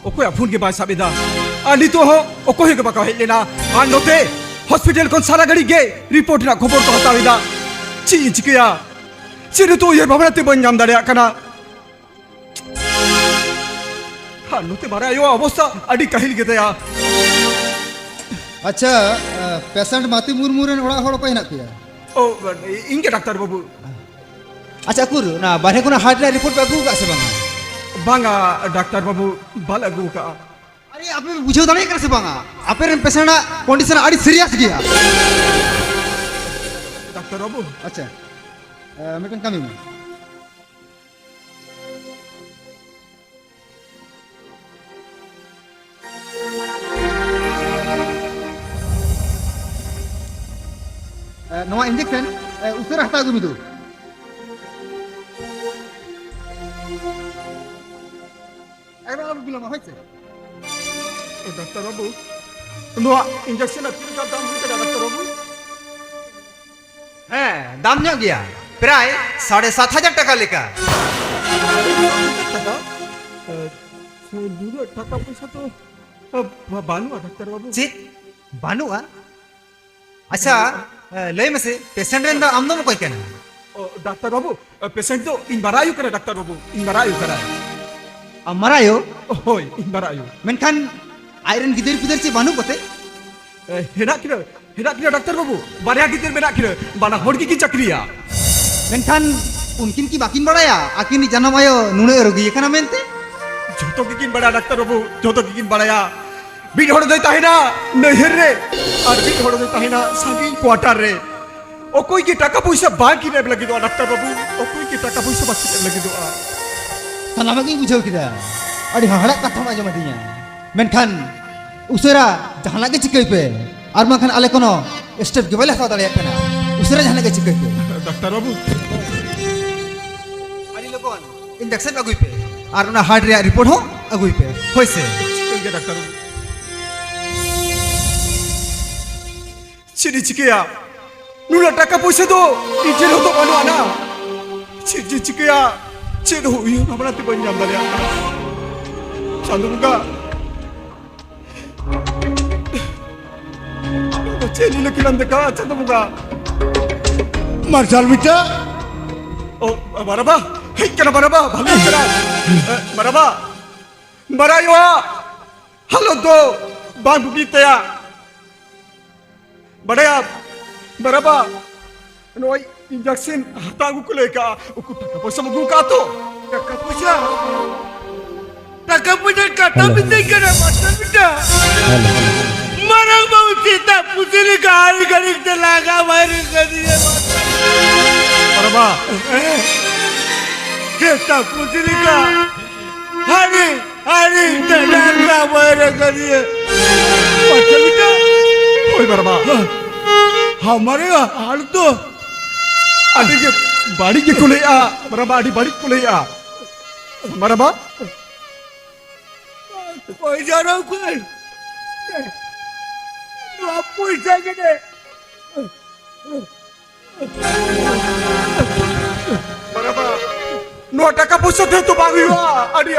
ᱚᱠᱚᱭᱟᱜ ᱯᱷᱳᱱ ᱜᱮ ᱵᱟᱭ ᱥᱟᱵ ᱮᱫᱟ᱾ ᱟᱨ ᱱᱤᱛᱚᱜ ᱦᱚᱸ ᱚᱠᱚᱭ ᱦᱚᱸ ᱜᱮ ᱵᱟᱠᱚ ᱦᱮᱡ ᱞᱮᱱᱟ᱾ ᱟᱨ ᱱᱚᱛᱮ ᱦᱚᱥᱯᱤᱴᱟᱞ ᱠᱷᱚᱱ ᱥᱟᱨᱟ ᱜᱷᱟᱹᱲᱤᱡ ᱜᱮ ᱨᱤᱯᱳᱨᱴ ᱨᱮᱱᱟᱜ ᱠᱷᱚᱵᱚᱨ ᱠᱚ ᱦᱟᱛᱟᱣ ᱮᱫᱟ᱾ ᱪᱮᱫ ᱤᱧ ᱪᱤᱠᱟᱹᱭᱟ? ᱪᱮᱫ ᱱᱤᱛᱚᱜ ᱩᱭᱦᱟᱹᱨ ᱵᱷᱟᱵᱽᱱᱟ ᱛᱮ ᱵᱟᱹᱧ ᱧᱟᱢ ᱫᱟᱲᱮᱭᱟᱜ ᱠᱟᱱᱟ᱾ ᱟᱨ ᱱᱚᱛᱮ ᱢᱟᱨᱟᱝ ᱟᱭᱳᱣᱟᱜ ᱚᱵᱚᱥᱛᱟ ᱟᱹᱰᱤ ᱠᱟᱹᱦᱤᱞ ᱜᱮᱛᱟᱭᱟ᱾ ᱟᱪᱪᱷᱟ, ᱯᱮᱥᱮᱱᱴ ᱢᱟᱛᱤ ᱢᱩᱨᱢᱩ ᱨᱮᱱ ᱚᱲᱟᱜ ᱦᱚᱲ ᱚᱠᱚᱭ ᱦᱮᱱᱟᱜ ᱯᱮᱭᱟ? ᱚ, ᱤᱧ ᱜᱮ ᱰᱟᱠᱛᱟᱨ ᱵᱟᱹᱵᱩ᱾ ᱟᱪᱪᱷᱟ, ᱩᱠᱩᱨ ᱚᱱᱟ ᱵᱟᱨᱦᱮ ᱠᱷᱚᱱᱟᱜ ᱦᱟᱨᱴ ᱨᱮᱭᱟᱜ ᱨᱤᱯᱳᱨᱴ ᱯᱮ ᱟᱹᱜᱩ ᱟᱠᱟᱫ ᱥᱮ ᱵᱟᱝᱟ? ᱵᱟᱝᱟ ᱰᱟᱠᱛᱟᱨ ᱵᱟᱹᱵᱩ, ᱵᱟᱞᱮ ᱟᱹᱜᱩ ᱟᱠᱟᱫᱼᱟ᱾ ᱟᱨᱮ, ᱟᱯᱮ ᱯᱮ ᱵᱩᱡᱷᱟᱹᱣ ᱫᱟᱲᱮᱭᱟᱜ ᱠᱟᱱᱟ ᱥᱮ ᱵᱟᱝᱟ? ᱟᱯᱮ ᱨᱮᱱ ᱯᱮᱥᱮᱱᱴ ᱟᱜ ᱠᱚᱱᱰᱤᱥᱚᱱ ᱟᱹᱰᱤ ᱥᱤᱨᱤᱭᱟᱥ ᱜᱮᱭᱟ᱾ ᱰᱟᱠᱛᱟᱨ ᱵᱟᱹᱵᱩ᱾ ᱟᱪᱪᱷᱟ, ᱮ, ᱢᱤᱫᱴᱮᱱ ᱠᱟᱹᱢᱤ ᱢᱮ᱾ ᱱᱚᱣᱟ ᱤᱧᱡᱮᱠᱥᱚᱱ ᱩᱥᱟᱹᱨᱟ ᱦᱟᱛᱟᱣ ᱟᱹᱜᱩᱭ ᱢᱮ ᱫᱩ᱾ ᱮᱠᱫᱚᱢ ᱟᱞᱚ ᱵᱤᱞᱚᱢᱟ, ᱦᱳᱭ ᱥᱮ? ᱰᱟᱠᱛᱟᱨ ᱵᱟᱹᱵᱩ, ᱱᱚᱣᱟ ᱤᱧᱡᱮᱠᱥᱚᱱ ᱨᱮᱱᱟᱜ ᱛᱤᱱᱟᱹᱜ ᱜᱟᱱ ᱫᱟᱢ ᱦᱩᱭ ᱫᱟᱲᱮᱭᱟᱜᱼᱟ, ᱰᱟᱠᱛᱟᱨ ᱵᱟᱹᱵᱩ? ᱦᱮᱸ, ᱫᱟᱢ ᱧᱚᱜ ᱜᱮᱭᱟ, ᱯᱨᱟᱭ ᱥᱟᱲᱮ ᱥᱟᱛ ᱦᱟᱡᱟᱨ ᱴᱟᱠᱟ ᱞᱮᱠᱟ᱾ ᱥᱟᱲᱮ ᱥᱟᱛ ᱦᱟᱡᱟᱨ ᱴᱟᱠᱟ? ᱮ, ᱱᱩᱱᱟᱹᱜ ᱴᱟᱠᱟ ᱯᱚᱭᱥᱟ ᱛᱚ, ᱮ, ᱵᱟ-, ᱵᱟᱹᱱᱩᱜᱼᱟ, ᱰᱟᱠᱛᱟᱨ ᱵᱟᱹᱵᱩ᱾ ᱪᱮᱫ? ᱵᱟᱹᱱᱩᱜᱼᱟ? ᱟᱪᱪᱷᱟ, ᱮ, ᱞᱟᱹᱭ ᱢᱮᱥᱮ, ᱯᱮᱥᱮᱱᱴ ᱨᱮᱱ ᱫᱚ ᱟᱢ ᱫᱚᱢ ᱚᱠᱚᱭ ᱠᱟᱱᱟ? ᱚ, ᱰᱟᱠᱛᱟᱨ ᱵᱟᱹᱵᱩ, ᱮ, ᱯᱮᱥᱮᱱᱴ ᱫᱚ ᱤᱧ ᱢᱟᱨᱟᱝ ᱟᱭᱳ ᱠᱟᱱᱟᱭ, ᱰᱟᱠᱛᱟᱨ ᱵᱟᱹᱵᱩ, ᱤᱧ ᱢᱟᱨᱟᱝ ᱟᱭᱳ ᱠᱟᱱᱟᱭ᱾ ᱟᱢ ᱢᱟᱨᱟᱝ ᱟᱭᱳ? ᱦᱳᱭ, ᱤᱧ ᱢᱟᱨᱟᱝ ᱟᱭᱳ᱾ ᱢᱮᱱᱠᱷᱟᱱ ᱟᱡᱨᱮᱱ ᱜᱤᱫᱟᱹᱨ ᱯᱤᱫᱟᱹᱨ ᱪᱮ ᱵᱟᱹᱱᱩᱜ ᱠᱚᱛᱮ? ᱮ, ᱦᱮᱱᱟᱜ ᱠᱤᱱᱟᱹ, ᱦᱮᱱᱟᱜ ᱠᱤᱱᱟᱹ, ᱰᱟᱠᱛᱟᱨ ᱵᱟᱹᱵᱩ, ᱵᱟᱨᱭᱟ ᱜᱤᱫᱟᱹᱨ ᱢᱮᱱᱟᱜ ᱠᱤᱱᱟᱹ, ᱵᱟᱱᱟ ᱦᱚᱲ ᱜᱮᱠᱤᱱ ᱪᱟᱹᱠᱨᱤᱭᱟ᱾ ᱢᱮᱱᱠᱷᱟᱱ ᱩᱱᱠᱤᱱ ᱠᱤ ᱵᱟᱹᱠᱤᱱ ᱵᱟᱲᱟᱭᱟ ᱟᱹᱠᱤᱱᱤᱡ ᱡᱟᱱᱟᱢ ᱟᱭᱳ ᱱᱩᱱᱟᱹᱜ ᱨᱩᱜᱤ ᱟᱠᱟᱱᱟ ᱢᱮᱱᱛᱮ? ᱡᱷᱚᱛᱚ ᱜᱮᱠᱤᱱ ᱵᱟᱲᱟᱭᱟ, ᱰᱟᱠᱛᱟᱨ ᱵᱟᱹᱵᱩ, ᱡᱷᱚᱛᱚ ᱜᱮᱠᱤᱱ ᱵᱟᱲᱟᱭᱟ᱾ ᱢᱤᱫ ᱦᱚᱲ ᱫᱚᱭ ᱛᱟᱦᱮᱱᱟ ᱱᱟᱹᱭᱦᱟᱹᱨ ᱨᱮ, ᱟᱨ ᱢᱤᱫ ᱦᱚᱲ ᱫᱚᱭ ᱛᱟᱦᱮᱱᱟ ᱥᱟᱺᱜᱤᱧ ᱠᱣᱟᱴᱟᱨ ᱨᱮ᱾ ᱚᱠᱚᱭ ᱜᱮ ᱴᱟᱠᱟ ᱯᱚᱭᱥᱟ ᱵᱟᱝ ᱠᱤᱱ ᱮᱢ ᱞᱟᱹᱜᱤᱫᱚᱜᱼᱟ, ᱰᱟᱠᱛᱟᱨ ᱵᱟᱹᱵᱩ, ᱚᱠᱚᱭ ᱜᱮ ᱴᱟᱠᱟ ᱯᱚᱭᱥᱟ ᱵᱟᱝ ᱠᱤᱱ ᱮᱢ ᱞᱟᱹᱜᱤᱫᱚᱜᱼᱟ᱾ ᱥᱟᱱᱟᱢᱟᱜ ᱜᱤᱧ ᱵᱩᱡᱷᱟᱹᱣ ᱠᱮᱫᱟ, ᱟᱹᱰᱤ ᱦᱟᱦᱟᱲᱟᱜ ᱠᱟᱛᱷᱟᱢ ᱟᱸᱡᱚᱢ ᱟᱹᱫᱤᱧᱟ᱾ ᱢᱮᱱᱠᱷᱟᱱ ᱩᱥᱟᱹᱨᱟ ᱡᱟᱦᱟᱱᱟᱜ ᱜᱮ ᱪᱤᱠᱟᱹᱭ ᱯᱮ, ᱟᱨ ᱵᱟᱝᱠᱷᱟᱱ ᱟᱞᱮ ᱠᱳᱱᱳ ᱥᱴᱮᱯ ᱜᱮ ᱵᱟᱞᱮ ᱦᱟᱛᱟᱣ ᱫᱟᱲᱮᱭᱟᱜ ᱠᱟᱱᱟ᱾ ᱩᱥᱟᱹᱨᱟ ᱡᱟᱦᱟᱱᱟᱜ ᱜᱮ ᱪᱤᱠᱟᱹᱭ ᱯᱮ᱾ ᱰᱟᱠᱛᱟᱨ ᱵᱟᱹᱵᱩ, ᱟᱹᱰᱤ ᱞᱚᱜᱚᱱ ᱤᱧᱡᱮᱠᱥᱚᱱ ᱟᱹᱜᱩᱭ ᱯᱮ, ᱟᱨ ᱚᱱᱟ ᱦᱟᱨᱴ ᱨᱮᱭᱟᱜ ᱨᱤᱯᱳᱨᱴ ᱦᱚᱸ ᱟᱹᱜᱩᱭ ᱯᱮ, ᱦᱳᱭ ᱥᱮ? ᱴᱷᱤᱠ ᱜᱮᱭᱟ, ᱰᱟᱠᱛᱟᱨ ᱵᱟᱹᱵᱩ᱾ ᱪᱮᱫ ᱤᱧ ᱪᱤᱠᱟᱹᱭᱟ? ᱱᱩᱱᱟᱹᱜ ᱴᱟᱠᱟ ᱯᱚᱭᱥᱟ ᱫᱚ ᱤᱧ ᱴᱷᱮᱱ ᱦᱚᱸ ᱵᱟᱹᱱᱩᱜ ᱟᱱᱟ᱾ ᱪᱮᱫ ᱡᱮ ᱪᱤᱠᱟᱹᱭᱟ, ᱪᱮᱫ ᱦᱚᱸ ᱩᱭᱦᱟᱹᱨ ᱵᱷᱟᱵᱽᱱᱟ ᱛᱮ ᱵᱟᱹᱧ ᱧᱟᱢ ᱫᱟᱲᱮᱭᱟᱜ ᱠᱟᱱᱟ᱾ ᱪᱟᱸᱫᱳ ᱵᱚᱸᱜᱟ, ᱪᱮᱫ ᱞᱤᱞᱟᱹ ᱠᱷᱮᱞᱟᱢ ᱫᱮᱠᱷᱟᱣᱟ, ᱪᱟᱸᱫᱳ ᱵᱚᱸᱜᱟ? ᱢᱟᱨᱥᱟᱞ ᱵᱤᱴᱟ᱾ ᱚ, ᱵᱟᱨᱟᱵᱟ, ᱦᱮᱡ ᱠᱟᱱᱟ ᱵᱟᱨᱟᱵᱟ, ᱵᱷᱟᱜᱮ ᱠᱟᱱᱟ᱾ ᱮ, ᱵᱟᱨᱟᱵᱟ, ᱵᱟᱨᱟᱭᱚᱣᱟ ᱦᱟᱞᱚᱛ ᱫᱚ ᱵᱟᱝ ᱵᱩᱜᱤ ᱛᱟᱭᱟ᱾ ᱵᱟᱰᱟᱭᱟᱢ, ᱵᱟᱨᱟᱵᱟ, ᱱᱚᱜᱼᱚᱭ ᱤᱧᱡᱮᱠᱥᱤᱱ ᱦᱟᱛᱟᱣ ᱟᱹᱜᱩ ᱠᱚ ᱞᱟᱹᱭ ᱠᱟᱜᱼᱟ, ᱩᱱᱠᱩ ᱴᱟᱠᱟ ᱯᱚᱭᱥᱟᱢ ᱟᱹᱜᱩ ᱠᱟᱜᱼᱟ ᱛᱚ? ᱴᱟᱠᱟ ᱯᱚᱭᱥᱟ? ᱴᱟᱠᱟ ᱯᱚᱭᱥᱟ ᱠᱟᱛᱷᱟ ᱦᱮᱞᱳ᱾ ᱢᱤᱛᱟᱹᱧ ᱠᱟᱱᱟ, ᱢᱟᱥᱴᱟᱨ ᱵᱤᱴᱟ᱾ ᱦᱮᱞᱳ᱾ ᱢᱟᱨᱟᱝ ᱵᱟᱹᱵᱩ ᱥᱮᱛᱟ ᱯᱩᱥᱤ ᱞᱮᱠᱟ ᱟᱹᱰᱤ ᱜᱷᱟᱹᱲᱤᱡ ᱛᱮ ᱞᱟᱜᱟ ᱵᱟᱭ ᱨᱮ ᱠᱟᱹᱫᱤᱧᱟ, ᱢᱟᱥᱴᱟᱨ᱾ ᱵᱟᱨᱟᱵᱟ᱾ ᱥᱮᱛᱟ ᱯᱩᱥᱤ ᱞᱮᱠᱟ ᱟᱹᱰᱤ ᱟᱨᱮ ᱛᱮᱱᱟᱨ ᱨᱟᱵᱟᱭ ᱨᱟᱜᱟᱨᱤᱭᱟᱹ᱾ ᱯᱟᱪᱷᱮ ᱢᱤᱫᱴᱟᱝ᱾ ᱦᱳᱭ ᱵᱟᱨᱟᱵᱟ᱾ ᱦᱟᱢᱟᱨᱮ ᱦᱟᱞ ᱛᱚ ᱟᱹᱰᱤ ᱜᱮ ᱵᱟᱹᱲᱤᱡ ᱜᱮᱠᱚ ᱞᱟᱹᱭᱮᱜᱼᱟ ᱢᱟᱨᱟᱵᱟ, ᱟᱹᱰᱤ ᱵᱟᱹᱲᱤᱡ ᱠᱚ ᱞᱟᱹᱭᱮᱜᱼᱟ ᱢᱟᱨᱟᱵᱟ᱾ ᱯᱚᱭᱥᱟ ᱨᱮ ᱚᱠᱚᱭ? ᱱᱚᱣᱟ ᱯᱚᱭᱥᱟ ᱜᱮ ᱫᱮ᱾ ᱢᱟᱨᱟᱵᱟ, ᱱᱚᱣᱟ ᱴᱟᱠᱟ ᱯᱚᱭᱥᱟ ᱛᱮ ᱛᱚ ᱵᱟᱝ ᱦᱩᱭᱩᱜᱼᱟ᱾ ᱟᱹᱰᱤ,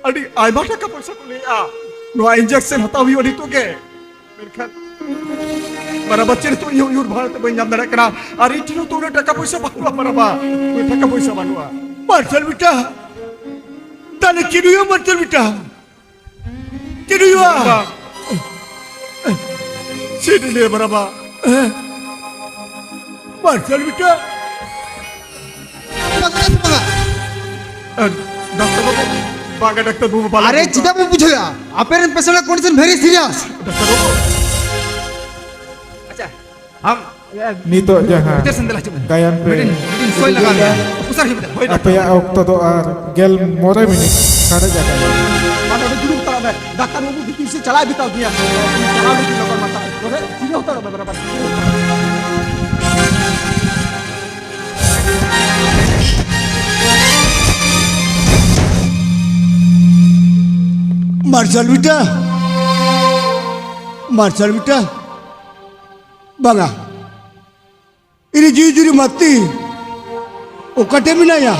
ᱟᱹᱰᱤ ᱟᱭᱢᱟ ᱴᱟᱠᱟ ᱯᱚᱭᱥᱟ ᱠᱚ ᱞᱟᱹᱭᱮᱜᱼᱟ᱾ ᱱᱚᱣᱟ injection ᱦᱟᱛᱟᱣ ᱦᱩᱭᱩᱜᱼᱟ ᱱᱤᱛᱚᱜ ᱜᱮ᱾ ᱢᱮᱱᱠᱷᱟᱱ ᱢᱟᱨᱟᱵᱟ, ᱪᱮᱫ ᱱᱤᱛᱚᱜ ᱤᱧ ᱦᱚᱸ ᱩᱭᱦᱟᱹᱨ ᱵᱷᱟᱵᱽᱱᱟ ᱛᱮ ᱵᱟᱹᱧ ᱧᱟᱢ ᱫᱟᱲᱮᱭᱟᱜ ᱠᱟᱱᱟ᱾ ᱟᱨ ᱤᱧ ᱴᱷᱮᱱ ᱦᱚᱸ ᱛᱚ ᱩᱱᱟᱹᱜ ᱴᱟᱠᱟ ᱯᱚᱭᱥᱟ ᱵᱟᱹᱱᱩᱜᱼᱟ ᱢᱟᱨᱟᱵᱟ, ᱩᱱᱟᱹᱜ ᱴᱟᱠᱟ ᱯᱚᱭᱥᱟ ᱵᱟᱹᱱᱩᱜᱼᱟ᱾ ᱢᱟᱨᱥᱟᱞ ᱵᱮᱴᱟ, ᱛᱟᱦᱞᱮ ᱪᱮᱫ ᱦᱩᱭᱩᱜᱼᱟ ᱢᱟᱨᱥᱟᱞ ᱵᱮᱴᱟ? ᱪᱮᱫ ᱦᱩᱭᱩᱜᱼᱟ? ᱵᱟᱝ᱾ ᱪᱮᱫ ᱤᱧ ᱞᱟᱹᱭᱟ ᱢᱟᱨᱟᱵᱟ? ᱦᱮᱸ? ᱢᱟᱨᱥᱟᱞ ᱵᱮᱴᱟ᱾ ᱵᱟᱝ, ᱵᱟᱝ, ᱵᱟᱝ᱾ ᱮ, ᱰᱟᱠᱛᱟᱨ ᱵᱟᱹᱵᱩ, ᱵᱟᱝᱟ ᱰᱟᱠᱛᱟᱨ ᱵᱟᱹᱵᱩ, ᱵᱟᱞᱟ ᱟᱨᱮ, ᱵᱚᱱ ᱪᱮᱫᱟᱜ ᱵᱟᱢ ᱵᱩᱡᱷᱟᱹᱣᱟ? ᱟᱯᱮ ᱨᱮᱱ patient ᱟᱜ condition very serious. ᱰᱟᱠᱛᱟᱨ ᱵᱟᱹᱵᱩ᱾ ᱟᱪᱪᱷᱟ, ᱟᱢ ᱱᱤᱛᱚᱜ ᱡᱟᱦᱟᱸ ᱵᱷᱤᱛᱟᱹᱨ ᱥᱮᱱ ᱫᱮᱞᱟ ᱦᱤᱡᱩᱜ ᱢᱮ᱾ ᱜᱟᱭᱟᱱ ᱯᱮ ᱢᱤᱫᱴᱤᱱ, ᱢᱤᱫᱴᱤᱱ ᱥᱳᱭ ᱞᱟᱜᱟᱣ ᱢᱮᱭᱟ᱾ ᱩᱥᱟᱹᱨᱟ ᱦᱤᱡᱩᱜ ᱢᱮ᱾ ᱦᱳᱭ, ᱰᱟᱠᱛᱟᱨ᱾ ᱟᱯᱮᱭᱟᱜ ᱚᱠᱛᱚ ᱫᱚ ᱟᱨ ᱜᱮᱞ ᱢᱚᱬᱮ ᱢᱤᱱᱤᱴ ᱥᱟᱨᱮᱡ ᱟᱠᱟᱱᱟ᱾ ᱢᱟ, ᱱᱚᱰᱮ ᱫᱩᱲᱩᱵ ᱦᱟᱛᱟᱲᱚᱜ ᱢᱮ᱾ ᱰᱟᱠᱛᱟᱨ ᱵᱟᱹᱵᱩ ᱵᱷᱤᱛᱤᱨ ᱥᱮᱫ ᱪᱟᱞᱟᱜ ᱢᱮᱛᱟ ᱫᱤᱧᱟ᱾ ᱪᱟᱞᱟᱣ ᱞᱮᱱᱠᱷᱟᱱ ᱞᱚᱜᱚᱱ ᱢᱟᱛᱟ᱾ ᱱᱚᱰᱮ ᱡᱤᱨᱟᱹᱣ ᱦᱟᱛᱟᱲᱚᱜ ᱢᱮ, ᱵᱟᱨᱟᱵᱟᱨ᱾ ᱢᱟᱨᱥᱟᱞ ᱵᱮᱴᱟ, ᱢᱟᱨᱥᱟᱞ ᱵᱮᱴᱟ, ᱵᱟᱝᱟ, ᱤᱧ ᱡᱤᱣᱤ ᱡᱩᱨᱤ ᱢᱟᱛᱤ ᱚᱠᱟᱴᱷᱮ ᱢᱮᱱᱟᱭᱟ?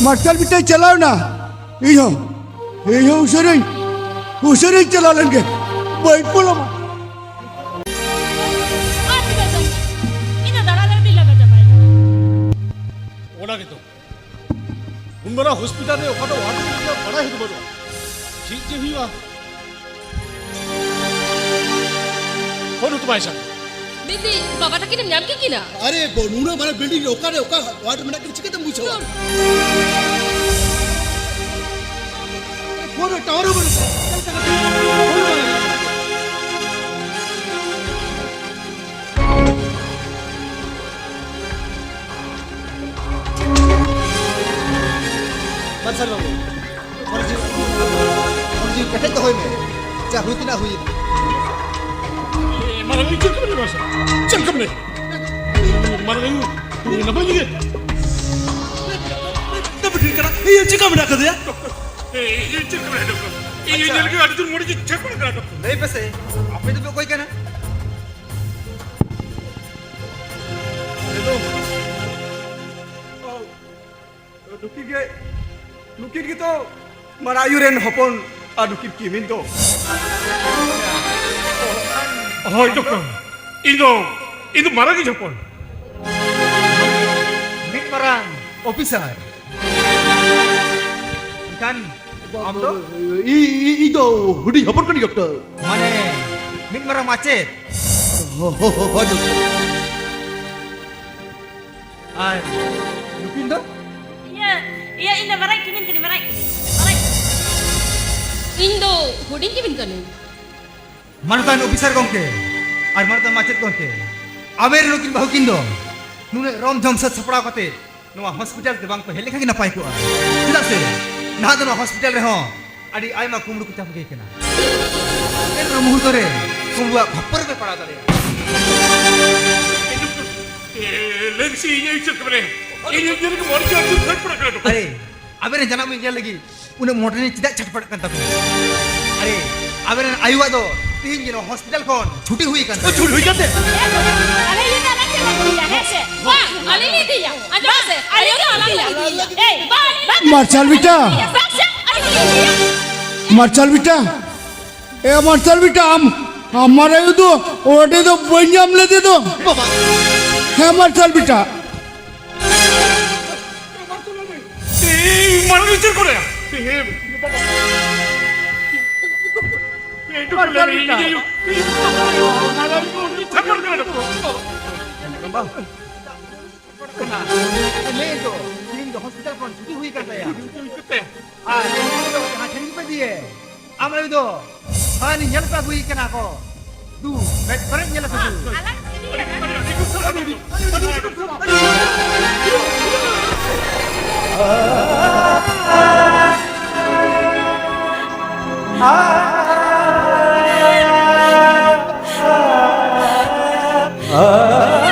ᱢᱟᱨᱥᱟᱞ ᱵᱮᱴᱟᱭ ᱪᱟᱞᱟᱣ ᱮᱱᱟ᱾ ᱤᱧ ᱦᱚᱸ, ᱤᱧ ᱦᱚᱸ ᱩᱥᱟᱹᱨᱟᱹᱧ, ᱩᱥᱟᱹᱨᱟᱹᱧ ᱪᱟᱞᱟᱣ ᱞᱮᱱ ᱜᱮ᱾ ᱵᱟᱹᱧ ᱯᱚᱞᱚᱢᱟ᱾ ᱟᱨ ᱛᱤᱱᱟᱹᱜ ᱫᱟᱬᱟ? ᱤᱧ ᱫᱚ ᱫᱟᱬᱟ ᱫᱟᱬᱟ ᱛᱮᱧ ᱞᱟᱸᱜᱟ ᱪᱟᱵᱟᱭᱮᱱᱟ᱾ ᱚᱱᱟ ᱜᱮᱛᱚ᱾ ᱩᱱ ᱢᱟᱨᱟᱝ ᱦᱚᱥᱯᱤᱴᱟᱞ ᱨᱮ ᱚᱠᱟ ᱫᱚ ᱣᱟᱨᱰ ᱨᱮ ᱵᱟᱲᱟᱭ ᱦᱚᱸ ᱵᱟᱹᱱᱩᱜᱼᱟ᱾ ᱪᱮᱫ ᱡᱮ ᱦᱩᱭᱩᱜᱼᱟ? ᱯᱷᱳᱱ ᱦᱚᱸᱛᱚ ᱵᱟᱭ ᱥᱟᱵ᱾ ᱢᱮᱱᱫᱟᱹᱧ, ᱵᱟᱵᱟ ᱛᱟᱹᱠᱤᱱᱮᱢ ᱧᱟᱢ ᱠᱮᱫ ᱠᱤᱱᱟ? ᱟᱨᱮ, ᱵᱚ-, ᱱᱩᱱᱟᱹᱜ ᱢᱟᱨᱟᱝ ᱵᱤᱞᱰᱤᱝ ᱨᱮ ᱚᱠᱟᱨᱮ ᱚᱠᱟ ᱣᱟᱨᱰ ᱢᱮᱱᱟᱜ ᱠᱤᱱᱟ ᱪᱤᱠᱟᱹᱛᱮᱢ ᱵᱩᱡᱷᱟᱹᱣᱟ? ᱯᱷᱳᱱ ᱨᱮ ᱴᱟᱣᱟᱨ ᱦᱚᱸ ᱵᱟᱹᱱᱩᱜ᱾ ᱢᱟᱨᱥᱟᱞ ᱵᱟᱹᱵᱩ, ᱢᱚᱱᱮ ᱡᱤᱣᱤ, ᱢᱚᱱᱮ ᱡᱤᱣᱤ ᱠᱮᱴᱮᱡ ᱫᱚᱦᱚᱭ ᱢᱮ᱾ ᱡᱟ ᱦᱩᱭ ᱛᱮᱱᱟᱜ ᱦᱩᱭ ᱮᱱᱟ᱾ ᱮᱢᱟ ᱟᱢ ᱪᱮᱫ ᱞᱮᱠᱟᱢ ᱞᱟᱹᱭ ᱢᱟᱨᱥᱟᱞ? ᱪᱮᱫ ᱞᱮᱠᱟᱢ ᱞᱟᱹᱭ? ᱢᱟᱨᱟᱝ ᱟᱭᱳ, ᱱᱟᱯᱟᱭ ᱜᱮ? ᱱᱟᱯᱟᱭ ᱜᱮ ᱠᱟᱱᱟ᱾ ᱤᱭᱟᱹ, ᱪᱮᱫ ᱞᱮᱠᱟ ᱢᱮᱱᱟᱜ ᱟᱠᱟᱫᱮᱭᱟ? ᱰᱚᱠᱴᱚᱨ, ᱮ, ᱤᱭᱟᱹ, ᱪᱮᱫ ᱞᱮᱠᱟ ᱢᱮᱱᱟᱜ ᱰᱚᱠᱴᱚᱨ? ᱤᱭᱟᱹ, ᱟᱪᱪᱷᱟ᱾ ᱧᱮᱞ ᱜᱮ ᱟᱹᱰᱤ ᱡᱳᱨ ᱢᱚᱱᱮ ᱡᱤᱣᱤ ᱪᱷᱟᱹᱲ ᱜᱚᱫ ᱠᱟᱱᱟ, ᱰᱚᱠᱴᱚᱨ᱾ ᱞᱟᱹᱭ ᱯᱮᱥᱮ, ᱟᱯᱮ ᱫᱚᱯᱮ ᱚᱠᱚᱭ ᱠᱟᱱᱟ? ᱱᱩᱠᱤᱱ ᱜᱮ, ᱱᱩᱠᱤᱱ ᱜᱮᱛᱚ ᱢᱟᱨᱟᱝ ᱟᱭᱳ ᱨᱮᱱ ᱦᱚᱯᱚᱱ ᱟᱨ ᱱᱩᱠᱤᱱ ᱠᱤᱢᱤᱱ ᱫᱚ᱾ ᱦᱳᱭ, ᱰᱚᱠᱴᱚᱨ᱾ ᱤᱧ ᱫᱚ, ᱤᱧ ᱫᱚ ᱢᱟᱨᱟᱝ ᱤᱡ ᱦᱚᱯᱚᱱ᱾ ᱢᱤᱫ ᱢᱟᱨᱟᱝ ᱚᱯᱷᱤᱥᱟᱨ᱾ ᱮᱱᱠᱷᱟᱱ ᱟᱢ ᱫᱚ? ᱤ-, ᱤ-, ᱤᱧ ᱫᱚ ᱦᱩᱰᱤᱧ ᱦᱚᱯᱚᱱ ᱠᱟᱹᱱᱟᱹᱧ, ᱰᱚᱠᱴᱚᱨ᱾ ᱢᱟᱱᱮ, ᱢᱤᱫ ᱢᱟᱨᱟᱝ ᱢᱟᱪᱮᱫ᱾ ᱦᱳ-, ᱦᱳ-, ᱦᱳ-, ᱦᱳᱭ, ᱰᱚᱠᱴᱚᱨ᱾ ᱟᱨ ᱱᱩᱠᱤᱱ ᱫᱚ? ᱤᱭᱟᱹ, ᱤᱭᱟᱹ, ᱤᱧ ᱫᱚ ᱢᱟᱨᱟᱝ ᱠᱤᱢᱤᱱ ᱠᱟᱹᱱᱟᱹᱧ, ᱢᱟᱨᱟᱝ, ᱢᱟᱨᱟᱝ᱾ ᱤᱧ ᱫᱚ ᱦᱩᱰᱤᱧ ᱠᱤᱢᱤᱱ ᱠᱟᱹᱱᱟᱹᱧ᱾ ᱢᱟᱱᱚᱛᱟᱱ ᱚᱯᱷᱤᱥᱟᱨ ᱜᱚᱢᱠᱮ ᱟᱨ ᱢᱟᱱᱚᱛᱟᱱ ᱢᱟᱪᱮᱫ ᱜᱚᱢᱠᱮ, ᱟᱵᱮᱱ ᱱᱩᱠᱤᱱ ᱵᱟᱹᱦᱩ ᱠᱤᱱ ᱫᱚ ᱱᱩᱱᱟᱹᱜ ᱨᱚᱢ ᱡᱷᱚᱢ ᱥᱟᱹᱛ ᱥᱟᱯᱲᱟᱣ ᱠᱟᱛᱮ ᱱᱚᱣᱟ ᱦᱚᱥᱯᱤᱴᱟᱞ ᱛᱮ ᱵᱟᱝ ᱠᱚ ᱦᱮᱡ ᱞᱮᱱᱠᱷᱟᱱ ᱜᱮ ᱱᱟᱯᱟᱭ ᱠᱚᱜᱼᱟ᱾ ᱪᱮᱫᱟᱜ ᱥᱮ ᱱᱟᱦᱟᱜ ᱫᱚ ᱱᱚᱣᱟ ᱦᱚᱥᱯᱤᱴᱟᱞ ᱨᱮᱦᱚᱸ ᱟᱹᱰᱤ ᱟᱭᱢᱟ ᱠᱩᱢᱵᱽᱲᱩ ᱠᱚ ᱪᱟᱯᱮ ᱠᱟᱱᱟ᱾ ᱮᱱ ᱨᱮᱦᱚᱸ ᱢᱩᱦᱩᱨᱛᱚ ᱨᱮ ᱠᱩᱢᱵᱽᱲᱩᱣᱟᱜ ᱠᱷᱚᱯᱯᱚᱨ ᱨᱮᱯᱮ ᱯᱟᱲᱟᱣ ᱫᱟᱲᱮᱭᱟᱜᱼᱟ᱾ ᱮ, ᱞᱟᱹᱭ ᱢᱮᱥᱮ, ᱤᱧ ᱪᱮᱫ ᱠᱚ ᱢᱮᱱᱟ? ᱤᱧ ᱧᱮᱞ ᱞᱟᱹᱜᱤᱫ ᱢᱚᱱᱮ ᱪᱮᱫ ᱪᱮᱫ ᱯᱟᱲᱟᱜ ᱠᱟᱱᱟ? ᱟᱨᱮ, ᱟᱵᱮᱱ ᱨᱮᱱ ᱡᱟᱱᱟᱢ ᱤᱧ ᱧᱮᱞ ᱞᱟᱹᱜᱤᱫ ᱩᱱᱟᱹᱜ ᱢᱚᱴᱟ ᱨᱤᱱᱤᱡ ᱪᱮᱫᱟᱜ ᱪᱷᱟᱴᱯᱟᱴ ᱠᱟᱱ ᱛᱟᱵᱮᱱᱟ? ᱟᱨᱮ, ᱟᱵᱮᱱ ᱨᱮᱱ ᱟᱭᱳᱣᱟᱜ ᱫᱚ ᱛᱤᱦᱤᱧ ᱜᱮ ᱱᱚᱣᱟ ᱦᱚᱥᱯᱤᱴᱟᱞ ᱠᱷᱚᱱ ᱪᱷᱩᱴᱤ ᱦᱩᱭ ᱟᱠᱟᱱ ᱛᱟᱭᱟ᱾ ᱟᱞᱮ ᱤᱫᱤᱭᱟ, ᱟᱞᱮ ᱪᱮᱫ ᱞᱮ ᱤᱫᱤᱭᱟ, ᱦᱮᱸ ᱥᱮ? ᱵᱟᱝ, ᱟᱞᱮ ᱞᱮ ᱤᱫᱤᱭᱟ᱾ ᱟᱸᱡᱚᱢ ᱥᱮ? ᱟᱞᱮ ᱫᱚ ᱟᱞᱮ ᱞᱮ ᱤᱫᱤᱭᱟ᱾ ᱮᱭ, ᱵᱟᱝ, ᱵᱟᱝ, ᱢᱟᱨᱥᱟᱞ ᱵᱤᱴᱟ᱾ ᱵᱟᱝ ᱥᱮ, ᱟᱞᱮ ᱞᱮ ᱤᱫᱤᱭᱟ᱾ ᱢᱟᱨᱥᱟᱞ ᱵᱤᱴᱟ᱾ ᱮ ᱢᱟᱨᱥᱟᱞ ᱵᱤᱴᱟ, ᱟᱢ, ᱟᱢᱟᱨ ᱟᱭᱳ ᱫᱚ ᱚᱸᱰᱮ ᱫᱚ ᱵᱟᱹᱧ ᱧᱟᱢ ᱞᱮᱫᱮ ᱫᱚ᱾ ᱵᱟᱵᱟ᱾ ᱦᱮᱸ ᱢᱟᱨᱥᱟᱞ ᱵᱤᱴᱟ᱾ ᱮᱭ, ᱢᱟᱨᱟᱝ ᱤᱪᱟᱹᱨ ᱠᱚᱨᱮ᱾ ᱮ, ᱵᱟᱵᱟ᱾ ᱮ, ᱰᱚᱠᱴᱚᱨ ᱞᱟᱹᱭ ᱢᱮ, ᱤᱧ ᱟᱭᱳ, ᱤᱧ ᱟᱭᱳ, ᱤᱧ ᱟᱭᱳ, ᱤᱧ ᱟᱭᱳ, ᱵᱟᱵᱟ᱾ ᱞᱟᱹᱭ ᱫᱚ, ᱛᱤᱦᱤᱧ ᱫᱚ ᱦᱚᱥᱯᱤᱴᱟᱞ ᱠᱷᱚᱱ ᱪᱷᱩᱴᱤ ᱦᱩᱭ ᱟᱠᱟᱱ ᱛᱟᱭᱟ᱾ ᱟᱨ ᱩᱱᱤ ᱫᱚ ᱡᱟᱦᱟᱸ ᱴᱷᱮᱱ ᱜᱮᱯᱮ ᱤᱫᱤᱭᱮ, ᱟᱢ ᱟᱭᱳ ᱫᱚ ᱦᱟᱱᱤ ᱧᱮᱞ ᱯᱮ ᱟᱹᱜᱩᱭᱮ ᱠᱟᱱᱟ ᱠᱚ᱾ ᱫᱩ, ᱢᱮᱫ ᱯᱮᱨᱮᱡ ᱧᱮᱞ ᱯᱮ ᱫᱩ᱾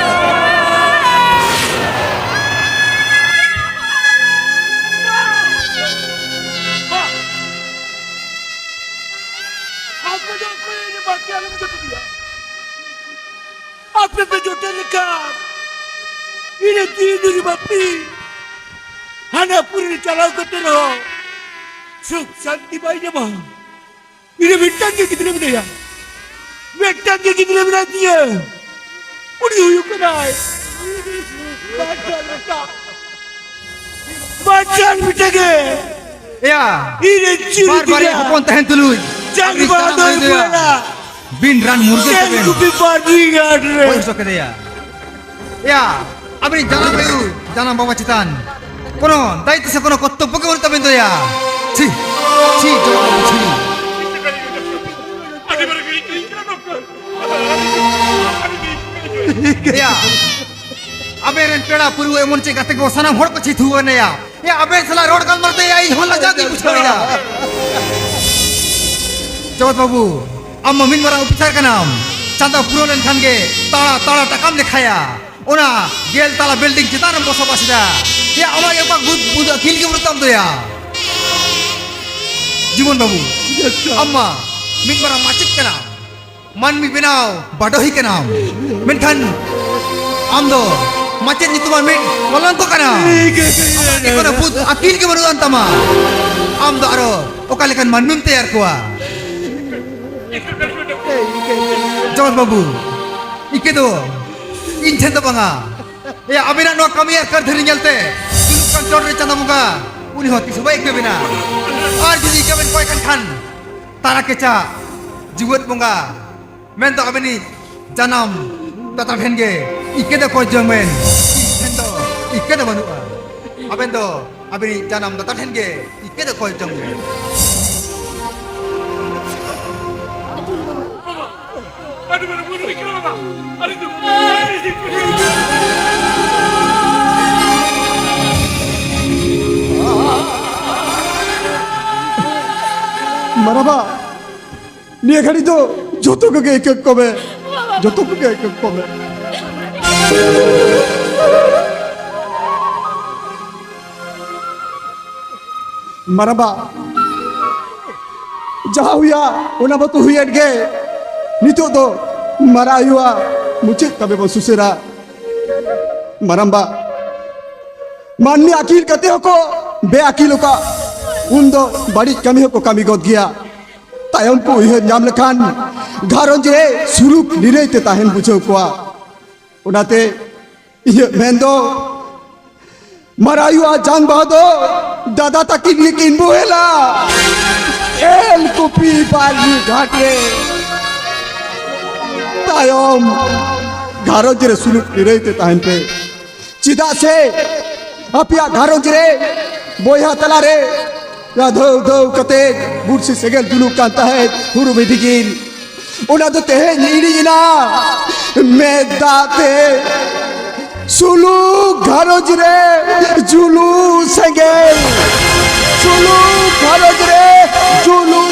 ᱤᱧ ᱨᱮᱱ ᱡᱤᱣᱤ ᱡᱩᱨᱤ ᱵᱟᱹᱯᱤ ᱦᱟᱱᱟ ᱯᱩᱨᱤ ᱨᱮ ᱪᱟᱞᱟᱣ ᱠᱟᱛᱮ ᱨᱮᱦᱚᱸ ᱥᱩᱠ ᱥᱟᱱᱛᱤ ᱵᱟᱭ ᱧᱟᱢᱟ᱾ ᱤᱧ ᱨᱮᱱ ᱢᱤᱫᱴᱟᱝ ᱜᱮ ᱜᱤᱫᱽᱨᱟᱹ ᱢᱮᱱᱟᱭᱟ, ᱢᱤᱫᱴᱟᱝ ᱜᱮ ᱜᱤᱫᱽᱨᱟᱹ ᱢᱮᱱᱟᱭ ᱛᱤᱧᱟᱹ, ᱩᱱᱤ ᱦᱩᱭᱩᱜ ᱠᱟᱱᱟᱭ ᱵᱟᱨ ᱪᱟᱸᱫ ᱵᱮᱴᱟ, ᱵᱟᱨ ᱪᱟᱸᱫ ᱵᱮᱴᱟ ᱜᱮ᱾ ᱮᱭᱟ, ᱤᱧ ᱨᱮᱱ ᱪᱤᱨ ᱵᱟᱨ ᱵᱟᱨᱭᱟ ᱜᱤᱫᱽᱨᱟᱹ᱾ ᱦᱚᱯᱚᱱ ᱛᱟᱦᱮᱱ ᱛᱩᱞᱩᱡ ᱡᱟᱝ ᱟᱹᱰᱤ ᱵᱟᱦᱟ ᱥᱟᱱᱟᱢ ᱫᱚᱭ ᱦᱩᱭ ᱫᱚᱭᱟ᱾ ᱵᱩᱞᱟ᱾ ᱵᱤᱱ ᱨᱟᱱ ᱢᱩᱨᱜᱟᱹᱱ ᱪᱮᱫ ᱛᱮᱵᱮᱱ ᱠᱚᱯᱮ ᱵᱟᱹᱜᱤ ᱜᱟᱰ ᱨᱮ? ᱜᱚᱡ ᱦᱚᱪᱚ ᱠᱮᱫᱮᱭᱟ᱾ ᱮᱭᱟ, ᱟᱵᱮᱱᱤᱡ ᱡᱟᱱᱟᱢ ᱟᱭᱳ, ᱡᱟᱱᱟᱢ ᱵᱟᱵᱟ ᱪᱮᱛᱟᱱ ᱠᱳᱱᱳ ᱫᱟᱭᱤᱛᱛᱚ ᱥᱮ ᱠᱳᱱᱳ ᱠᱚᱨᱛᱚᱵᱵᱚ ᱜᱮ ᱵᱟᱹᱱᱩᱜ ᱛᱟᱵᱮᱱ ᱫᱚᱭᱟ᱾ ᱪᱷᱤ, ᱪᱷᱤ, ᱡᱚᱢ ᱟᱹᱰᱤ ᱵᱟᱹᱲᱤᱡ ᱜᱮ ᱟᱹᱭᱠᱟᱹᱜ ᱠᱟᱱᱟ, ᱰᱚᱠᱴᱚᱨ᱾ ᱮᱭᱟ, ᱟᱵᱮᱱ ᱨᱮᱱ ᱯᱮᱲᱟ ᱯᱩᱨᱵᱩ ᱮᱢᱚᱱ ᱪᱮᱫ ᱜᱟᱛᱮ ᱠᱚ ᱥᱟᱱᱟᱢ ᱦᱚᱲ ᱠᱚ ᱪᱷᱤ ᱛᱷᱩ ᱮᱱᱮᱭᱟ᱾ ᱮᱭᱟ, ᱟᱵᱮᱱ ᱥᱟᱞᱟᱜ ᱨᱚᱲ ᱜᱟᱞᱢᱟᱨᱟᱣ ᱛᱮ ᱤᱧ ᱦᱚᱸ ᱞᱟᱡᱟᱣ ᱜᱤᱧ ᱵᱩᱡᱷᱟᱹᱣ ᱮᱫᱟ᱾ ᱡᱚᱜᱚᱛ ᱵᱟᱹᱵᱩ, ᱟᱢ ᱢᱟ ᱢᱤᱫ ᱢᱟᱨᱟᱝ ᱚᱯᱷᱤᱥᱟᱨ ᱠᱟᱱᱟᱢ᱾ ᱪᱟᱸᱫᱟ ᱯᱩᱨᱟᱹᱣ ᱞᱮᱱᱠᱷᱟᱱ ᱜᱮ ᱛᱟᱲᱟ ᱛᱟᱲᱟ ᱴᱟᱠᱟᱢ ᱞᱮᱠᱷᱟᱭᱟ᱾ ᱚᱱᱟ ᱜᱮᱞ ᱛᱟᱞᱟ ᱵᱤᱞᱰᱤᱝ ᱪᱮᱛᱟᱱ ᱨᱮᱢ ᱵᱚᱥᱚᱵᱟᱥ ᱮᱫᱟ᱾ ᱮᱭᱟ, ᱚᱱᱟ ᱜᱮ ᱚᱠᱟ ᱵᱩᱫ ᱵᱩᱫ ᱟᱹᱠᱤᱞ ᱜᱮ ᱵᱟᱹᱱᱩᱜ ᱛᱟᱢ ᱫᱚᱭᱟ᱾ ᱡᱤᱵᱚᱱ ᱵᱟᱹᱵᱩ, ᱟᱢ ᱢᱟ ᱢᱤᱫ ᱢᱟᱨᱟᱝ ᱢᱟᱪᱮᱫ ᱠᱟᱱᱟᱢ᱾ ᱢᱟᱹᱱᱢᱤ ᱵᱮᱱᱟᱣ ᱵᱟᱰᱚᱦᱤ ᱠᱟᱱᱟᱢ, ᱢᱮᱱᱠᱷᱟᱱ ᱟᱢ ᱫᱚ ᱢᱟᱪᱮᱫ ᱧᱩᱛᱩᱢᱟᱱ ᱢᱤᱫ ᱠᱚᱞᱚᱝᱠᱚ ᱠᱟᱱᱟᱢ᱾ ᱟᱢᱟᱜ ᱜᱮ ᱠᱳᱱᱳ ᱵᱩᱫ ᱟᱹᱠᱤᱞ ᱜᱮ ᱵᱟᱹᱱᱩᱜ ᱟᱱ ᱛᱟᱢᱟ᱾ ᱟᱢ ᱫᱚ ᱟᱨᱚ ᱚᱠᱟ ᱞᱮᱠᱟᱱ ᱢᱟᱹᱱᱢᱤᱢ ᱛᱮᱭᱟᱨ ᱠᱚᱣᱟ? ᱡᱚᱜᱚᱱ ᱵᱟᱹᱵᱩ, ᱤᱠᱟᱹ ᱫᱚ ᱤᱧ ᱴᱷᱮᱱ ᱫᱚ ᱵᱟᱝᱟ᱾ ᱮ, ᱟᱵᱮᱱᱟᱜ ᱱᱚᱣᱟ ᱠᱟᱹᱢᱤ ᱟᱨ ᱠᱟᱹᱨᱫᱷᱟᱹᱱᱤ ᱧᱮᱞᱛᱮ ᱡᱩᱞᱩᱜ ᱠᱟᱱ ᱪᱚᱴ ᱨᱮ ᱪᱟᱸᱫᱟ ᱵᱚᱸᱜᱟ, ᱩᱱᱤ ᱦᱚᱸ ᱛᱤᱥ ᱦᱚᱸ ᱵᱟᱭ ᱤᱠᱟᱹ ᱵᱮᱱᱟ᱾ ᱟᱨ ᱡᱩᱫᱤ ᱤᱠᱟᱹ ᱵᱮᱱ ᱠᱚᱭ ᱠᱟᱱ ᱠᱷᱟᱱ, ᱛᱟᱨᱟ ᱠᱮᱪᱟ ᱡᱤᱣᱮᱫ ᱵᱚᱸᱜᱟ ᱢᱮᱱᱫᱚ ᱟᱵᱮᱱᱤᱡ ᱡᱟᱱᱟᱢ ᱫᱟᱛᱟ ᱴᱷᱮᱱ ᱜᱮ ᱤᱠᱟᱹ ᱫᱚ ᱠᱚᱭ ᱡᱚᱝ ᱵᱮᱱ᱾ ᱤᱧ ᱴᱷᱮᱱ ᱫᱚ ᱤᱠᱟᱹ ᱫᱚ ᱵᱟᱹᱱᱩᱜᱼᱟ᱾ ᱟᱵᱮᱱ ᱫᱚ ᱟᱵᱮᱱᱤᱡ ᱡᱟᱱᱟᱢ ᱫᱟᱛᱟ ᱴᱷᱮᱱ ᱜᱮ ᱤᱠᱟᱹ ᱫᱚ ᱠᱚᱭ ᱡᱚᱝ ᱵᱮᱱ᱾ ᱟᱹᱰᱤ ᱢᱟᱨᱟᱝ ᱵᱩᱨᱩ ᱤᱠᱟᱹ ᱵᱟᱵᱟ᱾ ᱟᱹᱰᱤ ᱫᱩᱠ᱾ ᱢᱟᱨᱟᱵᱟ, ᱱᱤᱭᱟᱹ ᱜᱷᱟᱹᱲᱤ ᱫᱚ ᱡᱚᱛᱚ ᱠᱚᱜᱮ ᱤᱠᱟᱹ ᱠᱚᱢᱮ, ᱡᱚᱛᱚ ᱠᱚᱜᱮ ᱤᱠᱟᱹ ᱠᱚᱢᱮ᱾ ᱢᱟᱨᱟᱵᱟ, ᱡᱟᱦᱟᱸ ᱦᱩᱭᱟ, ᱚᱱᱟ ᱢᱟᱛᱚ ᱦᱩᱭᱮᱱ ᱜᱮ᱾ ᱱᱤᱛᱚᱜ ᱫᱚ ᱢᱟᱨᱟ ᱦᱩᱭᱩᱜᱼᱟ, ᱢᱩᱪᱟᱹᱫ ᱠᱟᱹᱢᱤ ᱵᱚᱱ ᱥᱩᱥᱟᱹᱨᱟ᱾ ᱢᱟᱨᱟᱢᱵᱟ, ᱢᱟᱹᱱᱢᱤ ᱟᱹᱠᱤᱞ ᱠᱟᱛᱮ ᱦᱚᱸᱠᱚ ᱵᱮᱼᱟᱹᱠᱤᱞ ᱟᱠᱟᱫ, ᱩᱱᱫᱚ ᱵᱟᱹᱲᱤᱡ ᱠᱟᱹᱢᱤ ᱦᱚᱸᱠᱚ ᱠᱟᱹᱢᱤ ᱜᱚᱫ ᱜᱮᱭᱟ᱾ ᱛᱟᱭᱚᱢ ᱠᱚ ᱩᱭᱦᱟᱹᱨ ᱧᱟᱢ ᱞᱮᱠᱷᱟᱱ ᱜᱷᱟᱨᱚᱸᱡᱽ ᱨᱮ ᱥᱩᱞᱩᱠ ᱱᱤᱨᱟᱹᱭ ᱛᱮ ᱛᱟᱦᱮᱱ ᱵᱩᱡᱷᱟᱹᱣ ᱠᱚᱣᱟ᱾ ᱚᱱᱟᱛᱮ ᱤᱧᱟᱹᱜ ᱢᱮᱱ ᱫᱚ, ᱢᱟᱨᱟᱭᱩ ᱟᱨ ᱡᱟᱝ ᱵᱟᱦᱟ ᱫᱚ ᱫᱟᱫᱟ ᱛᱟᱹᱠᱤᱱ ᱜᱮᱠᱤᱱ ᱵᱚᱦᱮᱞᱟ ᱮᱞ ᱠᱚᱯᱤ ᱵᱟᱨᱱᱤ ᱜᱷᱟᱴ ᱨᱮ᱾ ᱛᱟᱭᱚᱢ ᱜᱷᱟᱨᱚᱸᱡᱽ ᱨᱮ ᱥᱩᱞᱩᱠ ᱱᱤᱨᱟᱹᱭ ᱛᱮ ᱛᱟᱦᱮᱱ ᱯᱮ, ᱪᱮᱫᱟᱜ ᱥᱮ ᱟᱯᱮᱭᱟᱜ ᱜᱷᱟᱨᱚᱸᱡᱽ ᱨᱮ ᱵᱚᱭᱦᱟ ᱛᱟᱞᱟᱨᱮ ᱫᱷᱟᱹᱣ ᱫᱷᱟᱹᱣ ᱠᱟᱛᱮ ᱵᱩᱨᱥᱤ ᱥᱮᱸᱜᱮᱞ ᱡᱩᱞᱩᱜ ᱠᱟᱱ ᱛᱟᱦᱮᱸᱫ ᱦᱩᱲᱩ ᱵᱤᱰᱤᱜᱤᱨ, ᱚᱱᱟ ᱫᱚ ᱛᱮᱦᱮᱧ ᱤᱲᱤᱡ ᱮᱱᱟ ᱢᱮᱫ ᱫᱟᱜ ᱛᱮ᱾ ᱥᱩᱞᱩᱠ ᱜᱷᱟᱨᱚᱸᱡᱽ ᱨᱮ ᱡᱩᱞᱩ ᱥᱮᱸᱜᱮᱞ, ᱥᱩᱞᱩᱠ ᱜᱷᱟᱨᱚᱸᱡᱽ ᱨᱮ ᱡᱩᱞᱩ